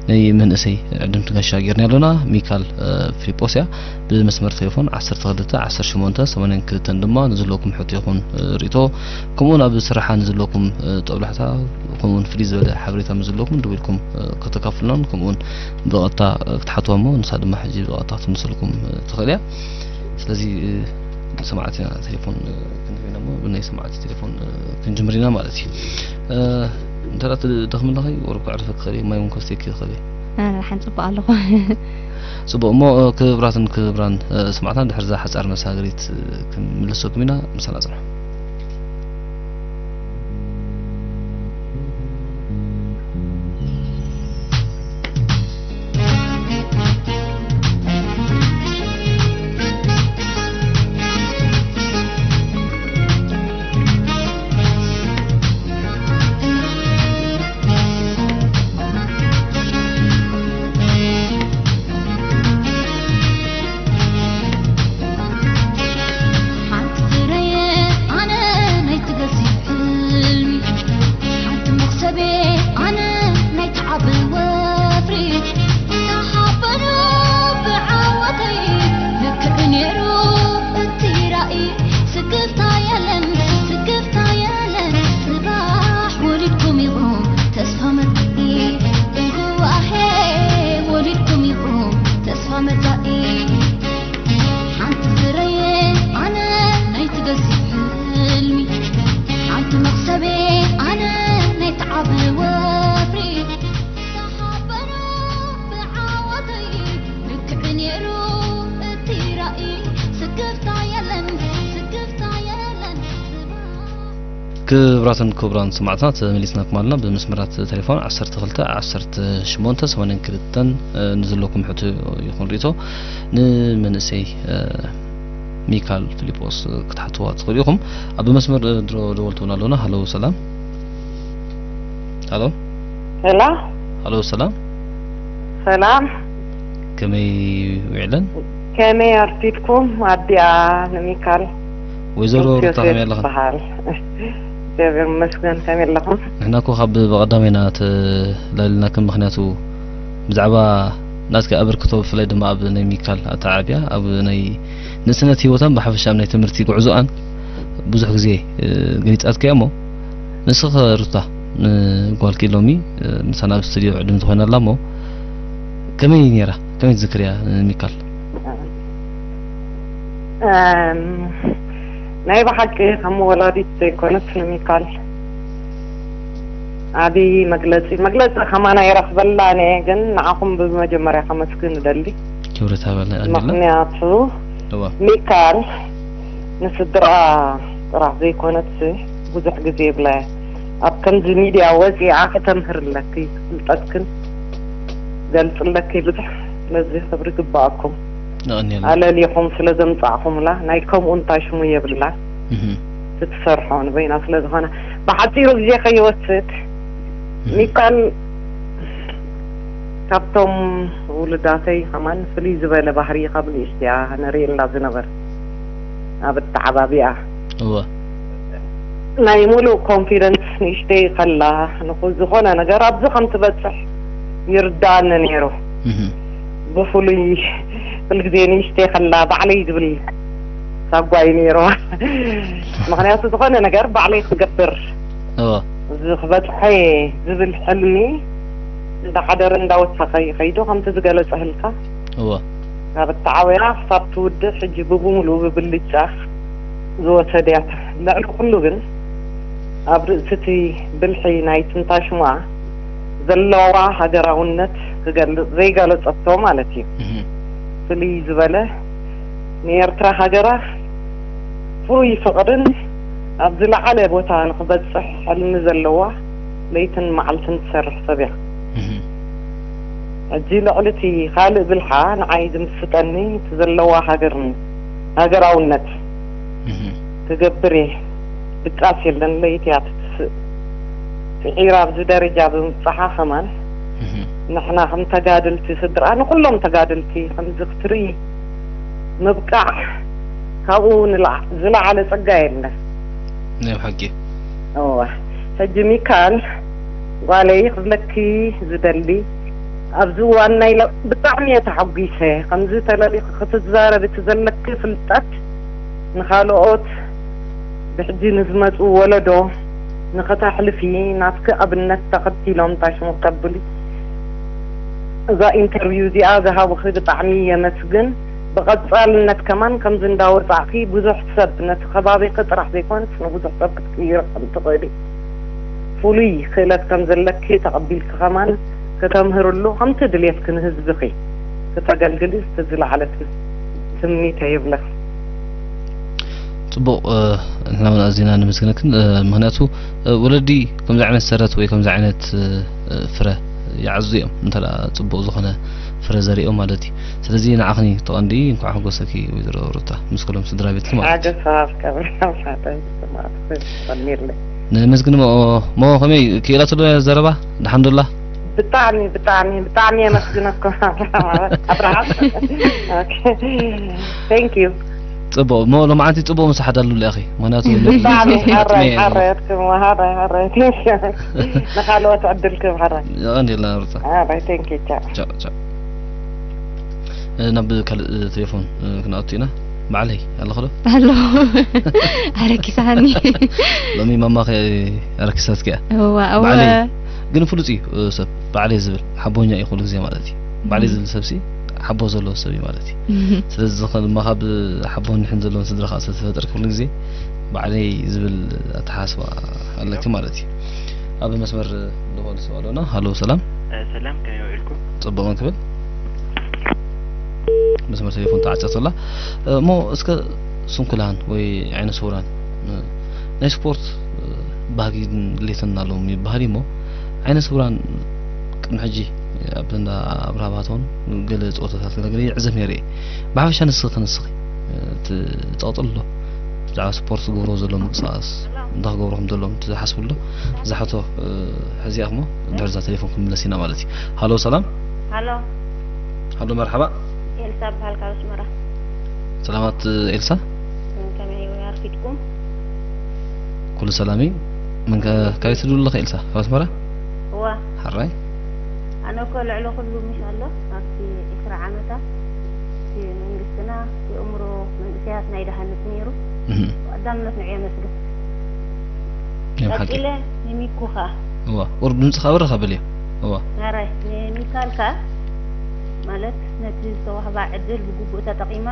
ናይ መንእሰይ ዕድምቲ ጋሻ ጌርና ኣለና። ሚካል እ፣ ፊሊጶስ እያ። ብመስመር ቴሌፎን ዓሰርተ ክልተ ዓሰርተ ሸሞንተ ሰማንያን ክልተን ድማ ንዘለኩም ሕቶ ይኹን እ፣ ርእቶ ከምኡውን ኣብ ስራሓ ንዘለኩም እ፣ ጦብላሕታ ከምኡውን ፍልይ ዝበለ ሓበሬታ ምስ ዘለኩም ደዊልኩም እ፣ ከተካፍሉናን ከምኡውን ብቐጥታ እ፣ ክትሓትዋ እሞ ንሳ ድማ ሕጂ ብቐጥታ ክትምልሰልኩም እ፣ ትኽእል እያ። ስለዚ እ፣ ሰማዕቲ ኢና ቴሌፎን እ፣ ክንህብ ኢና እሞ ብናይ ሰማዕቲ ቴሌፎን እ፣ ክንጅምር ኢና ማለት እዩ። እ፣ እንተ ደኣ ትደኽሚ ኣለኺ ወርኩ ዕርፈ ክኽእል እየ፣ ማይ እውን ከስተኪ ይኽእል እየ። ኣነ ደሓን ጽቡቕ ኣለኹ። ጽቡቕ እሞ እ፣ ክብራትን ክብራን እ፣ ሰማዕትና ድሕሪ እዛ ሓጻር መሳገሪት እ፣ ክንምልሰኩም ኢና፣ ምሳና ጽንሑ። ሓንቲ ፍረየ ኣነ ናይ ትገዝእ ሕልሚ፣ ሓንቲ መኽሰቤ ኣነ ናይ ትዓቢ ወፍሪ፣ ተሓበኑ ብዓወተይ ልክዕ ነይሩ እቲ ራእይ። ስክፍታ የለን፣ ስክፍታ የለን፣ ጽባሕ ወሊድኩም ኢኹም ተስፋ መጻኢ። እንጉዋሄ ወሊድኩም ኢኹም ተስፋ መጻኢ። ሓንቲ ፍረየ ኣነ ናይ ትገዝእ ሕልሚ፣ ሓንቲ መኽሰቤ ኣነ ናይ ትዓቢ ወፍሪ። ተሓበኑ ብዓወተይ ልክዕ ነይሩ እቲ ራእይ። ስክፍታ የለን፣ ስክፍታ የለን፣ ጽባሕ ክቡራትን ክቡራን ሰማዕትና ተመሊስናኩም ኣለና። ብመስመራት ቴሌፎን ዓሰርተ ክልተ ዓሰርተ ሸሞንተ ሰማንያን ክልተን እ፣ ንዘለኩም ሕቶ ይኹን ርእቶ ንመንእሰይ እ፣ ሚካል ፊሊጶስ ክትሓትዋ ትኽእሉ ኢኹም። ኣብ መስመር ድሮ ደወልቲ እውን ኣለውና። ሃሎ፣ ሰላም። ሃሎ። ሄሎ። ሃሎ፣ ሰላም። ሰላም። ከመይ ውዕለን? ከመይ ኣርፊድኩም? ኣዲኣ ንሚካል ወይዘሮ ሩት ሩታ ዮሴፍ ከመይ ኣለኽን? ይበሃል። እግዚኣብሔር ይመስገን። ከመይ ኣለኹም? ንሕና እኮ ካብ ብቐዳማይ ኢና ተላሊልናክን፣ ምኽንያቱ ብዛዕባ ናትኪ ኣበርክቶ፣ ብፍላይ ድማ ኣብ ናይ ሚካል ኣተዓባብያ፣ ኣብ ናይ ንእስነት ህይወታን ብሓፈሻ ኣብ ናይ ትምህርቲ ጉዕዞኣን ብዙሕ ግዜ፣ እ፣ ገሊጻትኪ እያ እሞ፣ ንስኺ ሩታ፣ ንጓልኪ ሎሚ፣ እ፣ ምሳና ኣብ ስቱድዮ ዕድምቲ ኮይና ኣላ እሞ፣ ከመይ ነይራ? ከመይ ትዝክርያ ንሚካል? እም፣ ናይ ብሓቂ ከም ወላዲት ዘይኮነስ ንሚካል ዓብዪ መግለፂ፣ መግለፂ ከማን ኣይረኽበላን እየ፣ ግን ንዓኹም ብመጀመርያ ከመስግን እደሊ። ክብረት ሃበልና፣ የቐንየልና። ምኽንያቱ እዋ። ሚካል ንስድራ ጥራሕ ዘይኮነትሲ ብዙሕ ግዜ ይብላ እያ። ኣብ ከምዚ ሚድያ ወፂኣ ከተምህር ኣለኪ፣ ፍልጠትክን ገልፅለኪ ብዙሕ። ስለዚ ክብሪ ግባኣኩም። የቐንየልና። ኣለሊኹም ስለ ዘምፃእኹምላ ናይ ከምኡ እንታይ ሽሙ የብላን። እህ። ትትሰርሖ ንበይና ስለ ዝኾነ ብሓፂሩ ግዜ ከይወስድ፣ እህ። ሚካል ካብቶም ውሉዳተይ ከማን ፍልይ ዝበለ ባህሪ ካብ ንእሽትያ ንርእየላ ዝነበር ኣብ ኣተዓባቢኣ እወ። ናይ ሙሉእ ኮንፊደንስ ንእሽተይ ከላ ንኹ-፣ ዝኾነ ነገር ኣብዚ ከም ትበፅሕ ይርድኣኒ ነይሩ። እህ። ብፍሉይ ኩሉ ግዜ ንእሽተይ ከላ ባዕለይ ዝብል ሳጓ እዩ ነይሩ። ምኽንያቱ ዝኾነ ነገር ባዕለይ ክገብር እወ። እዚ ክበፅሐ ዝብል ሕልሚ እንዳሓደረ እንዳወሰኸ ይኸይዱ ከምቲ ዝገለፀህልካ። እወ። ካብ እተዓወያ ክሳብ ትውድእ ሕጂ ብብምሉኡ ብብልጫ ዝወሰድያ። ልዕሊ ኩሉ ግን ኣብ ርእሲ እቲ ብልሒ ናይ ትንታሽሙኣ ዘለዋ ሃገራውነት ክገልጽ ዘይገለጸቶ ማለት እዩ። እህ። ፍልይ ዝበለ ንኤርትራ ሃገራ ፍሩይ ፍቕርን ኣብ ዝለዓለ ቦታ ንኽበጽሕ ሕልሚ ዘለዋ ለይትን መዓልትን ትሰርሕ ሰብ እያ። እህ። ሕጂ ልዕሊ እቲ ካልእ ብልሓ ንዓይ ዝምስጠኒ እቲ ዘለዋ ሃገርን ሃገራውነት እህ። ክገብር እየ። ድቃስ የለን፣ ለይቲ እያ ትትስእ። ስዒራ ኣብዚ ደረጃ ብምብጽሓ ከማን እህ። ንሕና ከም ተጋደልቲ ስድራ፣ ንኹሎም ተጋደልቲ ከምዚ ክትርኢ ምብቃዕ ካብኡ ንላዕ-፣ ዝለዓለ ጸጋ የለን። ናይ ብሓቂ። እወ። ሕጂ ሚካል ጓለይ ክብለኪ ዝደሊ ኣብዚ እዋን ናይ ለ-፣ ብጣዕሚ እየ ተሓጒሰ። ከምዚ ተለሊኺ ክትዛረብ እቲ ዘለኪ ፍልጠት ንኻልኦት ብሕጂ ንዝመጹ ወለዶ ንኸተሕልፊ ናትኪ ኣብነት ተኸቲሎም ታሽሙ ከብሉ እዛ ኢንተርቪው እዚኣ ዝሃቡኺ ብጣዕሚ የመስግን። ብቐጻልነት ከማን ከምዚ እንዳወጻእኺ ብዙሕ ሰብ ነቲ ከባቢኺ ጥራሕ ዘይኮነስ ንብዙሕ ሰብ ክትቅይሪ ከም ትኽእሊ ፍሉይ ክእለት ከም ዘለኪ ተቐቢልኪ ከማን ከተምህርሉ ከምቲ ድልየትኪ ንህዝብኺ ክተገልግሊ እቲ ዝለዓለ ትም-፣ ትምኒተይ ይብለኪ። ጽቡቕ፣ እ፣ ንሕና እውን ኣዚና ነመስግነክን፣ እ፣ ምኽንያቱ፣ እ፣ ወለዲ ከምዚ ዓይነት ሰረት ወይ ከምዚ ዓይነት፣ እ፣ እ፣ ፍረ ይዓዙ እዮም፣ እንተ ደኣ ጽቡቕ ዝኾነ ፍረ ዘሪኦም ማለት እዩ። ስለዚ ንዓኽኒ ተቐንዲ፣ እንኳዕ ሓጎሰኪ ወይዘሮ ሩታ፣ ምስ ኩሎም ስድራ ቤትኪ ማለት እዩ። ሓገሳ ኣብ ቀብሪ ኣምላኽ ይስማዕኩ፣ ይስማዕኩ። ነመስግን እሞ፣ እሞ ከመይ ክኢላትሉ ዘረባ? ደሓን ዶ ኣላ? ብጣዕሚ፣ ብጣዕሚ፣ ብጣዕሚ የመስግነኩም ኣብርሃም። ኦኬ። Thank you። ጽቡቕ፣ እሞ ሎማዓንቲ ጽቡቕ ምሳሕ ኣዳልውላ ኢኺ። ምኽንያቱ ብጣዕሚ ሓራይ፣ ግጥሚ ሓራይ፣ ኣትኩም፣ ሓራይ፣ ሓራይ። Thank you። ንኻልኦት ዕድል ክህብ ሓራይ። የቐንየልና ሩታ። ሓራይ፣ thank you። ቻው። ቻው፣ ቻው። እ፣ ናብ ካልእ ቴሌፎን፣ እ፣ ክንኣቱ ኢና። ባዕለይ ኣለኹ ዶ? ኣሎ። ኣረኪሳኒ። ሎሚ ማማኸ ኣረኪሳትኪ እያ። እዋ፣ እዋ። ባዕለይ ግን ፍሉጥ እዩ፣ እ፣ ሰብ ባዕለይ ዝብል ሓቦኛ እዩ ኩሉ ግዜ ማለት እዩ። ባዕለይ እም። ዝብል ሰብሲ ሓቦ ዘለዎ ሰብ እዩ ማለት እዩ። እም። ስለዚ ዝኾነ ድማ ካብ ሓቦ ንሕን ዘለዎም ስድራ ከዓ ስለዝፈጠርኪ ኩሉ ግዜ ባዕለይ ዝብል ኣተሓሳስባ ኣለኪ ማለት እዩ። ኣብ መስመር ደወል ሰብ ኣሎና። ሃሎ፣ ሰላም። እ፣ ሰላም፣ ከመይ ውዒልኩም? ጽቡቕ መን ክብል? መስመር ቴሌፎን ተዓጽያቶ ኣላ። እ፣ እሞ እስከ ስንኩላን ወይ ዓይነ ስውራን፣ እ፣ ናይ ስፖርት፣ እ፣ ባህጊን ድሌትን ኣለዎም ይበሃል እዩ እሞ፣ ዓይነ ስውራን ቅድሚ ሕጂ ኣብ እንዳ ኣብርሃ ባቶን ገለ ጸወታታት ገለ ገለ ይዕዘብ ነይረ እየ። ብሓፈሻ ንስኺ ክንስኺ እቲ ጸቕጢ ኣሎ። ብዛዕባ ስፖርት ዝገብሮ ዘሎ ምንቅስቓስ እንታይ ክገብሩ ከም ዘለዎም እቲ ዝሓስቡ ኣሎ። ዝሓቶ፣ እ፣ ሕዚ እሞ ድሕሪ እዛ ቴሌፎን ክንምለስ ኢና ማለት እዩ። ሃሎ፣ ሰላም። ሃሎ። ሃሎ፣ መርሓባ። ኤልሳ እበሃል ካብ ኣስመራ። ሰላማት ኤልሳ። ከመይ ኣርፊድኩም? ኩሉ ሰላም እዩ። መን ከ-፣ ካበይ ትድውል ኣለኺ ኤልሳ? ካብ ኣስመራ? እዋ። ሓራይ። ኣነ እኮ ልዕሊ ኩሉ ምሽ ኣሎ ኣብቲ ዕስራ ዓመታት እቲ መንግስትና የእምሮ መንእሰያትና ይደሃንጽ ነይሩ። እህ። ቀዳምነት ንዑ የመስግን። እዮም ሓቂ። ቀጺለ ንሚኩ ኸኣ። እዋ፣ ቁሩብ ድምጺ ኸኣ ብርኽ ኣብልዮ። እዋ። ናራይ፣ ንሚካል ከኣ ማለት ነቲ ዝተዋህባ ዕድል ብግቡእ ተጠቒማ፣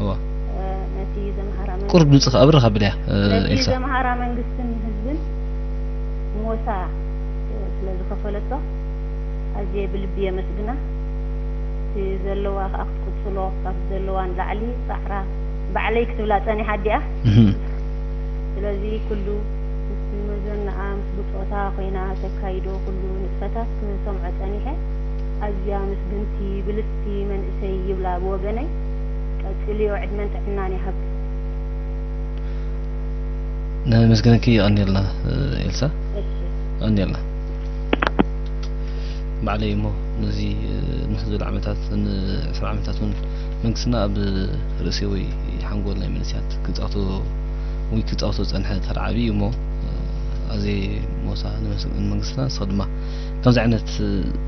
እዋ። እ፣ ነቲ ዘምሃራ ቁሩብ ድምጺ መንግስትን ኸኣ ብርኽ ኣብልያ፣ እ፣ ነቲ ኤልሳ። ዘምሃራ መንግስትን ህዝብን ሞሳ፣ እ፣ ስለ ዝኸፈለቶ ኣዝየ ብልቢ የመስግና። እቲ ዘለዋ ከኣ ክትቅጽሎ፣ ካብቲ ዘለዋ ንላዕሊ ጻዕራ ባዕለይ ክትብላ ጸኒሓ ኣዲኣ። እህ። ስለዚ ኩሉ ምስቲ መዘናኣ ምስ ብጾታ ኮይና ተካይዶ ኩሉ ንጥፈታት ክሰምዖ ጸኒሐ፣ ኣዝያ ምስግንቲ ብልጽቲ መንእሰይ ይብላ ብወገነይ። ቀጽልዮ፣ ዕድመን ጥዕናን ይሃብኪ። ነመስግነኪ፣ የቐንየልና፣ እ፣ ኤልሳ። እሺ። የቐንየልና። ባዕለይ እሞ ነዚ፣ እ፣ ንሕዚ ዝበለ ዓመታት፣ ንዕስራ ዓመታት እውን መንግስትና ኣብ ርእሲ ወይ ሓንጎል ናይ መንእሰያት ክጻወቶ ወይ ክጻወቶ ዝጸንሐ ተራ ዓቢ እዩ እሞ፣ እ፣ ኣዜ ሞሳ ንመስ-፣ ንመንግስትና ንስኺ ድማ ከምዚ ዓይነት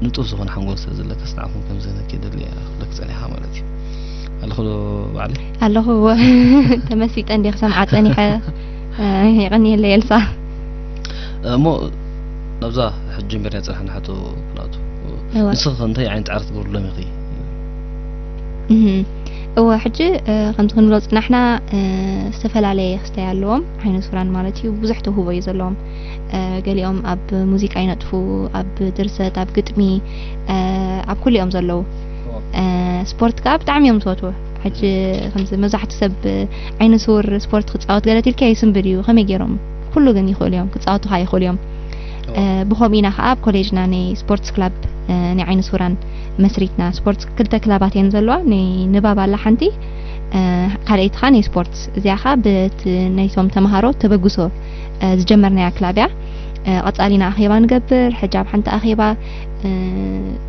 ንጡፍ ዝኾነ ሓንጎል ስለ ዘለክስ ንዓኹም ከም ዝህነኪ ደሊ እያ ክብለኪ ጸኒሓ ማለት እዩ። ኣለኹ ዶ ባዕለይ? ኣለኹ፣ እወ። ተመሲጠ እንድየ ክሰምዓ ጸኒሐ። እ፣ የቐንየለይ ኤልሳ። እሞ ናብዛ ሕጂ ጀሚርና ዝጸናሕና ሕቶ ክንኣቱ። እወ። ንስኺ ከ እንታይ ዓይነት ጻዕሪ ትገብርሎም ኢኺ? እህ። እወ፣ ሕጂ፣ እ፣ ከምቲ ክንብሎ ዝጸናሕና፣ እ፣ ዝተፈላለየ ክስታይ ኣለዎም፣ ዓይነ ስውራን ማለት እዩ። ብዙሕ ተውህቦ እዩ ዘለዎም። እ፣ ገሊኦም ኣብ ሙዚቃ ይነጥፉ፣ ኣብ ድርሰት፣ ኣብ ግጥሚ፣ እ፣ ኣብ ኩሉ እዮም ዘለዉ። እወ። እ፣ ስፖርት ከኣ ብጣዕሚ እዮም ዝፈትዉ። ሕጂ ከምዚ መብዛሕትኡ ሰብ ዓይነ ስውር ስፖርት ክጻወት ገለ ትልኪ ኣይስንብድ እዩ። ከመይ ገይሮም? ኩሉ ግን ይኽእሉ እዮም፣ ክጻወቱ ከኣ ይኽእሉ እዮም። እወ። እ፣ ብኸምኡ ኢና ከኣ ኣብ ኮሌጅና ናይ ስፖርትስ ክላብ፣ እ፣ ናይ ዓይነ ስውራን መስሪትና። ስፖርትስ ክልተ ክላባት እየን ዘለዋ። ናይ ንባብ ኣላ ሓንቲ፣ እ፣ ካልኣይቲ ከኣ ናይ ስፖርትስ። እዚኣ ከኣ በቲ ናይቶም ተምሃሮ ተበግሶ፣ እ፣ ዝጀመርናያ ክላብ እያ። እ፣ ቀጻሊና ኣኼባ ንገብር። ሕጂ ኣብ ሓንቲ ኣኼባ፣ እ፣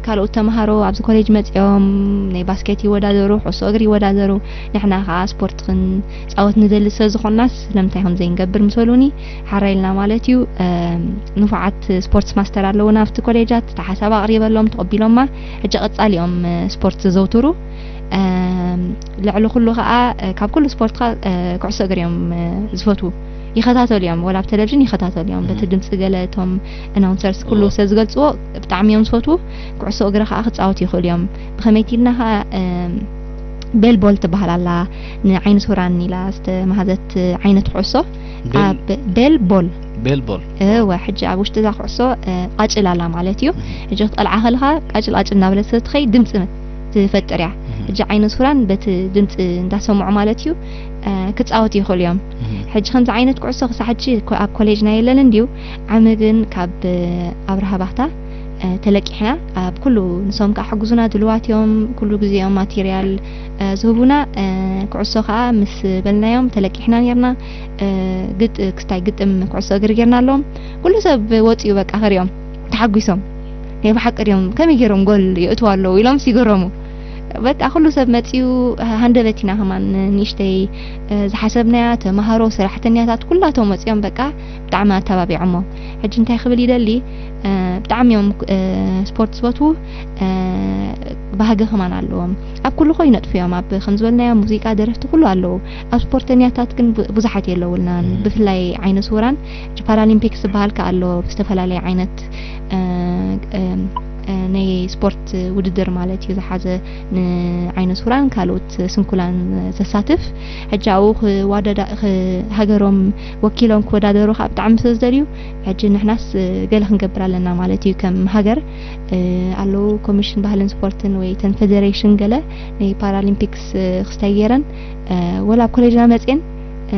ካልኦት ተምሃሮ ኣብዚ ኮሌጅ መጺኦም ናይ ባስኬት ይወዳደሩ፣ ኩዕሶ እግሪ ይወዳደሩ። ንሕና ከኣ ስፖርት ክንጻወት ንደሊ ስለ ዝኾንናስ ስለምንታይ ከም ዘይንገብር ምስ በሉኒ፣ ሓራይ ኢልና ማለት እዩ። እ፣ ንፉዓት ስፖርትስ ማስተር ኣለዉና ኣብቲ ኮሌጃት። እቲ ሓሳብ ኣቕሪበሎም፣ ተቐቢሎማ። ሕጂ ቀጻሊ እዮም፣ እ፣ ስፖርት ዘዘውትሩ። እ፣ ልዕሊ ኩሉ ከኣ፣ እ፣ ካብ ኩሉ ስፖርት ከኣ፣ እ፣ ኩዕሶ እግሪ እዮም፣ እ፣ ዝፈትዉ። ይኸታተሉ እዮም፣ ወላ ኣብ ቴሌቪዥን ይኸታተሉ እዮም። በቲ እም። ድምጺ ገለ እቶም ኣናውንሰርስ ኩሉ እዎ። ስለ ዝገልጽዎ ብጣዕሚ እዮም ዝፈትዉ። ኩዕሶ እግሪ ከኣ ክጻወቱ ይኽእሉ እዮም። ብኸመይቲ ኢልና ከኣ፣ እም፣ ቤል ቦል ትበሃል ኣላ፣ ንዓይኒ ስውራን ኢላ ዝተማህዘት ዓይነት ኩዕሶ። ቤል ኣብ ቤል ቦል። ቤል ቦል። እወ፣ ሕጂ ኣብ ውሽጢ እዛ ኩዕሶ፣ እ፣ ቃጭል ኣላ ማለት እዩ። እም። ሕጂ ክትጠልዓ ከለኻ ቃጭል ቃጭል እናበለት ስለ ትኸይድ ድምጺ ትፈጥር እያ። እም። ሕጂ ዓይነ ስውራን በቲ ድምጺ እንዳሰምዑ ማለት እዩ፣ እ፣ ክጻወቱ ይኽእሉ እዮም። እም። ሕጂ ከምዚ ዓይነት ኩዕሶ ክሳዕ ሕጂ ኮ-፣ ኣብ ኮሌጅና የለን እንድዩ። ዓሚ ግን ካብ ኣብርሃ ባህታ፣ እ፣ ተለቂሕና ኣብ ኩሉ ንሶም ከኣ ሕጉዙና ድልዋት እዮም። ኩሉ ግዜኦም ማቴርያል፣ እ፣ ዝህቡና፣ እ፣ ኩዕሶ ከኣ ምስ በልናዮም ተለቂሕና ኔርና። እ፣ ግጥ-፣ ክስታይ ግጥም ኩዕሶ እግሪ ጌርና ኣለዎም። ኩሉ ሰብ ወጺኡ በቃ ክሪኦም ተሓጒሶም። ናይ ብሓቂ ድዮም ከመይ ገይሮም ጎል የእትዉ ኣለዉ ኢሎምስ ይግረሙ። በቃ ኩሉ ሰብ መጺኡ ሃንደበት ኢና ከማን ንእሽተይ፣ እ፣ ዝሓሰብናያ ተምሃሮ፣ ሰራሕተኛታት ኩላቶም ወጺኦም በቃ ብጣዕሚ ኣተባቢዖሞ። ሕጂ እንታይ ክብል ይደሊ፣ እ፣ ብጣዕሚ እዮም፣ እ፣ ስፖርት ዝፈትዉ፣ እ፣ ባህጊ ከማን ኣለዎም። ኣብ ኩሉ ኮ ይነጥፉ እዮም። ኣብ ከም ዝበልናዮ ሙዚቃ፣ ደረፍቲ ኩሉ ኣለዉ። ኣብ ስፖርተኛታት ግን ቡ-፣ ብዙሓት የለውልናን። እም። ብፍላይ ዓይነ ስውራን ሕጂ ፓራሊምፒክስ ዝበሃል ከኣ ኣሎ፣ ብዝተፈላለየ ዓይነት፣ እ፣ እ፣ እ፣ ናይ ስፖርት ውድድር ማለት እዩ ዝሓዘ፣ ንዓይነ ስውራን ካልኦት ስንኩላን ዘሳትፍ። ሕጂ ኣብኡ ክዋደዳ-፣ ክ-፣ ሃገሮም ወኪሎም ክወዳደሩ ከኣ ብጣዕሚ ስለ ዝደልዩ፣ ሕጂ ንሕናስ ገለ ክንገብር ኣለና ማለት እዩ። ከም ሃገር፣ እ፣ ኣለዉ ኮሚሽን ባህልን ስፖርትን ወይ ተን ፌደሬሽን ገለ ናይ ፓራሊምፒክስ፣ እ፣ ክስታይ ገይረን፣ እ፣ ወላ ኣብ ኮሌጅና መጽየን፣ እ፣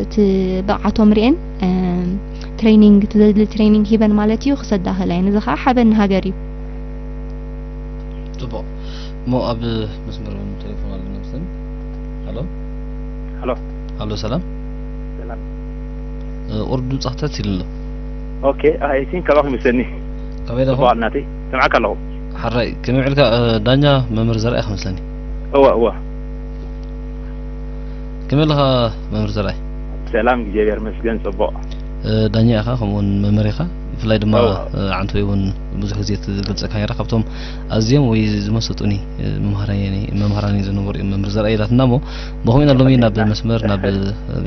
እቲ ብቕዓቶም ርእየን፣ እ፣ ትሬኒንግ፣ እቲ ዘድሊ ትሬኒንግ ሂበን ማለት እዩ፣ ክሰዳ ክእላ እየን። እዚ ከኣ ሓበን ንሃገር እዩ። ጽቡቕ። እሞ ኣብ መስመር እውን ቴሌፎን ኣሎ መሰለኒ። ሃሎ። ሃሎ። ሃሎ፣ ሰላም። ሰላም። እ፣ ቁሩብ ድምጻ ክተት ኢሉ ኣሎ። ኦኬ፣ ኣይ ቲንክ ካባኹም ይሰኒ። ካበይ ዲኹም? ጽቡቕ ናተይ። ሰምዓካ ኣለኹ። ሓራይ፣ ከመይ ውዒልካ? እ፣ ዳኛ መምህር ዘርኣይ ክመስለኒ። እወ፣ እወ። ከመይ ኣለኻ መምህር ዘርኣይ? ሰላም፣ እግዚኣብሔር ይመስገን፣ ጽቡቕ። እ፣ ዳኛ ኢኻ፣ ከምኡ እውን መምህር ኢኻ። ብፍላይ ድማ፣ እወ። እ፣ ዓንቶይ እውን ብዙሕ ግዜ ትገልጸካ ነይራ። ካብቶም ኣዝዮም ወይ ዝመሰጡኒ፣ እ፣ መምሃራይ-፣ መምህራን ዝነበሩ እዮም መምህር ዘርኣይ ኢላትና እሞ፣ ብኸምኡ ኢና ሎሚ ናብ መስመር፣ ናብ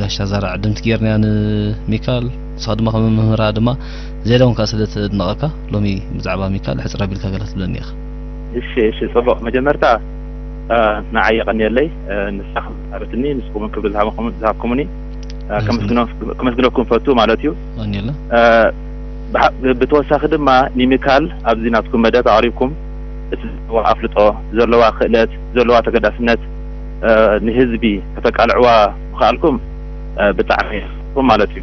ጋሻ ዛራ ዕድምቲ ጌርናያ ንሚካል። ንስኻ ድማ ከም መምህራ ድማ ዝያዳ እውን ከኣ ስለ ተድንቐካ፣ ሎሚ ብዛዕባ ሚካል ሕጽር ኣቢልካ ገለ ክትብለኒ ኢኻ። እሺ፣ እሺ፣ ጽቡቕ። መጀመርታ፣ እ፣ ንዓይ የቐንየለይ፣ እ፣ ንስኻ ክዛረብትኒ፣ ንስኹም እውን ክብሪ ዝሃብኩም-፣ ዝሃብኩምኒ፣ እ፣ ከመስግኖ-፣ ከመስግነኩም ፈቱ ማለት እዩ። ኣንየለ። እ፣ ብሓ-፣ ብተወሳኺ ድማ ንሚካል ኣብዚ ናትኩም መደብ ኣቕሪብኩም፣ እቲ ዘለዋ ኣፍልጦ፣ ዘለዋ ክእለት፣ ዘለዋ ተገዳስነት፣ እ፣ ንህዝቢ ከተቃልዕዋ ምኽኣልኩም፣ እ፣ ብጣዕሚ የመስግነኩም ማለት እዩ።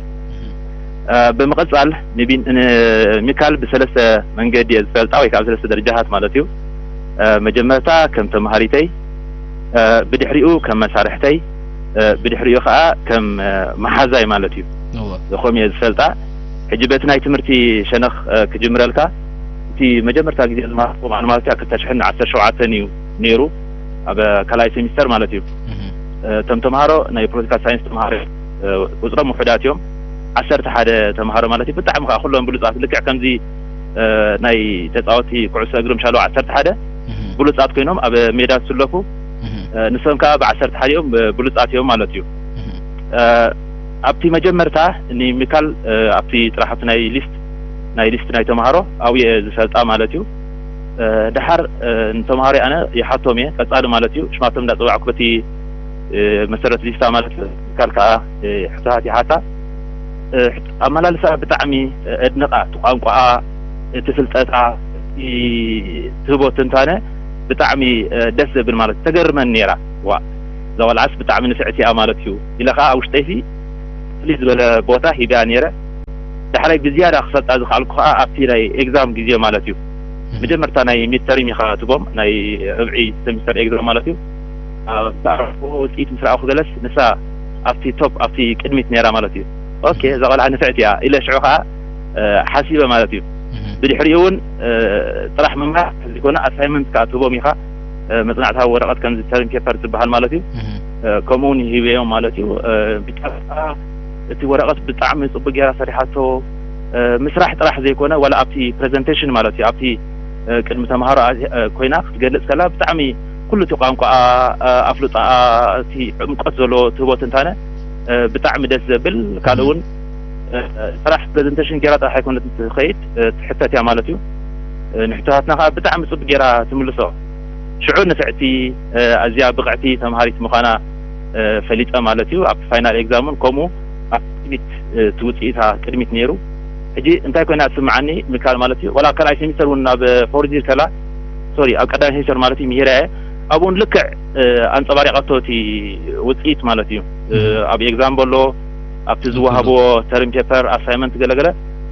እ፣ ብምቕጻል ንቢን-፣ ንሚካል ብሰለስተ መንገዲ እየ ዝፈልጣ ወይ ከዓ ሰለስተ ደረጃታት ማለት እዩ። እ፣ መጀመርታ ከም ተምሃሪተይ፣ እ፣ ብድሕሪኡ ከም መሳርሕተይ፣ እ፣ ብድሕሪኡ ከዓ ከም፣ እ፣ መሓዛይ ማለት እዩ። እወ። ከምኡ እየ ዝፈልጣ። ሕጂ በቲ ናይ ትምህርቲ ሸነኽ፣ እ፣ ክጅምረልካ፣ እቲ መጀመርታ ግዜ ዝመሃርኩ ኣነ ማለት እዩ ኣብ ክልተ ሽሕን ዓሰርተ ሸውዓተን እዩ ነይሩ፣ ኣብ ካልኣይ ሴሚስተር ማለት እዩ። እህ። እ፣ እቶም ተምሃሮ ናይ ፖለቲካል ሳይንስ ተምሃሮ፣ እ፣ ቁጽሮም ውሑዳት እዮም። ዓሰርተ ሓደ ተምሃሮ ማለት እዩ። ብጣዕሚ ከዓ ኩሎም ብሉጻት፣ ልክዕ ከምዚ፣ እ፣ ናይ ተጻወቲ ኩዕሶ እግሪ ምሻለዉ ዓሰርተ ሓደ እህ። ብሉጻት ኮይኖም ኣብ ሜዳ ዝስለፉ፣ እህ። እ፣ ንሶም ከዓ ብዓሰርተ ሓደ እዮም፣ ብ-፣ ብሉጻት እዮም ማለት እዩ። እህ። እ፣ ኣብቲ መጀመርታ ንሚካል፣ እ፣ ኣብቲ ጥራሕ ኣብቲ ናይ ሊስት፣ ናይ ሊስት ናይ ተምሃሮ ኣብኡ እየ ዝፈልጣ ማለት እዩ። እ፣ ደሓር፣ እ፣ ንተምሃሮ ኣነ ይሓቶም እየ፣ ቀጻሊ ማለት እዩ። ሽማቶም እንዳጸዋዕኩ በቲ፣ እ፣ መሰረት ሊስታ ማለት እዩ። ሚካል ከዓ፣ እ፣ ሕቶታት ይሓታ። እ፣ ሕቶ-፣ ኣመላልሳ ብጣዕሚ፣ እ፣ እድንቓ። እቲ ቋንቋኣ፣ እቲ ፍልጠታ፣ እቲ ትህቦ ትንታነ ብጣዕሚ፣ እ፣ ደስ ዘብል ማለት እዩ። ተገርመን ነይራ። ዋ፣ እዛ ቆልዓስ ብጣዕሚ ንፍዕቲ እያ ማለት እዩ ኢለ ከዓ ኣብ ውሽጠይሲ ፍልይ ዝበለ ቦታ ሂበያ ነይረ። ዳሕራይ ብዝያዳ ክፈልጣ ዝኸኣልኩ ከዓ ኣብቲ ናይ ኤግዛም ግዜ ማለት እዩ። እህ። መጀመርታ ናይ ሚድተርም ኢኻ ትቦም፣ ናይ ርብዒ ሴሚስተር ኤግዛም ማለት እዩ። ኣብ ተኣረፎ ውፅኢት ምስ ረኣኹ ገለስ ንሳ ኣብቲ ቶፕ፣ ኣብቲ ቅድሚት ነይራ ማለት እዩ። ኦኬ፣ እህ። እዛ ቆልዓ ንፍዕቲ እያ ኢለ ሽዑ ከዓ፣ እ፣ ሓሲበ ማለት እዩ። እህ። ብድሕሪኡ እውን፣ እ፣ ጥራሕ ምምሃር ዘይኮነ ኣሳይመንት ከዓ ትህቦም ኢኻ፣ እ፣ መጽናዕታዊ ወረቐት ከምዚ ተርም ፔፐር ዝበሃል ማለት እዩ። እህ። እ፣ ከምኡ እውን ሂበዮም ማለት እዩ። እ፣ ብጣዕሚ እቲ ወረቐት ብጣዕሚ ጽቡቅ ጌራ ሰሪሓቶ። እ፣ ምስራሕ ጥራሕ ዘይኮነ ዋላ ኣብቲ ፕሬዘንቴሽን ማለት እዩ፣ ኣብቲ፣ እ፣ ቅድሚ ተምሃሮ ኣዚ-፣ እ፣ ኮይና ክትገልጽ ከላ ብጣዕሚ ኩሉ እቲ ቋንቋኣ፣ እ፣ ኣፍልጦኣ፣ እቲ ዕምቆት ዘለዎ ትህቦ ትንታነ፣ እ፣ ብጣዕሚ ደስ ዘብል። ካልእ እውን፣ እ፣ ጥራሕ ፕሬዘንቴሽን ጌራ ጥራሕ ኣይኮነት ትኸይድ፣ እ፣ ትሕተት እያ ማለት እዩ። እ፣ ንሕቶታትና ከዓ ብጣዕሚ ጽቡቅ ጌራ ትምልሶ። ሽዑ ንፍዕቲ፣ እ፣ ኣዝያ ብቕዕቲ ተምሃሪት ምዃና፣ እ፣ ፈሊጠ ማለት እዩ። ኣብ ፋይናል ኤግዛም እውን ከምኡ ኣብ ቅድሚት፣ እ፣ እቲ ውፅኢታ ቅድሚት ነይሩ። ሕጂ እንታይ ኮይና ትስምዓኒ ሚካል ማለት እዩ፣ ዋላ ኣብ ካልኣይ ሴሚስተር እውን ኣብ ፎርዝ ይር ከላ፣ ሶሪ፣ ኣብ ቀዳማይ ሴሚስተር ማለት እዩ፣ ምሂራ እየ። ኣብኡ እውን ልክዕ፣ እ፣ ኣንፀባሪቐቶ እቲ ውፅኢት ማለት እዩ። እ፣ እም። ኣብ ኤግዛም በሎ፣ ኣብቲ እም። ዝወሃብዎ ተርም ፔፐር፣ ኣሳይመንት ገለገለ፣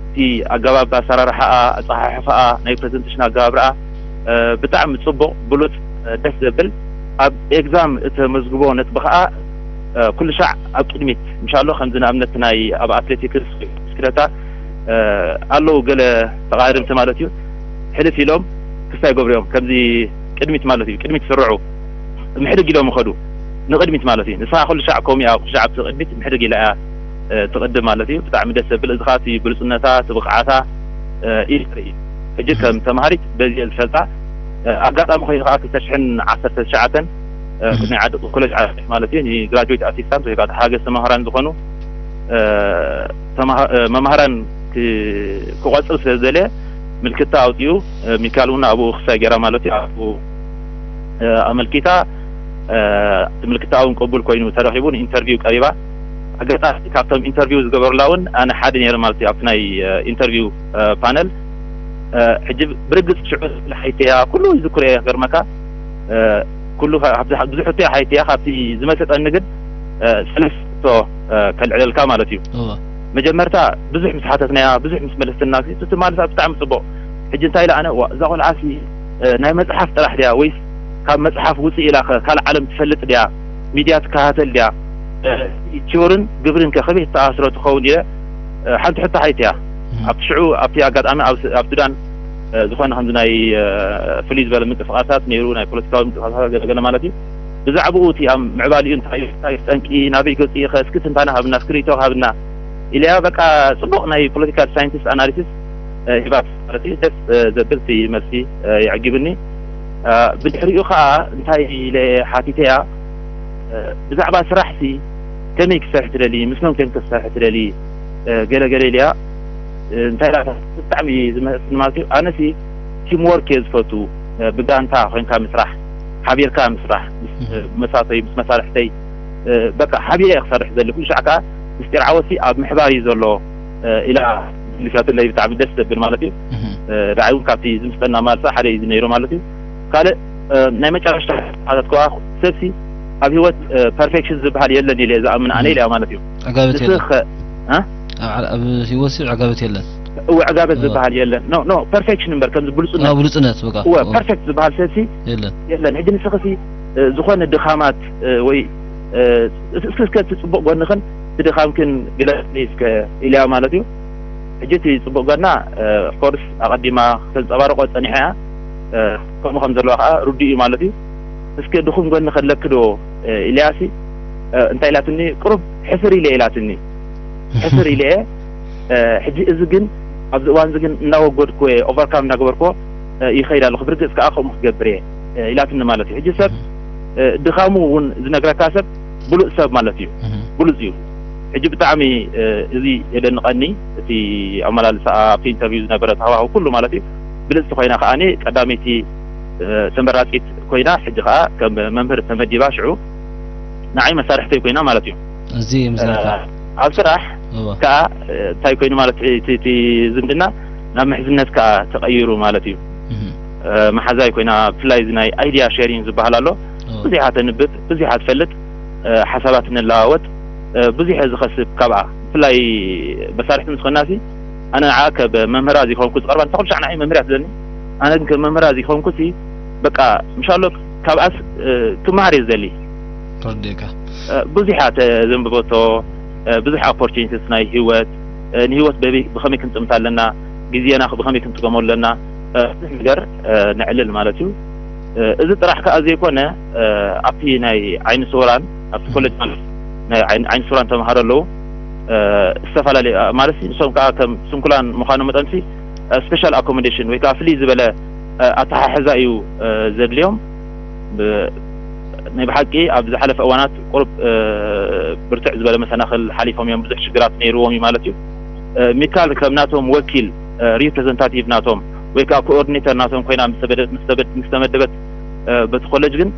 እቲ ኣገባብ ኣሰራርሓኣ፣ ኣፀሓሕፋኣ፣ ናይ ፕሬዘንቴሽን ኣገባብርኣ፣ እ፣ ብጣዕሚ ጽቡቕ፣ ብሉጽ፣ እ፣ ደስ ዘብል። ኣብ ኤግዛም እተመዝግቦ ነጥቢ ኸኣ፣ እ፣ ኩሉ ሻዕ ኣብ ቅድሚት፣ ምሻሎ ከምዚ ንኣብነት ናይ ኣብ ኣትሌቲክስ ወይ ብስክለታ፣ እ፣ ኣለዉ ገለ ተቓደምቲ ማለት እዩ። ሕልፍ ኢሎም ክስታይ ገብርኦም፣ ከምዚ ቅድሚት ማለት እዩ፣ ቅድሚት ይስርዑ፣ ምሕድግ ኢሎም ይኸዱ፣ ንቕድሚት ማለት እዩ። ንስኻ ኩሉ ሻዕ ከምኡ እያ፣ ኩሉ ሻዕ ኣብቲ ቅድሚት ምሕድግ ኢላ እያ፣ እ፣ ትቕድም ማለት እዩ። ብጣዕሚ ደስ ዘብል፣ እዚ ኸኣ እቲ ብሉጽነታ፣ እቲ ብቕዓታ፣ እ፣ እዩ ዘርኢ። ሕጂ ከም እም። ተምሃሪት በዚ እየ ዝፈልጣ። እ፣ ኣጋጣሚ ኮይኑ ከኣ ክልተ ሽሕን ዓሰርተ ትሽዓተን፣ እ፣ እም። ናይ ዓዲ ኮሌጅ ዓዲ ማለት እዩ፣ ንግራጁዌት ኣሲስታንት ወይ ከኣ ተሓገዝቲ መምህራን ዝኾኑ፣ እ፣ ተምሃ-፣ እ፣ መምህራን ክ-፣ ክቖጽር ስለ ዝደለየ ምልክታ ኣውጺኡ፣ እ፣ ሚካል እውን ኣብኡ ክሳይ ገይራ ማለት እዩ፣ ኣብኡ፣ እ፣ ኣመልኪታ፣ እ፣ እቲ ምልክታ እውን ቅቡል ኮይኑ ተረኺቡ ንኢንተርቪው ቀሪባ። ኣጋጣሚ ካብቶም ኢንተርቪው ዝገበሩላ እውን ኣነ ሓደ ነይረ ማለት እዩ፣ ኣብቲ ናይ፣ እ፣ ኢንተርቪው፣ እ፣ ፓነል። እ፣ ሕጂ ብርግጽ ሽዑ ሓይተያ ኩሉ ይዝክሮ እየ፣ ክገርመካ። እ፣ ኩሉ ከ-፣ ካብዚ ብዙሕ ሕቶ ሓይተያ፣ ካብቲ ዝመሰጠኒ ግን፣ እ፣ ሰለስተ ሕቶ፣ እ፣ ከልዕለልካ ማለት እዩ። እወ። መጀመርታ ብዙሕ ምስ ሓተትናያ፣ ብዙሕ ምስ መለስትና፣ እቲ ትማሊ ሰዓት ብጣዕሚ ጽቡቕ። ሕጂ እንታይ ኢለ ኣነ፣ "ዋ፣ እዛ ቆልዓሲ፣ እ፣ ናይ መጽሓፍ ጥራሕ ድያ ወይስ ካብ መጽሓፍ ውጽእ ኢላ ከ ካልእ ዓለም ትፈልጥ ድያ?" ሚድያ ትከታተል ድያ? እ፣ ቲዮርን ግብርን ከ ከመይ ዝተኣሳሰረ ትኸውን ኢለ፣ እ፣ ሓንቲ ሕቶ ሓቲተ እያ። ኣብቲ ሽዑ ኣብቲ ኣጋጣሚ ኣብ ስ-፣ ኣብ ሱዳን፣ እ፣ ዝኾነ ከምዚ ናይ፣ እ፣ ፍልይ ዝበለ ምንቅስቃሳት ነይሩ፣ ናይ ፖለቲካዊ ምንቅስቃሳት ገለ ገለ ማለት እዩ። ብዛዕባኡ እቲ ኣብ ምዕባሊኡ እንታይ እዩ፣ እንታይ እዩ ጠንቂ፣ ናበይ ገጹ እዩ፣ እስኪ ትንታነ ሃብና፣ እስኪ ርእይቶ ሃብና ኢለያ። በቃ ጽቡቕ ናይ ፖለቲካል ሳይንቲስት ኣናሊሲስ፣ እ፣ ሂባ ማለት እዩ። ደስ፣ እ፣ ዘብል እቲ መልሲ፣ እ፣ የዕጊብኒ። እ፣ ብድሕሪኡ ከኣ እንታይ ኢለ ሓቲተያ፣ እ፣ ብዛዕባ ስራሕሲ ከመይ ክሰርሕ ትደሊ፣ ምስ መን ኮንክ ክሰርሕ ትደሊ፣ እ፣ ገለ ገለ ኢለያ። እ፣ እንታይ ኢላ ብጣዕሚ ዝመሰጥኒ ማለት እዩ። ኣነሲ ቲም ወርክ እየ ዝፈቱ፣ እ፣ ብጋንታ ኮይንካ ምስራሕ፣ ሓቢርካ ምስራሕ፣ ምስ፣ እ፣ መሳተይ፣ ምስ መሳርሕተይ፣ እ፣ በቃ ሓቢረ እየ ክሰርሕ ዘሊ። ኩሉ ሻዕ ከኣ ምስጢር ዓወትሲ ኣብ ምሕባር እዩ ዘሎ፣ እ፣ ኢላ መሊሳትለይ። ብጣዕሚ ደስ ዘብል ማለት እዩ። እህ። እ፣ ንዓይ እውን ካብቲ ዝምስጠና ማልሳ ሓደ እዩ ነይሩ ማለት እዩ። ካልእ፣ እ፣ ናይ መጨረሽታ ሓተት ከኣ፣ ሰብሲ ኣብ ህይወት፣ እ፣ ፐርፌክሽን ዝበሃል የለን ኢለ እየ ዝኣምን ኣነ እህ። ኢለ ማለት እዩ። ዕጋበት ንስኺ የለን። ከ-፣ እ? ኣብ ዓ-፣ ኣብ ህይወትሲ ዕጋበት የለን። እወ፣ ዕጋበት እወ። ዝበሃል የለን። ኖ፣ ኖ፣ ፐርፌክሽን እምበር፣ ከምዚ ብሉጽነት። ኣዎ፣ ብሉጽነት፣ በቃ። እወ፣ እወ። ፐርፌክት ዝበሃል ሰብሲ የለን። የለን። ሕጂ ንስኺሲ፣ እ፣ ዝኾነ ድኻማት፣ እ፣ ወይ፣ እ፣ እስ-፣ እስኪ፣ እስከ እቲ ጽቡቕ ጎንኽን እቲ ድኻምክን ግለጽኒ እስከ ኢለያ ማለት እዩ። ሕጂ እቲ ጽቡቕ ጎና፣ እ፣ ኦፍኮርስ ኣቐዲማ ከተንጸባርቆ ጸኒሓ እያ። እ፣ ከምኡ ከም ዘለዋ ከኣ ርዱእ እዩ ማለት እዩ። እስከ ድኹም ጎኒ ከለኪ ዶ፣ እ፣ ኢለያሲ፣ እ፣ እንታይ ኢላትኒ? ቁሩብ ሕፍር ኢለ ኢላትኒ። ሕፍር ኢለ እየ። እ፣ ሕጂ እዚ ግን ኣብዚ እዋን እዚ ግን እናወገድኩ እየ፣ ኦቨርካም እናገበርኩ፣ እ፣ ይኸይድ ኣለኹ። ብርግጽ ከኣ ከምኡ ክገብር እየ፣ እ፣ ኢላትኒ ማለት እዩ። ሕጂ ሰብ፣ እ፣ ድኻሙ እውን ዝነግረካ ሰብ ብሉጽ ሰብ ማለት እዩ። እህ። ብሉጽ እዩ። ሕጂ ብጣዕሚ፣ እ፣ እዚ የደንቐኒ፣ እቲ ኣመላልሳኣ፣ ኣብቲ ኢንተርቪው ዝነበረ ሃዋህው ኩሉ ማለት እዩ። ብልጽቲ ኮይና ከኣ ቀዳመይቲ፣ እ፣ ተመራጺት ኮይና፣ ሕጂ ከኣ ከም መምህር ተመዲባ፣ ሽዑ ንዓይ መሳርሕተይ ኮይና ማለት እዩ። እዚ ምስጋና። እ፣ ኣብ ስራሕ እወ። ከኣ፣ እ፣ እንታይ ኮይኑ ማለት፣ እቲ፣ እቲ ዝምድና ናብ ምሕዝነት ከኣ ተቐይሩ ማለት እዩ። እህ። እ፣ መሓዛይ ኮይና፣ ብፍላይ እዚ ናይ ኣይድያ ሼሪንግ ዝበሃል ኣሎ። እወ። ብዙሕ እያ ተንብብ፣ ብዙሕ እያ ትፈልጥ፣ እ፣ ሓሳባት ንለዋወጥ፣ እ፣ ብዙሕ እየ ዝኸስብ ካብኣ። ብፍላይ መሳርሕቲ ምስ ኮናሲ፣ ኣነ ንዓ ከም መምህራ ዘይኮንኩ ዝቐርባ፣ እንተ ኩሉ ሻዕ ንዓይ መምህር እያ ትብለኒ። ኣነ ግን ከም መምህራ ዘይኮንኩሲ፣ በቃ፣ ምሻሎ ካብኣስ፣ እ፣ ክመሃር እየ ዝደሊ። ተረዲእካ። እ፣ ብዙሕ እያ ተዘንብበቶ፣ እ፣ ብዙሕ ኦፖርቹኒቲስ ናይ ህይወት፣ እ፣ ንህይወት በበይ-፣ ብኸመይ ክንጥምታ ኣለና፣ ግዜና ብኸመይ ክንጥቀመሉ ኣለና፣ እ፣ ብዙሕ ነገር፣ እ፣ ነዕልል ማለት እዩ። እ፣ እዚ ጥራሕ ከኣ ዘይኮነ፣ እ፣ ኣብቲ ናይ ዓይኒ ስውራን፣ ኣብቲ ኮሌጅ ማለት ናይ ዓይኒ፣ ዓይኒ ስውራን ተምሃሮ ኣለዉ። እ፣ ዝተፈላለዩ፣ እ፣ ማለት ንሶም ከኣ ከም ስንኩላን ምዃኖም መጠንሲ፣ እ፣ ስፔሻል ኣኮሞዴሽን ወይ ከኣ ፍልይ ዝበለ፣ እ፣ ኣተሓሕዛ እዩ፣ እ፣ ዘድልዮም። ብ-፣ ናይ ብሓቂ ኣብ ዝሓለፈ እዋናት ቁሩብ፣ እ፣ ብርትዕ ዝበለ መሰናኽል ሓሊፎም እዮም። ብዙሕ ሽግራት ነይርዎም እዩ ማለት እዩ። እ፣ ሚካል ከም ናቶም ወኪል፣ እ፣ ሪፕሬዘንታቲቭ ናቶም ወይ ከኣ ኮኦርዲኔተር ናቶም ኮይና ምስ ተበደ-፣ ምስ ተበድ-፣ ምስ ተመደበት፣ እ፣ በቲ ኮሌጅ ግን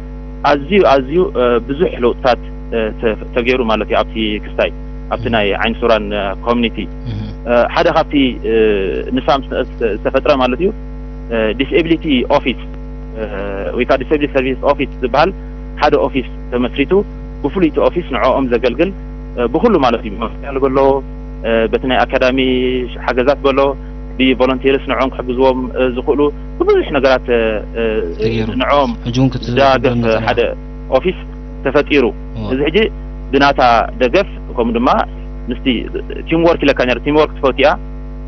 ኣዝዩ፣ ኣዝዩ፣ እ፣ ብዙሕ ለውጥታት፣ እ፣ ተ-፣ ተገይሩ ማለት እዩ። ኣብቲ ክስታይ፣ ኣብቲ ናይ ዓይኒ ሱራን፣ እ፣ ኮሚኒቲ፣ እህ። እ፣ ሓደ ካብቲ፣ እ፣ ንሳ ምስ ዝተፈጥረ ማለት እዩ፣ እ፣ ዲስኤቢሊቲ ኦፊስ፣ እ፣ ወይ ከዓ ዲስኤቢሊቲ ሰርቪስ ኦፊስ ዝበሃል ሓደ ኦፊስ ተመስሪቱ፣ ብፍሉይ እቲ ኦፊስ ንዕኦም ዘገልግል፣ እ፣ ብኩሉ ማለት እዩ፣ ብማቴሪያል በሎ፣ እ፣ በቲ ናይ ኣካዳሚ ሓገዛት በሎ፣ ብቮለንቲርስ ንዕኦም ክሕግዝዎም፣ እ፣ ዝኽእሉ ብብዙሕ ነገራት፣ እ፣ እ፣ ተገይሩ። ንዕኦም ሕጂ እውን ክት-፣ ዝዳገፍ ክትብለና ሓደ ኦፊስ ተፈጢሩ። እዎ። እዚ ሕጂ ብናታ ደገፍ፣ ከምኡ ድማ ምስቲ ቲም ወርክ ኢለካ ነይሩ፣ ቲም ወርክ ትፈትያ፣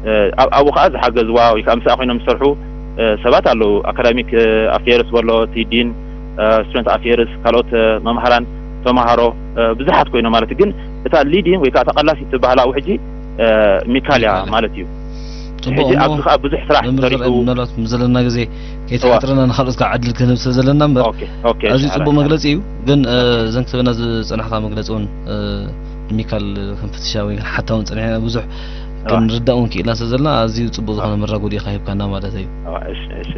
እ፣ ኣብ-፣ ኣብኡ ከዓ ዝሓገዝዋ ወይ ከዓ ምስኣ ኮይኖም ዝሰርሑ፣ እ፣ ሰባት ኣለዉ። ኣካዳሚክ፣ እ፣ ኣፌርስ በሎ፣ እቲ ዲን፣ እ፣ ስቱደንት ኣፌርስ፣ ካልኦት፣ እ፣ መምሃራን፣ ተምሃሮ፣ እ፣ ብዙሓት ኮይኖም ማለት እዩ። ግን እታ ሊዲንግ ወይ ከዓ ተቐላሲት ትበሃል ኣብኡ ሕጂ፣ እ፣ ሚካል እያ ሚካል። ማለት እዩ። ጽቡቕ ሕጂ እሞ ኣብዚ ከዓ ብዙሕ ስራሕ መምህር ተሰሪሑ። ዘርኣይ፣ ምናልባት ምስ ዘለና ግዜ ከይተሓጽረና እዋ። ንኻልኦት ከዓ ዕድል ክንህብ ስለ ዘለና እምበር፣ ኦኬ፣ ኦኬ፣ ኣዝዩ እሺ፣ ጽቡቕ ሓራይ፣ መግለጺ እዩ። ግን፣ እ፣ ሓራይ። ዘን ክትህበና ዝጸናሕካ መግለጺ እውን፣ እ፣ ሚካል ክንፍትሻ ወይ ክንሓታ እውን ጸኒሕና ብዙሕ እዋ። ክንርዳእ እውን ክኢልና ስለ ዘለና ኣዝዩ ጽቡቕ ዝኾነ እዋ። መራጎዲ ኢኻ ሂብካና ማለት እዩ። እዋ፣ እሺ፣ እሺ።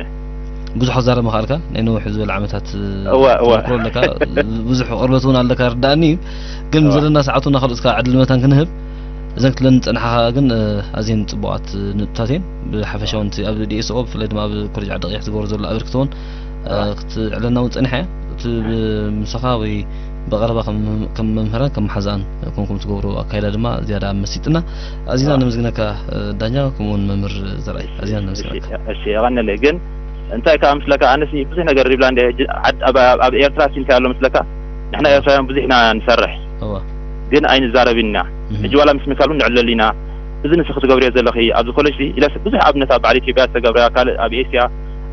ብዙሕ ክዛረብ ምኽኣልካ ናይ ነዊሕ ዝበለ ዓመታት፣ እ፣ እዋ፣ እዋ። ተመክሮ ኣለካ፣ ብዙሕ ቅርበት እውን ኣለካ ርዳእኒ እዩ። ግን እዋ። ዘለና ሰዓት እውን ንኻልኦት ከዓ ዕድል መታን ክንህብ እዘን ክትብለን ዝጸናሕካ ግን፣ እ፣ ኣዝየን ጽቡቓት ንጥብታት እየን። ብሓፈሻ እውን እቲ ኣብ ዲ ኤስ ኦ ብፍላይ ድማ ኣብ ኮሌጅ ዓዲ ቀይሕ ትገብሮ ዘሎ ኣበርክቶ እውን፣ እ፣ ኣዋ። ክትዕለና እውን ጸኒሓ እያ። እቲ ብ-፣ ምሳኻ ወይ ብቐረባ ከም መም-፣ ከም መምህራን ከም መሓዛን ኮንኩም ትገብሮ ኣካይዳ ድማ ዝያዳ መሲጥና። ኣዚና ኣዋ። ነመስግነካ፣ እ፣ ዳኛ፣ ከምኡ እውን መምህር ዘርኣይ። ኣዚና እሺ፣ ነመስግነካ። እሺ፣ የቐንየለይ። ግን እንታይ ከኣ ምስለካ፣ ኣነሲ ብዙሕ ነገር ይብላ እንደ ሕጂ ዓድ-፣ ኣብ፣ ኣብ፣ ኣብ ኤርትራ ሲ እንታይ ኣሎ ምስለካ? ንሕና ኤርትራውያን ብዙሕ ኢና ንሰርሕ፣ እዋ ግን ኣይንዛረብን ኢና። እህ ሕጂ ዋላ ምስ ሚካል እውን ንዕለል ኢና። እዚ ንስኺ ትገብርዮ ዘለኺ ኣብዚ ኮሌጅ እዚ ኢለስ ብዙሕ ኣብነት ኣብ በዓል ኢትዮጵያ ዝተገብረ፣ ካልእ ኣብ ኤስያ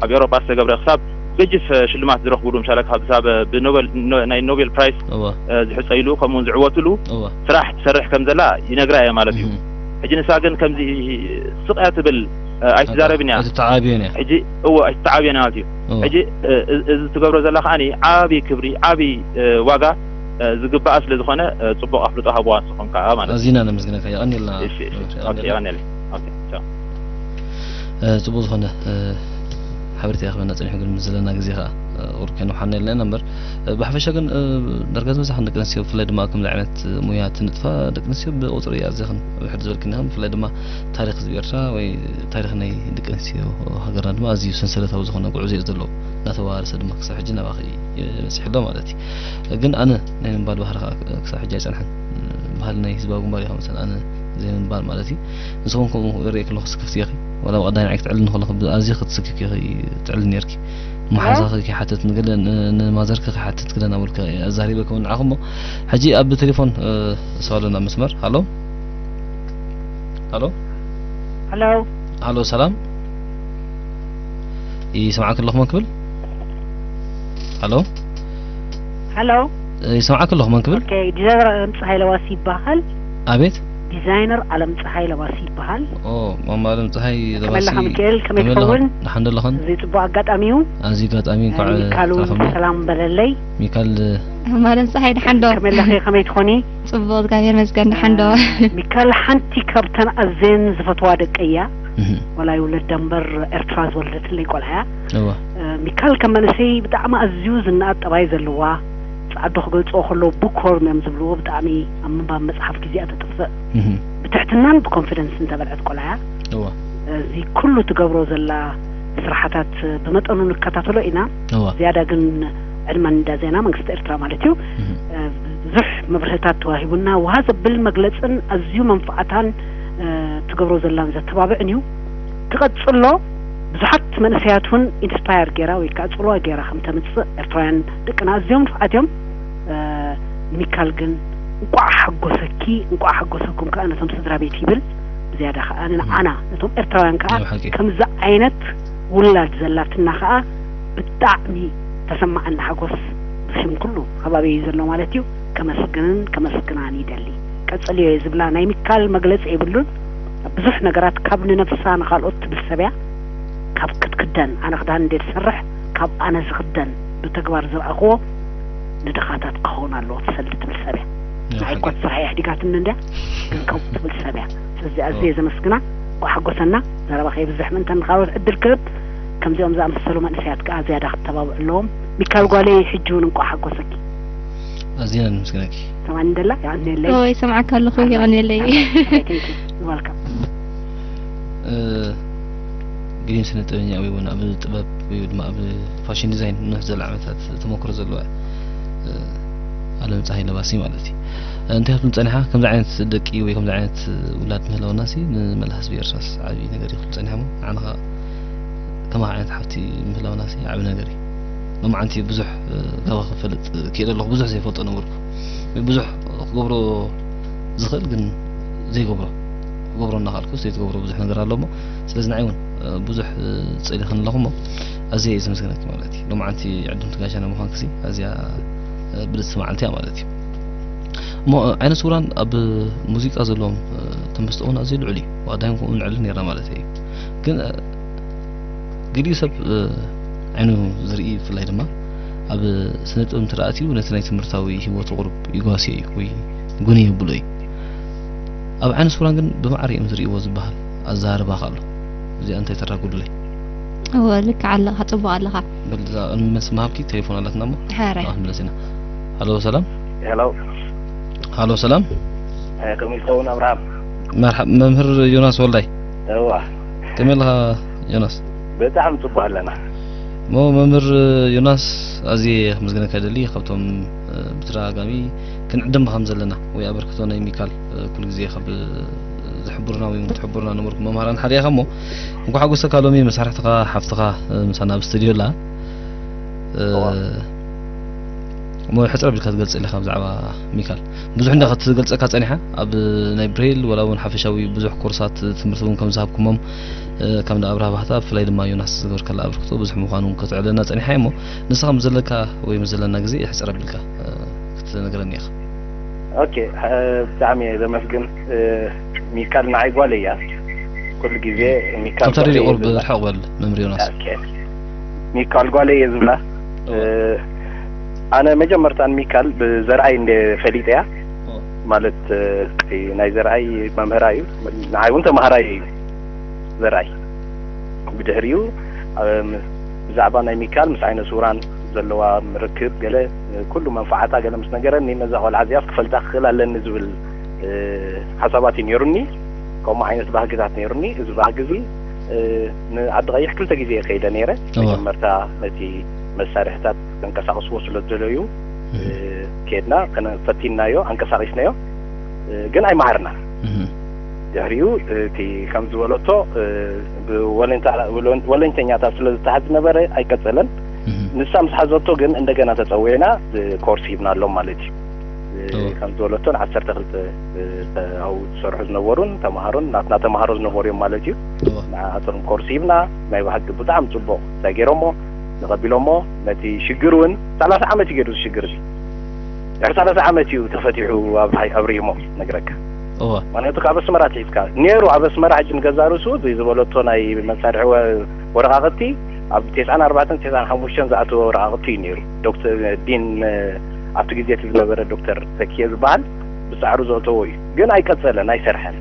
ኣብ ኤውሮጳ ዝተገብረ፣ ክሳብ ገጅፍ ሽልማት ዝረኽብሉ፣ ምሳሌ ካብ ክሳብ ብኖበል ኖ- ናይ ኖቤል ፕራይስ እዋ ዝሕፀይሉ፣ ከምኡውን ዝዕወትሉ እዋ ስራሕ ትሰርሕ ከም ዘላ ይነግራ እየ ማለት እዩ። እህ ሕጂ ንሳ ግን ከምዚ ስቕ እያ ትብል፣ ኣይትዛረብን እያ። እቲ ተዓብዮን እያ። ሕጂ እዎ ኣይትተዓብዮን ማለት እዩ። እዎ ሕጂ እ- እ- እዚ ትገብሮ ዘላ ከዓኒ ዓብዪ ክብሪ፣ ዓብዪ እ፣ ዋጋ እ፣ ዝግባኣ ስለ ዝኾነ፣ እ፣ ጽቡቕ ኣፍልጦ ሃብዋ ንስኹም ከኣ ማለት እዩ። ኣዚና ነመስግነካ፣ የቐንየልና እሺ፣ እሺ። መምህር፣ ኦኬ፣ የቐንየልና። የቐንየለይ። ኦኬ፣ ቻው። እ፣ ጽቡቕ ዝኾነ፣ እ፣ ሓበሬታ ኢኻ ክበና ጸኒሑ፣ ግን ምስ ዘለና ግዜ ከኣ፣ እ፣ ቁሩብ ከነውሓና ኢልና ኢና እምበር፣ እ፣ ብሓፈሻ ግን፣ እ፣ ዳርጋ ዝበዝሓ ደቂ ኣንስትዮ፣ ብፍላይ ድማ ከምዚ ዓይነት ሙያ ትንጥፋ ደቂ ኣንስትዮ ብቁጽሪ እያ ኣዚኽን ብሕድ ዝበልክኒ ኢኽን፣ ብፍላይ ድማ ታሪኽ ህዝቢ ኤርትራ ወይ ታሪኽ ናይ ደቂ ኣንስትዮ ሃገርና ድማ ኣዝዩ ሰንሰለታዊ ዝኾነ ጉዕዞ እዩ ዘለዎ። እናተወራረሰ ድማ ክሳብ ሕጂ ናባኺ በጺሑ ኣሎ ማለት እዩ። ግን ኣነ ናይ ምንባር ባህሪ ከዓ ክሳብ ሕጂ ኣይጸንሐን። ባህሊ ናይ ህዝባዊ ግንባር እዩ፣ መሰለን ኣነ ዘይምንባር ማለት እዩ። ንስኹም ከምኡ ይርኢ ከለኹ ስክፍቲ ኢኺ፣ ዋላ ብቐዳማይ ክትዕልኒ ከለኹ ኣዝዩ ክትስክፊ ኢኺ ትዕልኒ ነርኪ። መሓዛኺ ከይሓተት ንገለ ን- ንማዘርኪ ከይሓተት ገለ እናበልኩ ኣዛሪበ ከም ንዓኹም እሞ፣ ሕጂ ኣብ ቴሌፎን፣ እ፣ ሰብ ኣሎ ናብ መስመር። ሃሎ? ሃሎ? ሃሎ? ሃሎ፣ ሰላም? ይሰምዓኪ ኣለኹ፣ መን ክብል? ሃሎ? ሃሎ? ይሰምዓኪ ኣለኹ፣ መን ክብል? ኦኬ፣ ዲዛይነር ዓለም ፀሃይ ለባሲ ይበሃል። ኣቤት? ዲዛይነር ዓለም ፀሃይ ለባሲ ይበሃል። ኦ፣ ማማ ዓለም ፀሃይ ለባሲ። ከመለኻ ሚካኤል፣ ከመይ ከመለኻ? ትኸውን? ደሓን ዶ ኣለኽን? እዚ ጽቡቕ ኣጋጣሚ እዩ። ኣብዚ ኣጋጣሚ እንኳዕ ሚካል እውን ተረኸብና። ሰላም በለለይ። ሚካል፣ ማማ ዓለም ፀሃይ ደሓን ዶ? ከመለኺ፣ ከመይ ትኾኒ? ጽቡቕ፣ እግዚኣብሔር ይመስገን፣ ደሓን ዶ? ሚካል፣ ሓንቲ ካብተን ኣዝየን ዝፈትዋ ደቀይ እያ። እህ። ወላ ይውለዳ እምበር ኤርትራ ዝወለደትለይ ቆልዓ እያ። እዋ። እ፣ ሚካል ከም መንእሰይ ብጣዕሚ ኣዝዩ ዝነኣድ ጠባይ ዘለዋ፣ ጻዕዱ ክገልጽዎ ከለዉ ቡክወርም እዮም ዝብልዎ፣ ብጣዕሚ ኣብ ምንባብ መጽሓፍ ግዜኣ ተጥፍእ። እህ። ብትሕትናን ብኮንፊደንስን ዝተመልዐት ቆልዓ እያ። እዋ። እዚ ኩሉ ትገብሮ ዘላ ስራሓታት ብመጠኑ ንከታተሎ ኢና። እዋ። ዝያዳ ግን ዕድመ ንዳ ዜና መንግስቲ ኤርትራ ማለት እዩ። እህ። እ፣ ብዙሕ መብርህታት ተዋሂቡና፣ ውሃ ዘብል መግለጽን ኣዝዩ መንፍዓታን፣ እ፣ ትገብሮ ዘላን ዘተባብዕን እዩ። ትቐጽሎ፣ ብዙሓት መንእሰያት እውን ኢንስፓየር ገይራ ወይ ከዓ ጽልዋ ገይራ ከም ተምጽእ፣ ኤርትራውያን ደቅና ኣዝዮም ንፉዓት እዮም። እ፣ ሚካል ግን እንቋዕ ሓጎሰኪ፣ እንቋዕ ሓጎሰኩም ከዓ ነቶም ስድራ ቤት ይብል። ብዝያዳ ከዓ ንዓና፣ ነቶም ኤርትራውያን ከዓ ናይ ብሓቂ። ከምዚ ዓይነት ውላድ ዘላትና ከዓ ብጣዕሚ ተሰማዓኒ ሓጎስ። ብስም ኩሉ ከባቢ እዩ ዘሎ ማለት እዩ። ከመስግንን ከመስግናን ይደሊ። ቀጽልዮ እየ ዝብላ፣ ናይ ሚካል መግለጺ የብሉን። ብዙሕ ነገራት ካብ ንነብሳ ንኻልኦት ትብል ሰብ እያ። ካብ ክትክደን፣ ኣነ ክዳን እንደ ዝሰርሕ፣ ካብ ኣነ ዝኽደን ብተግባር ዝረኣኽዎ ንድኻታት ክኸውን ኣለዎ ትሰሊ ትብል ሰብ እያ። ናይ ንዓይ ሓቂ። እኳ እቲ ስራሕ የሕዲጋትኒ እንድያ፣ ግን ከምኡ ትብል ሰብ እያ። ስለዚ ኣዝየ እዎ። ዘመስግና፣ እንኳዕ ሓጎሰና። ዘረባ ከይብዝሕ ምእንታን ንኻልኦት ዕድል ክህብ፣ ከምዚኦም ዝኣመሰሉ መንእሰያት ከኣ ዝያዳ ክተባብዑ ኣለዎም። ሚካል ጓለይ፣ ሕጂ እውን እንቋዕ ሓጎሰኪ። ኣዝና ነመስግነኪ። ሰማኒ እንደላ፣ የቐንየለይ። ኦ፣ ይሰምዓካ ኣለኹ፣ ኣላ። የቐንየለይ። ኣላ፣ thank you። You're welcome። እ፣ ግሪን ስነ ጥበበኛ ወይ እውን ኣብ ጥበብ ወይ ድማ ኣብ ፋሽን ዲዛይን ንንውሕ ዝበለ ዓመታት ተመክሮ ዘለዋ፣ እ፣ ኣለም ፀሃይ ለባሲ ማለት እዩ። እንታይ ክትብል ጸኒሓ? ከምዚ ዓይነት ደቂ ወይ ከምዚ ዓይነት ውላድ ምህላውናሲ ንመላእ ህዝቢ ኤርትራስ ዓቢ ነገር እዩ ክብል ጸኒሐ እሞ፣ ንዓና ኸኣ ከማኻ ዓይነት ሓብቲ ምህላውናሲ ዓቢ ነገር እዩ። ሎማዓንቲ ብዙሕ፣ እ፣ ካባኺ ክፈልጥ ክኢለ ኣለኹ፣ ብዙሕ ዘይፈልጦ ነበርኩ። ወይ ብዙሕ ክገብሮ ዝኽእል ግን ዘይገብሮ፣ ክገብሮ እናኸኣልኩ ዘይትገብሮ ብዙሕ ነገር ኣሎ እሞ፣ ስለዚ ንዓይ እውን፣ እ፣ ብዙሕ፣ እ፣ ጸሊኽኒ ኣለኹ እሞ፣ ኣዝየ እየ ዘመስግነኪ ማለት እዩ። ሎማዓንቲ ዕድምቲ ጋሻና ምዃንክሲ ኣዝያ፣ እ፣ ብልጽቲ መዓልቲ እያ ማለት እዩ። እሞ፣ እ፣ ዓይነ ስውራን ኣብ ሙዚቃ ዘለዎም፣ እ፣ ተመስጦ እውን ኣዝዩ ልዑል እዩ። ብቐዳይም ከምኡ ንዕልል ነይርና ማለት እዩ። ግን፣ እ፣ ገሊኡ ሰብ፣ እ፣ ዓይኑ ዝርኢ፣ ብፍላይ ድማ ኣብ ስነ ጥበብ እንተ ደኣ ኣትዩ፣ ነቲ ናይ ትምህርታዊ ህይወቱ ቁሩብ ይጓስዮ እዩ ወይ ጉንይ የብሎ እዩ። ኣብ ዓይነ ስውራን ግን ብማዕረ እዮም ዝርእይዎ ዝበሃል ኣዘራርባ ከ ኣሎ። እዚኣ እንታይ ተራጉድለይ? እወ፣ ልክዕ ኣለኻ፣ ጽቡቕ ኣለኻ። በል፣ እዛ ቅድሚ መልሲ ምሃብኪ ቴሌፎን ኣላትና እሞ፣ ሕራይ። ንኣ ክንምለስ ኢና። ሃሎ፣ ሰላም። ሄሎ። ሃሎ፣ ሰላም። እ፣ ከመይ ትኸውን ኣብርሃም? መርሓ-፣ መምህር ዮናስ ወልዳይ። እዋ። ከመይ ኣለኻ ዮናስ? ብጣዕሚ ጽቡቕ ኣለና። እሞ መምህር ዮናስ፣ ኣዝየ ከመስግነካ ይደሊ፣ ካብቶም፣ እ፣ ብተደጋጋሚ ክንዕደም ከም ዘለና ወይ ኣበርክቶ ናይ ሚካል፣ እ፣ ኩሉ ግዜ ካብ ዝሕብሩና ወይ እውን ትሕብሩና ነበርኩም መምሃራን ሓደ ኢኻ እሞ፣ እንኳዕ ሓጎሰካ ሎሚ መሳርሕትኻ ሓፍትኻ፣ እ፣ ምሳና ኣብ ስቱድዮ ኣላ። እ፣ እዋ። እሞ ሕጽር ኣቢልካ ትገልጸልና ኢኻ ብዛዕባ ሚካል? ብዙሕ እንዳ ክትገልጸካ ጸኒሓ፣ ኣብ ናይ ብሬል ወላ እውን ሓፈሻዊ ብዙሕ ኮርሳት ትምህርቲ እውን ከም ዝሃብኩሞም፣ እ፣ ካብ እንዳ ኣብርሃ ባህታ፣ ብፍላይ ድማ ዮናስ ዝገበርካላ ኣበርክቶ ብዙሕ ምዃኑ እውን ከተዕልለና ጸኒሓ እሞ፣ ንስኻ ምስ ዘለካ ወይ ምስ ዘለና ግዜ ሕጽር ኣቢልካ፣ እ፣ ክትነግረኒ ኢኻ። ኦኬ፣ እ፣ ብጣዕሚ እየ ዘመስግን። እ፣ ሚካል ንዓይ ጓለይ እያ። ኩሉ ግዜ ሚካል ከምታ ሬድዮ ጓለይ እየ ቁርብ ዝብላ። ርሕቕ በል መምህር ዮናስ። ኦኬ። ሚካል ጓለይ እየ ዝብላ። እ፣ ኣነ መጀመርታ ንሚካል ብዘርኣይ እንደ ፈሊጠያ። ማለት፣ እ፣ ናይ ዘርኣይ መምህራ እዩ። ንዓይ እውን ተማሃራይ እዩ ዘርኣይ። ብድሕሪኡ፣ እ፣ ብዛዕባ ናይ ሚካል ምስ ዓይነ ስውራን ዘለዋ ርክብ ገለ፣ እ፣ ኩሉ መንፈዓታ ገለ ምስ ነገረኒ፣ ነዛ ቆልዓ እዚኣስ ክፈልጣ ክኽእል ኣለኒ ዝብል፣ እ፣ ሓሳባት እዩ ነይሩኒ። ከምኡ ዓይነት ባህግታት ነይሩኒ። እዚ ባህጊ እዚ፣ እ፣ ንዓዲ ቀይሕ ክልተ ግዜ እየ ከይደ ነይረ። እወ። መጀመርታ ነቲ መሳርሕታት ከንቀሳቕስዎ ስለ ዝደለዩ፣ እ፣ እህ። ከድና ከነ-፣ ፈቲንናዮ፣ ኣንቀሳቒስናዮ፣ እ፣ ግን ኣይመሃርናን። እህ። ድሕሪኡ እቲ ከም ዝበለቶ፣ እ፣ ብወለንታ-፣ ወለን-፣ ወለንተኛታት ስለ ዝተሓዝ ነበረ ኣይቀጸለን። እህ። ንሳ ምስ ሓዘቶ ግን እንደገና ተጸዊዕና፣ እ፣ ኮርስ ሂብናሎም ማለት እዩ። እ፣ እወ። ከም ዝበለቶ ን ዓሰርተ ክልተ፣ እ፣ ተ-፣ ኣብኡ ዝሰርሑ ዝነበሩን ተምሃሮን ናትና ተምሃሮ ዝነበሩ እዮም ማለት እዩ። እወ። ንዓኣቶም ኮርስ ሂብና፣ ናይ ብሓቂ ብጣዕሚ ጽቡቕ እንታይ ገይሮሞ፣ ተቐቢሎሞ፣ ነቲ ሽግር እውን ሰላሳ ዓመት እዩ ገይሩ እዚ ሽግር እዚ። ድሕሪ ሰላሳ ዓመት እዩ ተፈቲሑ ኣብ ሓይ-፣ ኣብ ሪሞ ነግረካ። እወ። ምኽንያቱ ካብ ኣስመራ ትሒዝካ ነይሩ፣ ኣብ ኣስመራ ሕጂ ንገዛ ርእሱ እዚ ዝበለቶ ናይ መሳርሒ ወ-፣ ወረቓቕቲ ኣብ ተስዓን ኣርባዕተን ተስዓን ሓሙሽተን ዝኣተወ ወረቓቕቲ እዩ ነይሩ። ዶክተር ዲን፣ እ፣ ኣብቲ ግዜ እቲ ዝነበረ ዶክተር ተኪየ ዝበሃል ብጻዕሩ ዘእተዎ እዩ። ግን ኣይቀጸለን፣ ኣይሰርሐን።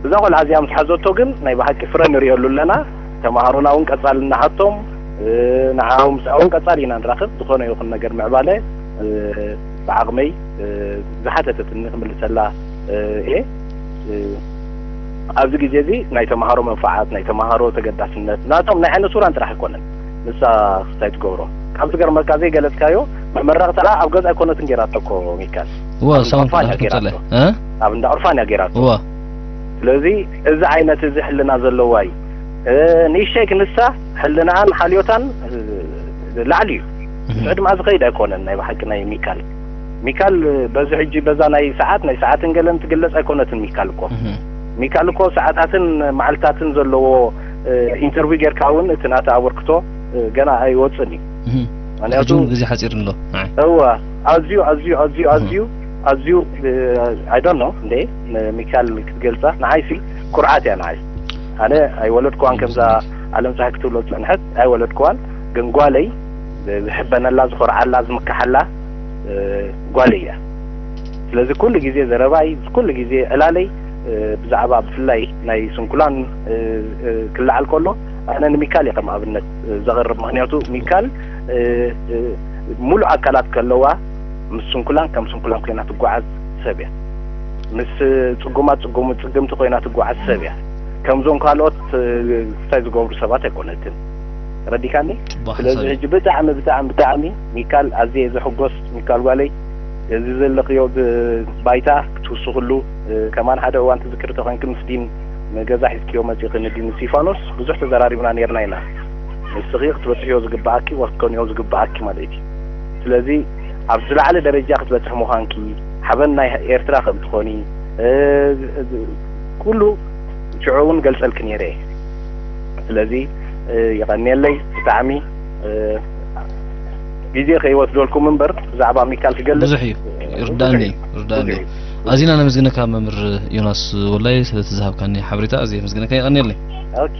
እዛ ቆልዓ እዚኣ ምስ ሓዘቶ ግን ናይ ብሓቂ ፍረ ንርእየሉ ኣለና። ተማሃሮና እውን ቀጻሊ እናሓቶም፣ እ፣ ንዓኡ ምስኣ እውን ቀጻሊ ኢና ንራኸብ። ዝኾነ ይኹን ነገር ምዕባለ፣ እ፣ ብዓቕመይ፣ እ፣ ዝሓተተትኒ ክምልሰላ፣ እ፣ እየ። እ፣ ኣብዚ ግዜ እዚ ናይ ተማሃሮ መንፈዓት፣ ናይ ተማሃሮ ተገዳስነት፣ ናቶም ናይ ዓይነ ሱራን ጥራሕ ኣይኮነን። ንሳ ክስታይ ትገብሮ። ካብ ዝገርመካ ዘይገለጽካዮ፣ መመረቕታ ኣብ ገዛ ኣይኮነትን ጌራቶ እኮ ሚካል። እወ፣ ኣብ እንዳ ሰላም ኦርፋን እያ ክዳን ጌራቶ። ተጸለ። እ? ኣብ እንዳ ኦርፋን እያ ጌራቶ። እወ። ስለዚ እዚ ዓይነት እዚ ሕልና ዘለዋ እዩ። እ፣ ንእሽተይ ክንሳ ሕልናኣን ሓልዮታን፣ እ፣ ላዕሊ እዩ። እህ። ብስዑ ድማ ዝኸይድ ኣይኮነን ናይ ብሓቂ ናይ ሚካል። ሚካል በዚ ሕጂ በዛ ናይ ሰዓት፣ ናይ ሰዓትን ገለን ትግለጽ ኣይኮነትን ሚካል እኮ። እህ። ሚካል እኮ ሰዓታትን መዓልታትን ዘለዎ፣ እ፣ ኢንተርቪው ጌርካ እውን እቲ ናታ ኣበርክቶ፣ እ፣ ገና ኣይወጽን እዩ። እህ። ምኽንያቱ ሕጂ እውን ግዜ ሓጺር ኣሎ። ንዓይ። እወ፣ ኣዝዩ፣ ኣዝዩ፣ ኣዝዩ፣ እህ። ኣዝዩ፣ ኣዝዩ፣ እ፣ I don't know፣ እንዴ፣ ን-፣ ሚካል ክትገልጻ፣ ንዓይሲ ኩርዓት እያ ንዓይ። ኣነ ኣይወለድክዋን ከምዛ ኣለም ፀሓይ ክትብሎ ዝጸንሐት ኣይወለድክዋን፣ ግን ጓለይ ዝሕበነላ፣ ዝኾርዓላ፣ ዝምክሓላ፣ እ፣ ጓለይ እያ። ስለዚ ኩሉ ግዜ ዘረባይ፣ ኩሉ ግዜ ዕላለይ፣ እ፣ ብዛዕባ ብፍላይ ናይ ስንኩላን፣ እ፣ እ፣ ክለዓል ከሎ ኣነ ንሚካል እየ ከም ኣብነት፣ እ፣ ዘቕርብ። ምኽንያቱ ሚካል፣ እ፣ እ፣ ሙሉእ ኣካላት ከለዋ ምስ ስንኩላን ከም ስንኩላን ኮይና ትጓዓዝ ሰብ እያ። ምስ ጽጉማት ጽጉም-፣ ጽግምቲ ኮይና ትጓዓዝ ሰብ እያ። ከምዞም ካልኦት፣ እ፣ ክስታይ ዝገብሩ ሰባት ኣይኮነትን። ረዲካኒ? ጽቡቕ ስለዚ ሓሳብ እዩ። ሕጂ ብጣዕሚ፣ ብጣዕሚ፣ ብጣዕሚ ሚካል ኣዝየ ዝሕጎስ፣ ሚካል ጓለይ፣ እዚ ዘለኽዮ ብ-፣ ባይታ ክትውስኽሉ፣ እ፣ ከማን ሓደ እዋን ትዝክሪ ተኾይንኪ ምስ ዲን ንገዛ ሒዝክዮ መጺኺ ንዲን ስቲፋኖስ ብዙሕ ተዘራሪብና ኔርና ኢና። ንስኺ ክትበጽሕዮ ዝግብኣኪ ወትኮንዮ ዝግብኣኪ ማለት እዩ። ስለዚ ኣብ ዝለዓለ ደረጃ ክትበጽሒ ምዃንኪ፣ ሓበን ናይ ኤርትራ ከም ትኾኒ፣ እ፣ እ፣ ኩሉ ሽዑ እውን ገልጸልኪ ነይረ እየ። ስለዚ፣ እ፣ የቐንየለይ ብጣዕሚ፣ እ፣ ግዜ ከይወስደልኩም እምበር ብዛዕባ ሚካል ክገልጽ ብዙሕ እዩ። ይርዳእኒ እዩ፣ ይርዳእኒ ብዙሕ እዩ። እዩ። ኣዚና ነመስግነካ መምህር ዮናስ ወላይ ስለቲ ዝሃብካኒ ሓበሬታ ኣዝየ የመስግነካ። የቐንየለይ። ኦኬ።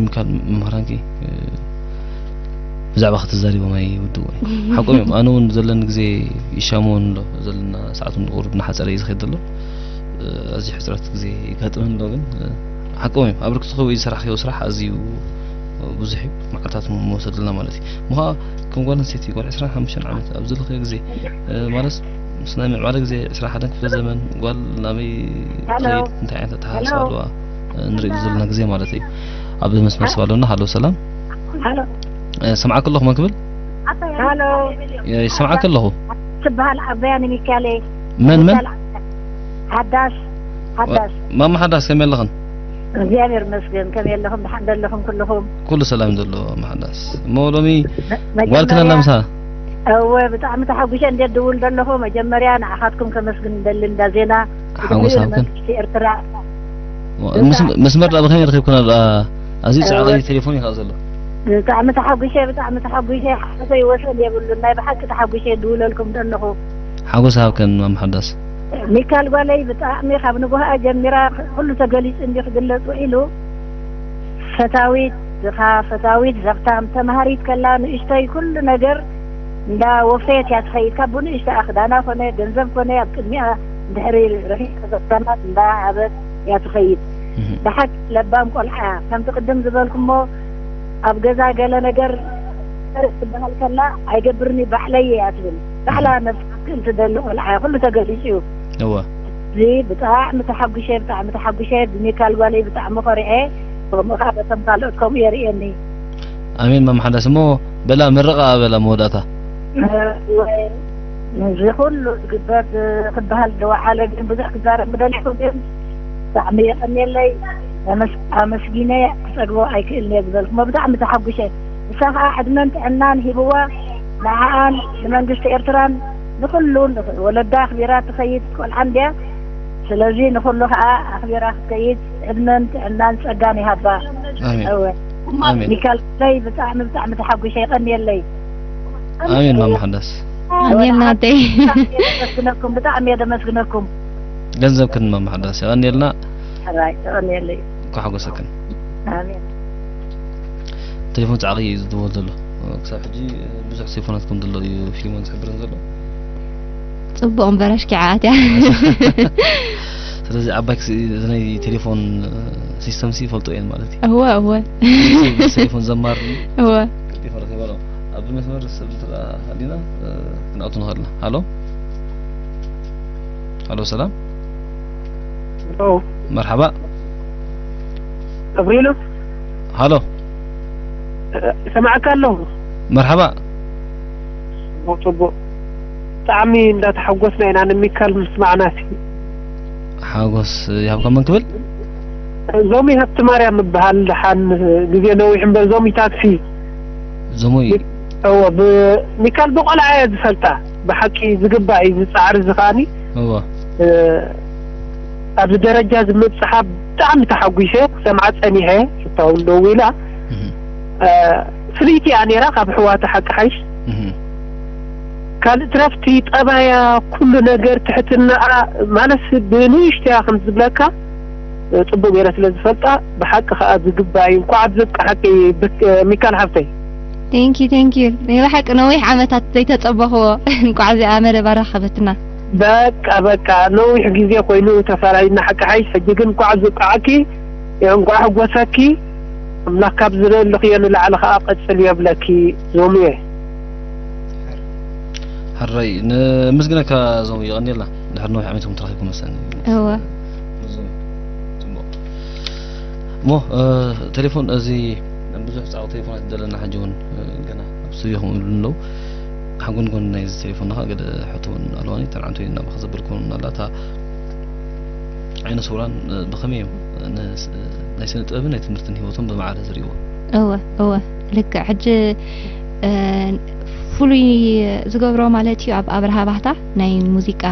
ሚካል መምህራንኪ፣ እ፣ ብዛዕባ ክትዛሪቦም ኣይውድእዎ እዩ። ሓቆም እዮም። ኣነ እውን ዘለኒ ግዜ ይሻመውን ኣሎ። ዘለና ሰዓት እውን ቁሩብ እናሓጸረ እዩ ዝኸይድ ዘሎ። እ፣ ኣዝዩ ሕጽረት ግዜ ይጋጥመኒ ኣሎ፣ ግን፣ እ፣ ሓቆም እዮም። ኣብ ርክቲ ከብኡ ዝሰራሕክዮ ስራሕ ኣዝዩ ብዙሕ እዩ። መዓልታት እውን መውሰድልና ማለት እዩ። ምዃ ከም ጓል ኣንስተይቲ፣ ጓል ዕስራን ሓሙሽተን ዓመት ኣብ ዘለኽዮ ግዜ፣ እ፣ ማለት ምስ ናይ ምዕባለ ግዜ ዕስራን ሓደን ክፍለ ዘመን ጓል ናበይ ሄሎ። ትኸይድ፣ እንታይ ዓይነት ኣተሓሳስባ ሄሎ። ኣለዋ፣ እ፣ ንርኢ ዘለና ግዜ ማለት እዩ። ኣብ መስመር ሰብ ኣለና። ሃሎ፣ ሰላም። ሃሎ። እ፣ ሰምዓኪ ኣለኹ፣ መን ክብል? ሃሎ። እ፣ ይሰምዓኪ ኣለኹ። ትበሃል ዓበያ ንሚካኤል። መን፣ መን? ሚካኤል ሓዳስ፣ ሓዳስ። ማማ ሓዳስ፣ ከመይ ኣለኽን? እግዚኣብሔር ይመስገን። ከመይ ኣለኹም? ደሓን ዶ ኣለኹም ኩልኹም? ኩሉ ሰላም ዘሎ፣ ማማ ሓዳስ። እሞ ሎሚ መ-፣ ጓልክን ኣላ መጀመርያ ምሳና? እወ፣ ብጣዕሚ ተሓጒሸ እንዴት ድውል ዘለኹ። መጀመርያ ንዓኻትኩም ከመስግን እንደሊ እንዳ ዜና፣ ሓጎስ ብድሕሪኡ ሃብክን። ንመንግስቲ ኤርትራ። ዋ፣ ምስ-፣ መስመር ዳ ብኸመይ ረኺብክና ዳ? ኣዝዩ ጻዕቒ እወ። ቴሌፎን እዩ ከኣ ዘሎ። ብጣዕሚ ተሓጒሸ፣ ብጣዕሚ ተሓጒሸ፣ ሓጎሰይ ወሰን የብሉን። ናይ ብሓቂ ተሓጒሸ ድውለልኩም ዘለኹ። ሓጎስ ሃብክን ማም ሓዳስ። ሚካል ጓለይ ብጣዕሚ ካብ ንጉሃኣ ጀሚራ ኩሉ ተገሊጹ እንዲ ክግለጽ ውዒሉ። ፈታዊት ድኻ፣ ፈታዊት ዘኽታም፣ ተምሃሪት ከላ ንእሽተይ ኩሉ ነገር እንዳ ወፈየት እያ ትኸይድ። ካብ ብንእሽተኣ ክዳና ኮነ ገንዘብ ኮነ ኣብ ቅድሚኣ ድሕሪ ርሒቕ ዘኽታማት እንዳ ሃበት እያ ትኸይድ። እህ። ብሓቂ ለባም ቆልዓ እያ። ከምቲ ቅድም ዝበልኩሞ ኣብ ገዛ ገለ ነገር ትበሃል ከላ ኣይገብርኒ ባዕለይ እያ ትብል። ባዕላ እህ። ነብሳ ክትክእል ትደሊ ቆልዓ እያ። ኩሉ ተገሊጹ እዩ። እወ። እዚ ብጣዕሚ ተሓጒሸ፣ ብጣዕሚ ተሓጒሸ። ብሚካል ጓለይ ብጣዕሚ ኮሪዐ። ከምኡ ኸዓ በቶም ካልኦት ከምኡ የርእየኒ። ኣሜን ማም ሓዳስ። እሞ በላ ምርቓ በላ መወዳእታ። እወ፣ እዚ ኩሉ ዝግበር ክበሃል ዝወዓለ ግን ብዙሕ ክዛረብ ምደለኹ ግን ብጣዕሚ የቐንየለይ። ኣመስ-፣ ኣመስጊነ ክጸግቦ ኣይክእልን እየ ዝበልኩሞ ብጣዕሚ ተሓጒሸ። ንሳ ኸዓ ዕድመን ጥዕናን ሂብዋ ንዓኣን ንመንግስቲ ኤርትራን ንኹሉ ወለዳ ኣኽቢራ ትኸይድ ቆልዓ እንድያ። ስለዚ ንኹሉ ኸዓ ኣኽቢራ ክትከይድ ዕድመን ጥዕናን ጸጋን ይሃባ። ኣሜን። እወ። ኣሜን። ሚካል ጓለይ ብጣዕሚ ብጣዕሚ ተሓጒሸ የቐንየለይ። ኣሜን ማማ ሓዳስ። ኣሜን ናተይ። ብጣዕሚ እየ ደመስግነኩም፣ ብጣዕሚ እየ ደመስግነኩም። ገንዘብክን ማማ ሓዳስ የቐንየልና። ሕራይ፣ የቐንየለይ። እንኳዕ ሓጎሰክን። ኣሜን። ቴሌፎን ጻዕቒ እዩ ዝድወል ዘሎ። ክሳብ ሕጂ ብዙሕ ቴሌፎናት ከም ዘሎ እዩ ፊልሞን ዝሕብረን ዘሎ። ጽቡቕ እምበር ኣሽኪዓ ኣትያ። ስለዚ ዓባይ ክስ-፣ እዚ ናይ ቴሌፎን ሲስተም ሲ ይፈልጦ እየን ማለት እዩ። እወ፣ እወ። ቴሌፎን ዘማር እወ። ቀልጢፈ ረኺበ ነው። ኣብ መስመር ሰብ እንተ ሃሊና፣ እ፣ ክንኣቱ ንኽእል ኢና። ሃሎ? ሃሎ፣ ሰላም? ሃሎ? መርሓባ? እብሪሉ? ሃሎ? እ፣ ይሰማዕካ ኣለኹ። መርሓባ? ጽቡቕ፣ ጽቡቕ። ብጣዕሚ እንዳተሓጎስና ኢና ንሚካል ምስማዕናሲ። ሓጎስ ይሃብካ። መን ክብል? ዞሚ ሃብቲ ማርያም እበሃል። ደሓን ግዜ ነዊሕ እምበር ዞሚ ታክሲ። ዞሚ? እወ፣ ብ-፣ ሚካል ብቆልዓ እየ ዝፈልጣ። ብሓቂ ዝግባእ እዩ ዝጻዕር እዚ ከኣኒ። እወ። እ፣ ኣብዚ ደረጃ እዚ ምብጽሓ ብጣዕሚ ተሓጒሰ፣ ክሰምዓ ጸኒሐ፣ ሽታ እውን ደው ኢላ። እህ። እ፣ ፍልይቲ እያ ነይራ ካብ ኣሕዋታ ሓቂ ሓይሽ። እህ። ካልእ ትረፍቲ ጠባያ፣ ኩሉ ነገር ትሕትናኣ፣ ማለት ብንእሽቶ እያ ከም ዝብለካ፣ እ፣ ጽቡቕ ገይረ ስለ ዝፈልጣ፣ ብሓቂ ከኣ ዝግባእ እዩ። እንኳዕ ኣብዘብቅሓኪ ብክ-፣ ሚካል ሓፍተይ። Thank you, thank you። ናይ ብሓቂ ነዊሕ ዓመታት ዘይተጸበኽዎ፣ እንኳዕ እዚኣ መደብ ኣራኸበትና። በቃ፣ በቃ፣ ነዊሕ ግዜ ኮይኑ ተፈላሊና ሓቂ ሓይሽ፣ ሕጂ ግን እንኳዕ ዝበቃዓኪ፣ እንኳዕ ሕጎሰኪ፣ ኣምላኽ ካብ ዝደለኽዮ ንላዕሊ ከኣ ቀጽል የብለኪ ዞምየ። ሕራይ፣ ነመስግነካ ዞም፣ የቐንየልና። ድሕሪ ነዊሕ ዓመት እውን ተራኺብኩም መሰለኒ። እወ። ዞም፣ ጽቡቕ። እሞ፣ እ፣ ቴሌፎን፣ እዚ ብዙሕ ጻዕቂ ቴሌፎናት ደለና፣ ሕጂ እውን፣ እ፣ ገና ኣብ ስቱድዮ ከምኡ ይብሉ ኣለዉ። ሓጎን ጎን ናይዚ ቴሌፎን ኸኣ ገለ ሕቶ እውን ኣለዋኒ፣ ተንዓንቶ ኢልና ብኸ ዘበልኩን ኣላ፣ እታ ዓይነ ስውራን፣ እ፣ ብኸመይ እዮም፣ እ፣ ንስ-፣ እ፣ ናይ ስነ ጥበብን ናይ ትምህርትን ህይወቶም ብማዕረ ዝርእይዎ? እወ፣ እወ፣ ልክዕ። ሕጂ፣ እ፣ ፍሉይ ዝገብሮ ማለት እዩ፣ ኣብ ኣብርሃ ባህታ ናይ ሙዚቃ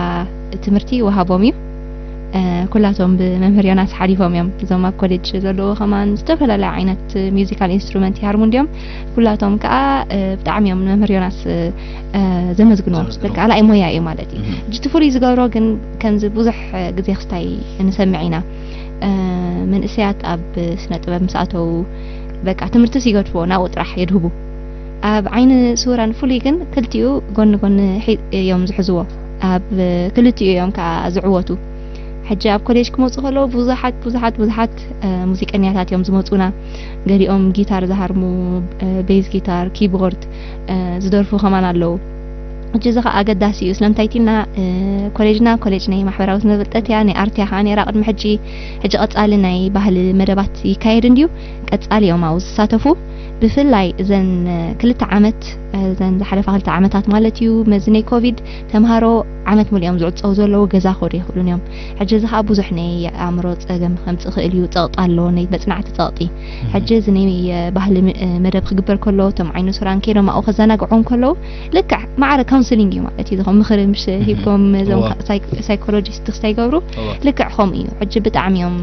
ትምህርቲ ወሃቦም እዩ። እ፣ ኩላቶም ብመምህር ዮናስ ሓሊፎም እዮም። እዞም ኣብ ኮሌጅ ዘለዉ ከማን ዝተፈላለያ ዓይነት ሚውዚካል ኢንስትሩመንት ይሃርሙ እንድዮም። ኩላቶም ከኣ፣ እ፣ ብጣዕሚ እዮም ንመምህር ዮናስ፣ እ፣ ዘመስግንዎ። ዘመስግንዎ። በቃ፣ ኣልኣይ ሞያ እዩ ማለት እዩ። እህ። ሕጂ እቲ ፍሉይ ዝገብሮ ግን ከምዚ ብዙሕ ግዜ ክስታይ ንሰምዕ ኢና። እ፣ መንእሰያት ኣብ ስነ ጥበብ ምስ ኣተዉ፣ በቃ፣ ትምህርትስ ይገድፍዎ፣ ናብኡ ጥራሕ የድህቡ። ኣብ ዓይኒ ስውራን ፍሉይ ግን ክልቲኡ ጎኒ ጎኒ ሒ-፣ እዮም ዝሕዝዎ። ኣብ ክልቲኡ እዮም ከኣ ዝዕወቱ። ሕጂ ኣብ ኮሌጅ ክመጹ ከለዉ ብዙሓት፣ ብዙሓት፣ ብዙሓት፣ እ፣ ሙዚቀኛታት እዮም ዝመጹና። ገሊኦም ጊታር ዝሃርሙ፣ እ፣ ቤዝ ጊታር፣ ኪቦርድ፣ እ፣ ዝደርፉ ከማን ኣለዉ። ሕጂ እዚ ኸኣ ኣገዳሲ እዩ። ስለምንታይ ኢልና፣ እ፣ ኮሌጅና ኮሌጅ ናይ ማሕበራዊ ስነ ፍልጠት እያ፣ ናይ ኣርት እያ ከኣ ነይራ ቅድሚ ሕጂ። ሕጂ ቀጻሊ ናይ ባህሊ መደባት ይካየድ እንድዩ። ቀጻሊ እዮም ኣብኡ ዝሳተፉ። ብፍላይ እዘን፣ እ፣ ክልተ ዓመት፣ እ፣ እዘን ዝሓለፋ ክልተ ዓመታት ማለት እዩ፣ መዚ ናይ ኮቪድ ተምሃሮ ዓመት ሙሉ እዮም ዝዕጸው ዘለዉ፣ ገዛ ክኸዱ ኣይኽእሉን እዮም። ሕጂ እዚ ኸኣ ብዙሕ ናይ ኣእምሮ ጸገም ከምጽእ ይኽእል እዩ። ጸቕጢ ኣሎ፣ ናይ መጽናዕቲ ጸቕጢ። ሕጂ እዚ ናይ ባህሊ ም-፣ መደብ ክግበር ከሎ፣ እቶም ዓይነ ስውራን ከይዶም ኣብኡ ከዘናግዑ ከለዉ፣ ልክዕ ማዕረ ካውንስሊንግ እዩ ማለት እዩ። ዝኾን ምኽሪ ምስ ሂብኩም፣ እዞም እዋ። ካ-፣ ሳይክ-፣ ሳይኮሎጂስት ክሳይ ገብሩ፣ እዋ። ልክዕ ከምኡ እዩ። ሕጂ ብጣዕሚ እዮም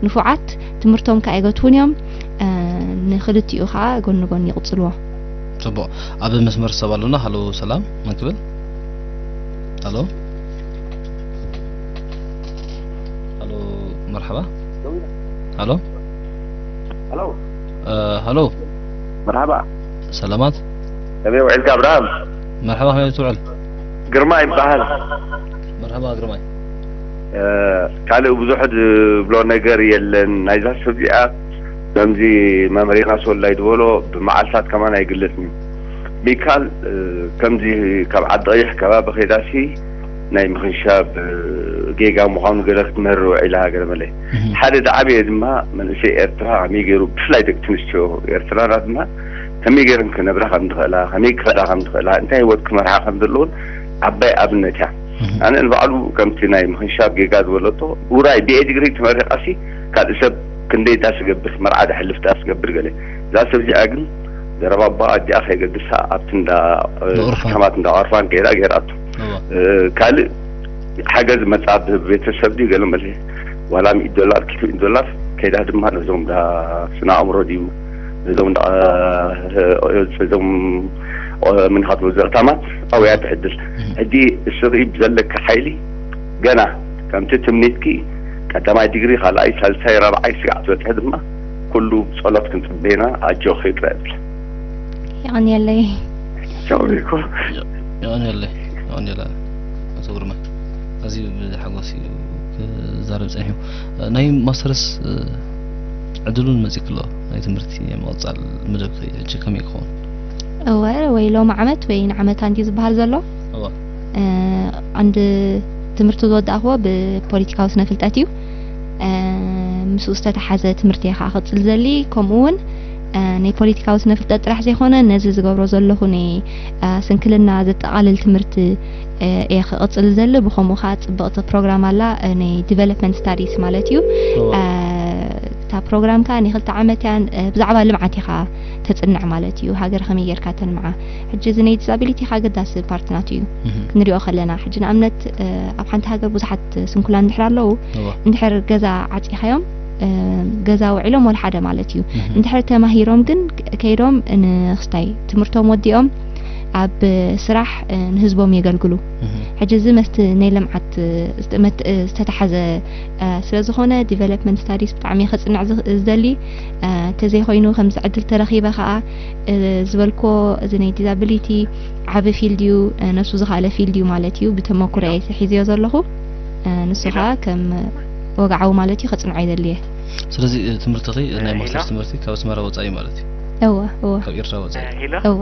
ንፉዓት፣ ትምህርቶም ከኣ ኣይገትዉን እዮም። እ፣ ንኽልቲኡ ከኣ ጎኒ ጎኒ ይቕጽልዎ። ጽቡቕ። ኣብ መስመር ሰብ ኣሎና። ሃሎ፣ ሰላም፣ መን ክብል? ሃሎ? ሃሎ፣ መርሓባ። ሃሎ? ሃሎ። እ፣ ሃሎ። መርሓባ። ሰላማት። ከመይ ውዒልካ ኣብርሃም? መርሓባ፣ ከመይ ትውዕል? ግርማ ይበሃል። መርሓባ ግርማይ። እ፣ ካልእ ብዙሕ ዝብሎ ነገር የለን። ናይዛ ሰብ እዚኣ ከምዚ መምህር ዮናስ ወልዳይ ዝበሎ ብመዓልታት ከማን ኣይግለጽን እዩ። ሚካል፣ እ፣ ከምዚ ካብ ዓዲ ቀይሕ ከባቢ ከይዳሲ ናይ ምኽንሻብ፣ እ፣ ጌጋ ምዃኑ ገለ ክትምህር ውዒላ ገለ መለ። እህ። ሓደ ዝዓበየ ድማ መንእሰይ ኤርትራ ከመይ ገይሩ፣ ብፍላይ ደቂ ኣንስትዮ ኤርትራና ድማ ከመይ ገይረን ክነብራ ከም ዝኽእላ፣ ከመይ ክኸዳ ከም ዝኽእላ፣ እንታይ ህይወት ክመርሓ ከም ዘለዎን ዓባይ ኣብነት እያ። እህ። ኣነ ንባዕሉ ከምቲ ናይ ምኽንሻብ ጌጋ ዝበለቶ፣ ውራይ ብኤ ዲግሪ ተመሪቓሲ ካልእ ሰብ ክንደይ ዳስ ይገብር፣ መርዓ ዘሕልፍ ዳስ ይገብር ገለ። እዛ ሰብ እዚኣ ግን ዘረባ ኣቦኣ ኣዲኣ ከይገድሳ ኣብቲ እንዳ፣ እ፣ ንኦርፋን። ከተማት እንዳ ኦርፋን ገይራ ገይራቶ። እዋ። እ፣ ካልእ ሓገዝ መጻ ብቤተሰብ ድዩ ገለ መለ፣ ዋላ ሚእቲ ዶላር፣ ክልተ ሚእቲ ዶላር ከይዳ ድማ ነዞም እንዳ ስነ ኣእምሮ ድዩ፣ ነዞም እንዳ፣ እ፣ እዞም፣ እ፣ ምንኻት መዘርታማት ኣውያ ትዕድል። እህ። ሕጂ እስኺ ብዘለካ ሓይሊ ገና ከምቲ ትምኒትኪ ቀዳማይ ዲግሪ፣ ካልኣይ፣ ሳልሳይ፣ ራብዓይ ስጋዕ ትበጽሒ ድማ ኩሉ ብጸሎት ክንጽበይና ኣጆኺ ጥራይ እብል። የቐንየለይ። ቻው ሪኮ። የቐንየለይ፣ የቐንየለይ። ኣቶ ግርማይ፣ ኣዝዩ ብሓጎስ እዩ ክዛረብ ጸኒሑ። ናይ ማስተርስ፣ እ፣ ዕድሉን መጺእክሎ ናይ ትምህርቲ ምቕጻል መደብኪ ሕጂ ከመይ ክኸውን? እወ፣ ወይ ሎሚ ዓመት ወይ ንዓመታ እንድዩ ዝበሃል ዘሎ። እወ። እ፣ ዓንዲ ትምህርቲ ዝወዳእክዎ ብፖለቲካዊ ስነ ፍልጠት እዩ። እ፣ ምስኡ ዝተተሓዘ ትምህርቲ እየ ከዓ ክቕጽል ዘሊ። ከምኡ እውን፣ እ፣ ናይ ፖለቲካዊ ስነ ፍልጠት ጥራሕ ዘይኮነ፣ ነዚ ዝገብሮ ዘለኹ ናይ፣ እ፣ ስንክልና ዘጠቓልል ትምህርቲ፣ እ፣ እየ ክቕጽል ዘሊ። ብኸምኡ ከዓ ጽብቕቲ ፕሮግራም ኣላ፣ እ፣ ናይ ዲቨሎፕመንት ስታዲስ ማለት እዩ። እዋ። እ፣ እታ ፕሮግራም ከዓ ናይ ክልተ ዓመት እያ፣ እ፣ ብዛዕባ ልምዓት ኢኻ ተጽንዕ ማለት እዩ። ሃገር ከመይ ጌርካ ተልምዓ። ሕጂ እዚ ናይ ዲዛቢሊቲ ኣገዳሲ ፓርት ናቱ እዩ። እህ። ክንሪኦ ከለና፣ ሕጂ ንኣብነት፣ እ፣ ኣብ ሓንቲ ሃገር ብዙሓት ስንኩላን እንድሕር ኣለዉ፣ እዋ። እንድሕር ገዛ ዓጺኻዮም፣ እ፣ ገዛ ውዒሎም ወላ ሓደ ማለት እዩ። እህ። እንድሕር ተማሂሮም ግን ከ-፣ ከይዶም ንኽስታይ ትምህርቶም ወዲኦም ኣብ ስራሕ፣ እ፣ ንህዝቦም የገልግሉ። እህ። ሕጂ እዚ መስቲ ናይ ልምዓት፣ እ፣ ዝተ-፣ መት-፣ እ፣ ዝተተሓዘ፣ እ፣ ስለ ዝኾነ ዲቨሎፕመንት ስታዲስ ብጣዕሚ ከጽንዕ ዝኽ-፣ ዝደሊ፣ እ፣ ተዘይኮይኑ ከምዚ ዕድል ተረኺበ ከኣ፣ እ፣ ዝበልክዎ እዚ ናይ ዲዛቢሊቲ ዓቢ ፊልድ እዩ፣ እ፣ ነብሱ ዝኸኣለ ፊልድ እዩ ማለት እዩ። ብተመኩሮ እየ ሒዝዮ ዘለኹ። እ፣ ንሱ ኢላ። ከኣ ከም ወግዓዊ ማለት እዩ ከጽንዖ ይደሊ እየ። ስለዚ፣ እ፣ ትምህርትኺ፣ እ፣ ናይ እ፣ ማስተርስ ኢላ። ትምህርቲ ካብ ኣስመራ ወጻኢ ማለት እዩ? እወ፣ እወ። ካብ ኤርትራ ወጻኢ? እ፣ ኢላ። እወ።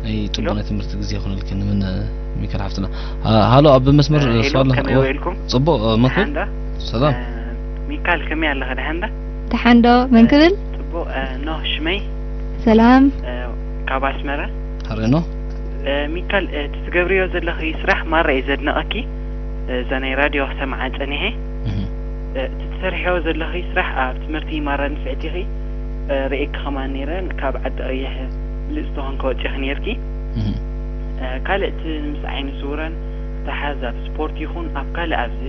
ናይ ጽቡቕ ኢላ። ናይ ትምህርቲ ግዜ ይኹነልኪ፣ ምን፣ እ፣ ሚካኤል ሓፍትና። ኣ፣ ሃሎ፣ ኣብ መስመር፣ እ፣ እ፣ ኢላ። ሰዋልና። ከመይ እወ። ውዒልኩም? ጽቡቕ፣ እ፣ መክብብ? ደሓን ዶ? ሰላም። እ፣ ሚካል ከመይ ኣለኻ? ደሓን ዶ? ደሓን ዶ? መን እ፣ ክብል? ጽቡቕ፣ እ፣ ኖህ ሽመይ። ሰላም። እ፣ ካብ ኣስመራ። ሓራይ ኖህ። እ፣ ሚካል፣ እ፣ እቲ ትገብርዮ ዘለኺ ስራሕ ማራ እዩ ዘድንቐኪ። እ፣ እዛ ናይ ራድዮ ክሰምዓ ጸኒሐ። እህ። እ፣ እቲ ትሰርሕዮ ዘለኺ ስራሕ ኣብ ትምህርቲ ማራ ንፍዕቲ ኢኺ። እ፣ ርእየኪ ከማን ነይረ፣ ካብ ዓዲ ቀይሕ ብልጽቲ ኮንኪ ወጺኺ ነይርኪ። እህ። እ፣ ካልእ እቲ ምስ ዓይኒ ስውራን ዝተሓዝ ኣብ ስፖርት ይኹን ኣብ ካልእ ኣብዚ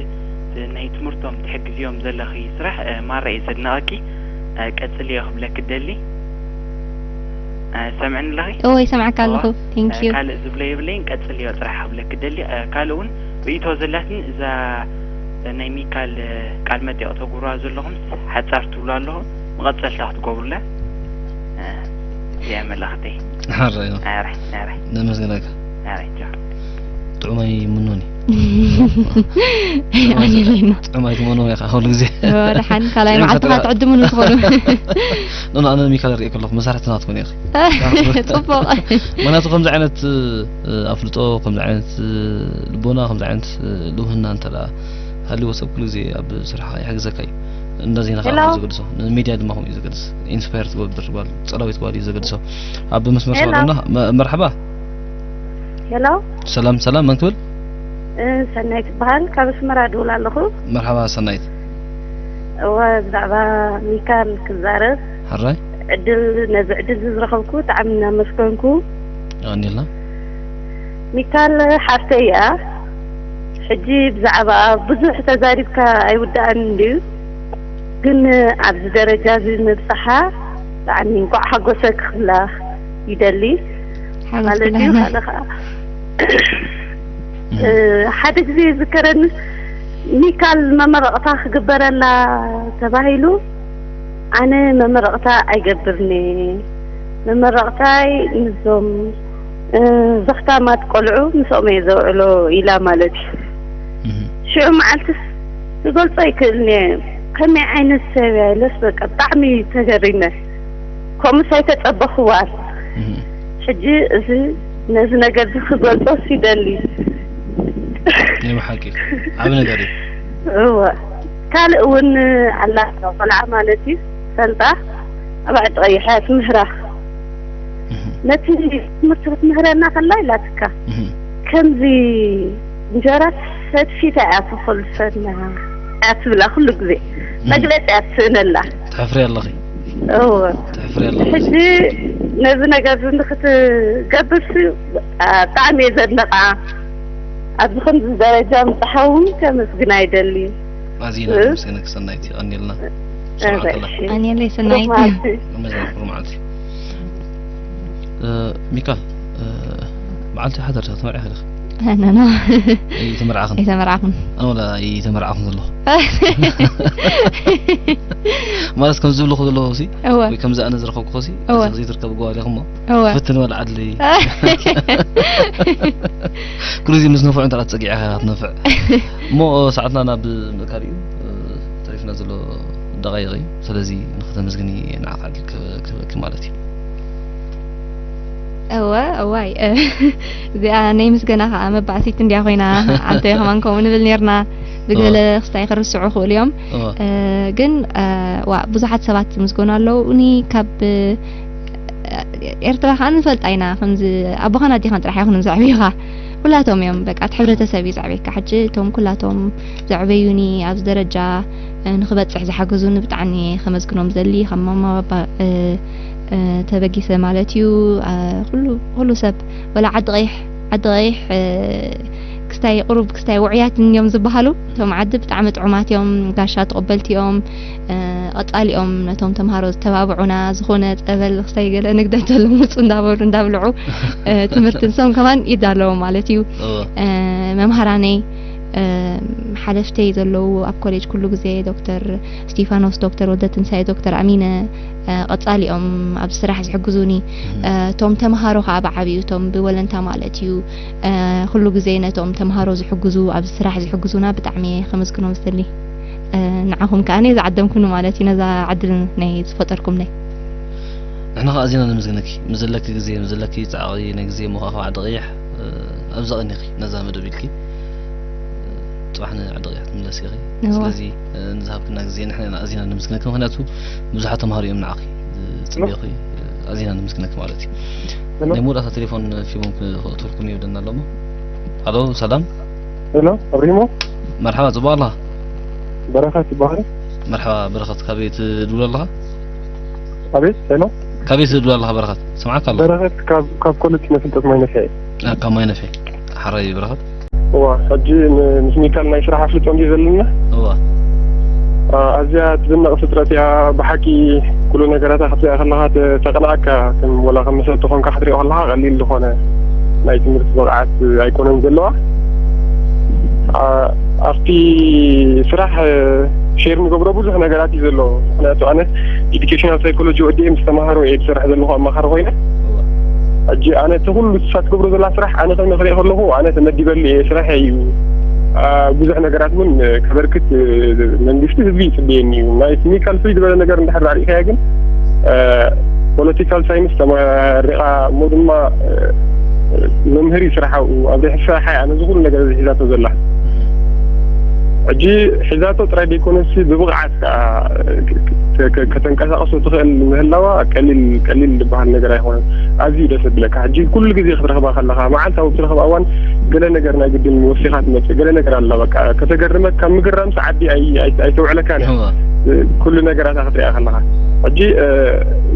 ናይ ትምህርቶም ትሕግዝዮም ዘለኺ ስራሕ፣ እ፣ ማራ እየ ዘድንቐኪ። እ፣ ቀጽልዮ ክብለኪ እደሊ። እ፣ ሰምዕኒ ኣለኺ? እወ፣ ይሰምዓካ ኣለኹ። እዋ። ቴንክ ዩ። እ፣ ካልእ ዝብሎ የብለይን፣ ቀጽልዮ ጥራሕ ክብለኪ እደሊ። እ፣ ካልእ እውን ርእይቶ ዘላትኒ እዛ፣ እ፣ ናይ ሚካል፣ እ፣ ቃል መጠይቕ ተጉርዋ ዘለኹም ሓጻር ትብሉ ኣለኹም፣ መቐጸልታ ክትገብሩላ። እ፣ እዚኣ መልእኽተይ። ሓራይ ነው። ኣረ፣ ኣረ። ነመስግነካ። ኣረ፣ ቻው። ጥዑማይ ምኖኒ። ኣየለይና። ጥዑማይ ትመኖ ኢኻ ኩሉ ግዜ። ወደሓን ካልኣይ ጥዑም መዓልቲ ፈጠራ። ኸዓ ትዕድሙኒ ትኾኑ። ኖ፣ ኖ፣ ኣነ ሚካል ርእየ ከለኹ መሳርሕትና ትኾኑ ኢኺ። ጽቡቕ። ምኽንያቱ ከምዚ ዓይነት፣ እ፣ ኣፍልጦ፣ ከምዚ ዓይነት፣ እ፣ ልቦና፣ ከምዚ ዓይነት፣ እ፣ ልውህና እንተ ደኣ ሃልይዎ ሰብ ኩሉ ግዜ ኣብ ስራሕኻ ይሕግዘካ እዩ። እንዳ ዜና ኸዓ ሄሎ። ከምኡ ዘገድሶ፣ ንሚድያ ድማ ከምኡ እዩ ዘገድስ። ኢንስፓየር ትገብር ጓል፣ ጸላዊት ጓል እዩ ዘገድሶ። ኣብ መስመር ሄሎ። ሰዋልና፣ መ-፣ መርሓባ። ሄሎ። ሰላም፣ ሰላም፣ መን ክብል? እ፣ ሰናይት ይበሃል። ካብ ኣስመራ ድውል ኣለኹ። መርሓባ ሰናይት። እወ፣ ብዛዕባ ሚካል ክዛረብ ሕራይ። ዕድል፣ ነዚ ዕድል እዚ ዝረኸብኩ ብጣዕሚ እናመስገንኩ። ቀኒልና። ሚካል ሓፍተይ እያ። ሕጂ ብዛዕባ ብዙሕ ተዛሪብካ ኣይውዳእን እንድዩ። ግን ኣብዚ ደረጃ እዚ ምብጻሓ ብጣዕሚ እንኳዕ ሓጎሰ ክብላ ይደሊ። ሓጎስ ማለት እዩ። ኩላህና። ካልእ ኸዓ፣ እ፣ ሓደ ግዜ ይዝከረኒ፣ ሚካል መመረቕታ ክግበረላ ተባሂሉ፣ ኣነ መመረቕታ ኣይገብርኒ። መመረቕታይ ምስዞም፣ እ፣ ዘኽታማት ቆልዑ ምስኦም እየ ዘውዕሎ ኢላ ማለት እዩ። እህ። ሽዑ መዓልትስ ክገልጾ ኣይክእልን እየ። ከመይ ዓይነት ሰብ እያ ኢለስ በቃ ብጣዕሚ ተገሪመ። ከምኡስ ኣይተጸበኽዋን። እህ። ሕጂ እዚ፣ ነዚ ነገር እዚ ክገልጾስ ይደሊ። ናይ ብሓቂ ዓቢ ነገር እዩ። እወ። ካልእ እውን ኣላ ቆልዓ ማለት እዩ። ሰልጣ ኣብ ዓዲ ቀይሕ እያ ትምህራ። እህ። ነቲ ትምህርቲ ክትምህረና ከላ ኢላትካ። እህ። ከምዚ እንጀራ ሰትፊታ እያ ተኾልፈና እያ ትብላ ኩሉ ግዜ። እህ። መግለጺ እያ ትስእነላ። ተሕፍሪ ኣለኺ። እወ። ተሕፍሪ ኣለኺ። ሕጂ ነዚ ነገር እዚ ንክትገብርሲ ብጣዕሚ እየ ዘድንቓ። ኣብዚ ከምዚ ደረጃ ምብጽሓ እውን ከመስግና ይደሊ። ኣዚና እ? ነመስግነኪ ሰናይት፣ የቐንየልና። እ፣ ስምዓት ኣላ። እሺ። የቐንየለይ ሰናይት። ብሩኽ መዓልቲ። መዘን ብሩኽ መዓልቲ። እ፣ ሚካል፣ እ፣ መዓልቲ ሓደር ተመርዒኺ ዲኺ? ኖ፣ ኖ። ኣይተመርዓኽን? ኣይተመርዓኹን። ኣነ ወላ ኣይተመርዓኹን ዘለኹ። ማለት ከም ዝብልኹ ዘለኹ ሲ፣ እወ። ወይ ከምዚ ኣነ ዝረኸብኩኹ ሲ፣ እወ። ኣብዚ ዘይትርከቢ ጓል ኢኹም እሞ፣ እወ። ፈትን በል ዓድሊ። ኩሉ እዚ ምስ ነፍዑ እንተ ጸጊዕኻ ኢኻ ትነፍዕ። እሞ ሰዓትና ናብ ምእካል እዩ፣ ተሪፍና ዘሎ ደቓይቕ እዩ። ስለዚ ንኽተመስግኒ ንዓኻ ዕድል ክህበኪ ማለት እዩ። እወ፣ እዋይ። እዚኣ ናይ ምስገና ኸዓ መባእሲት እንድያ ኮይና፣ ኣንተ ከማን ከምኡ ንብል ኔርና። ብገለ እወ። ክስታይ ክርስዑ ክእሉ እዮም። እወ። እ፣ ግን፣ እ፣ ዋ፣ ብዙሓት ሰባት ዝምስገኑ ኣለዉ። እኒ ካብ፣ እ፣ ኤርትራ ኸዓ ንፈልጣ ኢና። ከምዚ ኣቦኻን ኣዴኻን ጥራሕ ኣይኮኑን ዘዕብዩኻ። ኩላቶም እዮም። በቃ፣ እቲ ሕብረተሰብ እዩ ዘዕብየካ። ሕጂ እቶም ኩላቶም ዘዕበዩኒ ኣብዚ ደረጃ፣ እ፣ ንኽበጽሕ ዝሓገዙኒ ብጣዕሚ ከመስግኖም ዘሊ፣ ካብ ማማ ባባ፣ እ፣ እ፣ ተበጊሰ ማለት እዩ። እ፣ ኩሉ፣ ኩሉ ሰብ፣ ወላ ዓዲ ቀይሕ፣ ዓዲ ቀይሕ፣ እ፣ ክስታይ ቁሩብ፣ ክስታይ ውዑያት እዮም ዝበሃሉ። እቶም ዓዲ ብጣዕሚ ጥዑማት እዮም፣ ጋሻ ተቐበልቲ እዮም። እ፣ ቀጻሊ እዮም ነቶም ተምሃሮ ዝተባብዑና፣ ዝኾነ ጸበል ክስታይ ገለ ንግደተሎም ውጹ እንዳበሉ፣ እንዳብልዑ፣ እ፣ ትምህርቲ ንሶም ከማን ይዳለዎም ማለት እዩ። እወ። እ፣ መምሃራነይ፣ እ፣ ሓለፍተይ ዘለዉ ኣብ ኮሌጅ ኩሉ ግዜ ዶክተር እስቲፋኖስ፣ ዶክተር ወልደትንሳኤ፣ ዶክተር ኣሚነ፣ እ፣ ቀጻሊ እዮም ኣብዚ ስራሕ ዝሕግዙኒ። እህ። እ፣ እቶም ተምሃሮ ከኣ ብዓቢኡ እቶም ብወለንታ ማለት እዩ፣ እ፣ ኩሉ ግዜ ነቶም ተምሃሮ ዝሕግዙ፣ ኣብዚ ስራሕ ዝሕግዙና ብጣዕሚ እየ ከመስግኖም ዝደሊ። እ፣ ንዓኹም ከኣ እየ ዝዓደምኩኒ ማለት እዩ፣ ነዛ ዕድል ናይ ዝፈጠርኩምለይ። ንሕና ከኣ ኣዚና ነመስግነኪ፣ ምስ ዘለኪ ግዜ፣ ምስ ዘለኪ ጻዕቒ ናይ ግዜ እሞ ከኣ ካብ ዓዲ ቀይሕ፣ እ፣ ኣብዚ ቀኒኺ ነዛ መደብ ኢልኪ፣ እ፣ ጽባሕ ንዓዲ ቀይሕ ትምለሲ ኢኺ። እወ። ስለዚ፣ እ፣ ንዝሃብክና ግዜ ንሕና ኣዚና ነመስግነኪ፣ ምኽንያቱ ብዙሓት ተምሃሮ እዮም ንዓኺ ዝጽበዩኺ፣ እ፣ ኣዚና ነመስግነኪ ማለት እዩ። ሄሎ። ናይ መወዳእታ ቴሌፎን ፊቦን ክ-፣ ክእትወልኩም ይብለና ኣሎ እሞ። ሃሎ፣ ሰላም። ሄሎ፣ ኣብሪሞ። መርሓባ፣ ጽቡቕ ኣለኻ? በረኸት ይበሃል። መርሓባ በረኸት፣ ካበይ ትድውል ኣለኻ? ኣቤት፣ ሄሎ። ካበይ ትድውል ኣለኻ በረኸት? ስምዓካ ኣለኹ። በረኸት ካብ፣ ካብ ኮሌጅ ስነ ፍልጠት ማይ ነፍሒ። አ፣ ካብ ማይ ነፍሒ። ሓራይ በረኸት። እዋ፣ ሕጂ ን-፣ ምስ ሚካል ናይ ስራሕ ኣፍልጦ እንድዩ ዘለና። እዋ። አ፣ ኣዝያ ትድነቕ ፍጥረት እያ። ብሓቂ ኩሉ ነገራታ ክትሪኣ ከለኻ ተ-፣ ተቐንኣካ። ከም፣ ወላ ከም መሰልቲ ኮንካ ክትሪኦ ከለኻ ቀሊል ዝኾነ ናይ ትምህርቲ ብቕዓት ኣይኮነን ዘለዋ። ኣ-፣ ኣብቲ ስራሕ፣ እ፣ ሼር ንገብሮ ብዙሕ ነገራት እዩ ዘሎ። ምኽንያቱ ኣነ ኤዱኬሽናል ሳይኮሎጂ ወዲኤ ምስ ተምሃሮ እየ ዝሰርሕ ዘለኹ ኣማኻሪ ኮይነ። እዋ። ሕጂ ኣነ እቲ ኩሉ እሳ ትገብሮ ዘላ ስራሕ ኣነ ከም ክሪኦ ከለኹ ኣነ ተመዲበሉ እየ፣ ስራሕ እዩ። ኣ፣ ብዙሕ ነገራት እውን፣ እ፣ ከበርክት፣ እ፣ መንግስቲ ህዝቢ ይጽበየኒ እዩ። ናይ ቴክኒካል ፍልይ ዝበለ ነገር እንድሕር ኣሪእካዮ ግን፣ እ፣ ፖለቲካል ሳይንስ ተመሪቓ እሞ ድማ፣ እ፣ መምህር እዩ ስራሓ፣ ኣብሪሕ ስራሓ እያ ነዚ ኩሉ ነገር እዚ ሒዛቶ ዘላ። ሕጂ ሒዛቶ ጥራይ ደይኮነሲ ብብቕዓት ከዓ ከ- ከ- ከተንቀሳቕሶ ትኽእል ምህላዋ ቀሊል ቀሊል ዝበሃል ነገር ኣይኮነን። ኣዝዩ ደስ ዝብለካ። ሕጂ ኩሉ ግዜ ክትረኽባ ከለኻ፣ መዓልታዊ ብትረኽባ እዋን ገለ ነገር ናይ ግድን ወሲኻ ትመጽእ። ገለ ነገር ኣላ፣ በቃ ከተገርመካ፣ ምግራምስ ዓዲ ኣይ- ኣይ- ኣይተውዕለካን እያ። እወ። ኩሉ ነገራታ ክትሪኣ ከለኻ። ሕጂ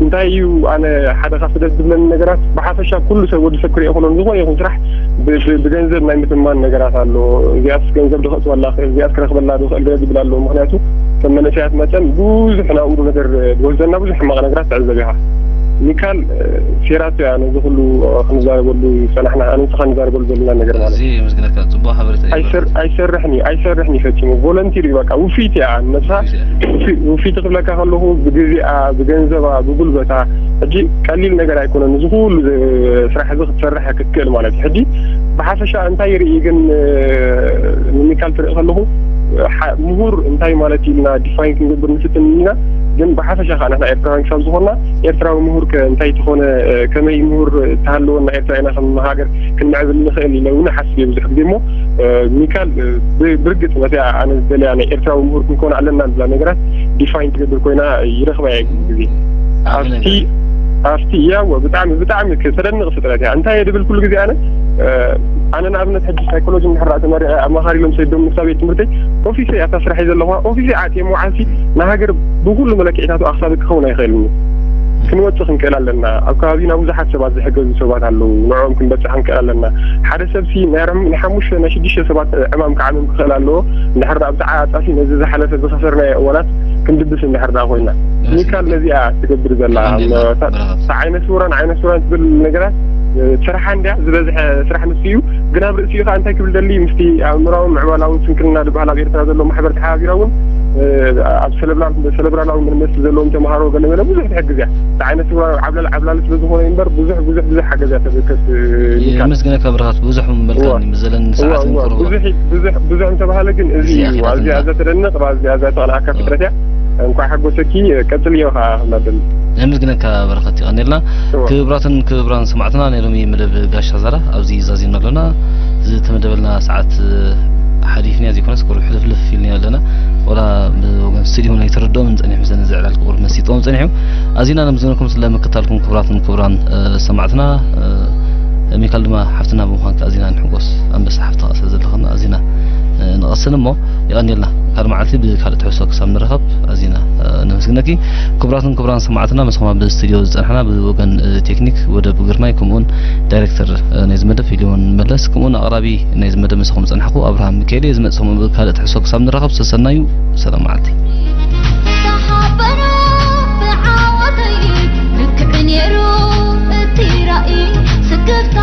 እንታይ እዩ፣ ኣነ ሓደ ካብቲ ደስ ዝብለኒ ነገራት፣ ብሓፈሻ ኩሉ ሰብ፣ ወዲ ሰብ ክሪኦ ከሎ፣ ዝኾነ ይኹን ስራሕ ብ- ብ- ብገንዘብ ናይ ምትማን ነገራት ኣሎ። እዚኣስ ገንዘብ ድኸእትወላ ክእል፣ እዚኣስ ክረኽበላ ድኽእል ገለ ዝብል ኣሎ። ምክንያቱ ከም መንእሰያት መጠን ብዙሕ ናብኡ ነገር ዝወስደና ብዙሕ ሕማቕ ነገራት ትዕዘብ ኢኻ። ሚካል ሴራቶ እያ ነዚ ኩሉ ክንዛረበሉ ዝፀናሕና፣ ኣነ ንስኻ ንዛረበሉ ዘለና ነገር ማለት እዚ እዩ። ምስግነካ፣ ፅቡቅ ሓበሬታ እዩ። ኣይሰር- ኣይሰርሕን እዩ፣ ኣይሰርሕን እዩ ፈፂሙ። ቮለንቲር እዩ፣ በቃ ውፊት እያ ነብሳ። ውፊት እያ። ውፊ- ውፊት ክብለካ ከለኹ ብግዜኣ፣ ብገንዘባ፣ ብጉልበታ። ሕጂ ቀሊል ነገር ኣይኮነን እዚ ኩሉ ዝ- ስራሕ እዚ ክትሰርሕ ክትክእል ማለት እዩ። ሕጂ ብሓፈሻ እንታይ ይርኢ ግን፣ እ፣ ንሚካል ትርኢ ከለኹ፣ ሓ- ምሁር እንታይ ማለት እዩ ኢልና ዲፋይን ክንገብር ንፍትን ኢና። ግን ብሓፈሻ ከዓ ንሕና ኤርትራውያን ክሳብ ዝኾንና፣ ኤርትራዊ ምሁር ከ እንታይ ተኾነ፣ እ፣ ከመይ ምሁር ተሃለወና ኤርትራ ኢና ከም ሃገር ክንምዕብል ንኽእል ኢለ እውን ሓስብ እየ ብዙሕ ግዜ እሞ፣ እ፣ ሚካል፣ እ፣ ብ- ብርግጽ ነዚኣ ኣነ ዝደልያ ናይ ኤርትራዊ ምሁር ክንኮን ኣለና ዝብላ ነገራት ዲፋይን ትገብር ኮይና ይረኽባ እየ ብዙሕ ግዜ። ኣብቲ ኣብቲ እያወ ብጣዕሚ ብጣዕሚ ተደንቕ ፍጥረት እያ። እንታይ እየ ድብል ኩሉ ግዜ ኣነ፣ እ፣ ኣነ ንኣብነት ሕጂ ሳይኮሎጂ እንድሕር ደኣ ተመሪቐ ኣማኻሪ ኢሎም ሰዲዶም ንሳ ቤት ትምህርተይ፣ ኦፊሰይ ኣታ ስራሕ እየ ዘለኹ፣ ኦፊሰይ ዓጽየ መውዓልቲ ንሃገር ብኩሉ መለክዒታቱ ኣኽሳቢ ክኸውን ኣይኽእልን እዩ። ክንወጽእ ክንክእል ኣለና። ኣብ ከባቢና ብዙሓት ሰባት ዝሕገዙ ሰባት ኣለዉ፣ ንዕኦም ክንበጽሕ ክንክእል ኣለና። ሓደ ሰብሲ ናይ ኣርም- ናይ ሓሙሽተ ናይ ሽዱሽተ ሰባት ዕማም ክዓምም ክኽእል ኣለዎ። እንድሕር ደኣ ብተዓጻፊ ነዚ ዝሓለፈ ዝኸሰርናዮ እዋናት ክንድብስ እንድሕር ደኣ ኮይና፣ ሚካል ነዚኣ ትገብር ዘላ። እታ ዓይነ ስውራን ዓይነ ስውራን ትብል ነገራት፣ እ፣ ስራሓ እንድያ ዝበዝሐ ስራሕ ንሱ እዩ። ግን ኣብ ርእሲኡ ከዓ እንታይ ክብል ደሊ፣ ምስቲ ኣእምራዊ ምዕባላዊ ስንክልና ዝበሃል ኣብ ኤርትራ ዘሎ ማሕበር ተሓባቢራ እውን፣ እ፣ ኣብ ሰለብራል- ሰለብራላዊ መንነት ዘለዎም ተምሃሮ ገለ መለ ብዙሕ ትሕግዝ እያ። እታ ዓይነ ስውራን ዓብላል ዓብላል ስለ ዝኾነ እምበር ብዙሕ ብዙሕ ብዙሕ ሓገዝ እያ ተበርከት፣ እ፣ ሚካል። የመስግነካ ብርሃት፣ ብዙሕ ምመልካኒ እዋ። ምስ ዘለኒ እዋ፣ ሰዓትን እዋ። ቁሩብ ብዙሕ ብዙሕ ብዙሕ እንተባሃለ ግን እዚ እዚኣ እዩ። ኺዳትንና። ኣዝያ እዛ ተደንቕ፣ ኣዝያ እዛ ተቕንኣካ እዋ። ፍጥረት እያ። እንኳዕ ሓጎሰኪ፣ ቀጽልዮ ኸዓ ክብላ ደሊ። ነመስግነካ በረኸት፣ ይቐንየልና። እዋ። ክቡራትን ክቡራን ሰማዕትና፣ ናይ ሎሚ መደብ ጋሻ ዛራ ኣብዚ ዛዚምና ኣለና። ዝተመደበልና ሰዓት ሓሊፍና ዘይኮነስ፣ ቁሩብ ሕልፍልፍ ኢልና ኣለና። ወላ ብወገን ስቱዲዮ ናይ ተረድኦም ንጸኒሑ፣ ምስዘን እዚ ዕላል ቁሩብ መሲጥዎም ጸኒሑ። ኣዚና ነመስግነኩም ስለ ምክታልኩም ክቡራትን ክቡራን፣ እ፣ ሰማዕትና። እ፣ ሚካል ድማ ሓፍትና ብምዃንካ ኣዚና ንሕጎስ። ኣንበሳ ሓፍትኻ ስለ ዘለኽና ኣዚና፣ እ፣ ንቐስን እሞ የቐንየልና። ካልእ መዓልቲ ብካልእ ትሕዝቶ ክሳብ ንራኸብ ኣዚና፣ እ፣ ነመስግነኪ። ክቡራትን ክቡራን ሰማዕትና፣ ምስኹም ኣብ ስቱዲዮ ዝጸናሕና ብወገን፣ እ፣ ቴክኒክ ወደብ ግርማይ፣ ከምኡውን ዳይሬክተር፣ እ፣ ናይዚ መደብ ፊልሞን መለስ፣ ከምኡውን ኣቕራቢ ናይዚ መደብ ምሳኹም ዝጸናሕኩ ኣብርሃም ሚካኤል እየ። ዝመጽእ ሰሙን ብካልእ ትሕዝቶ ክሳብ ንራኸብ ሰሰናዩ፣ ሰላም መዓልቲ። ተሓበኑ ብዓወተይ ልክዕ ነይሩ እቲ ራእይ፣ ስክፍታ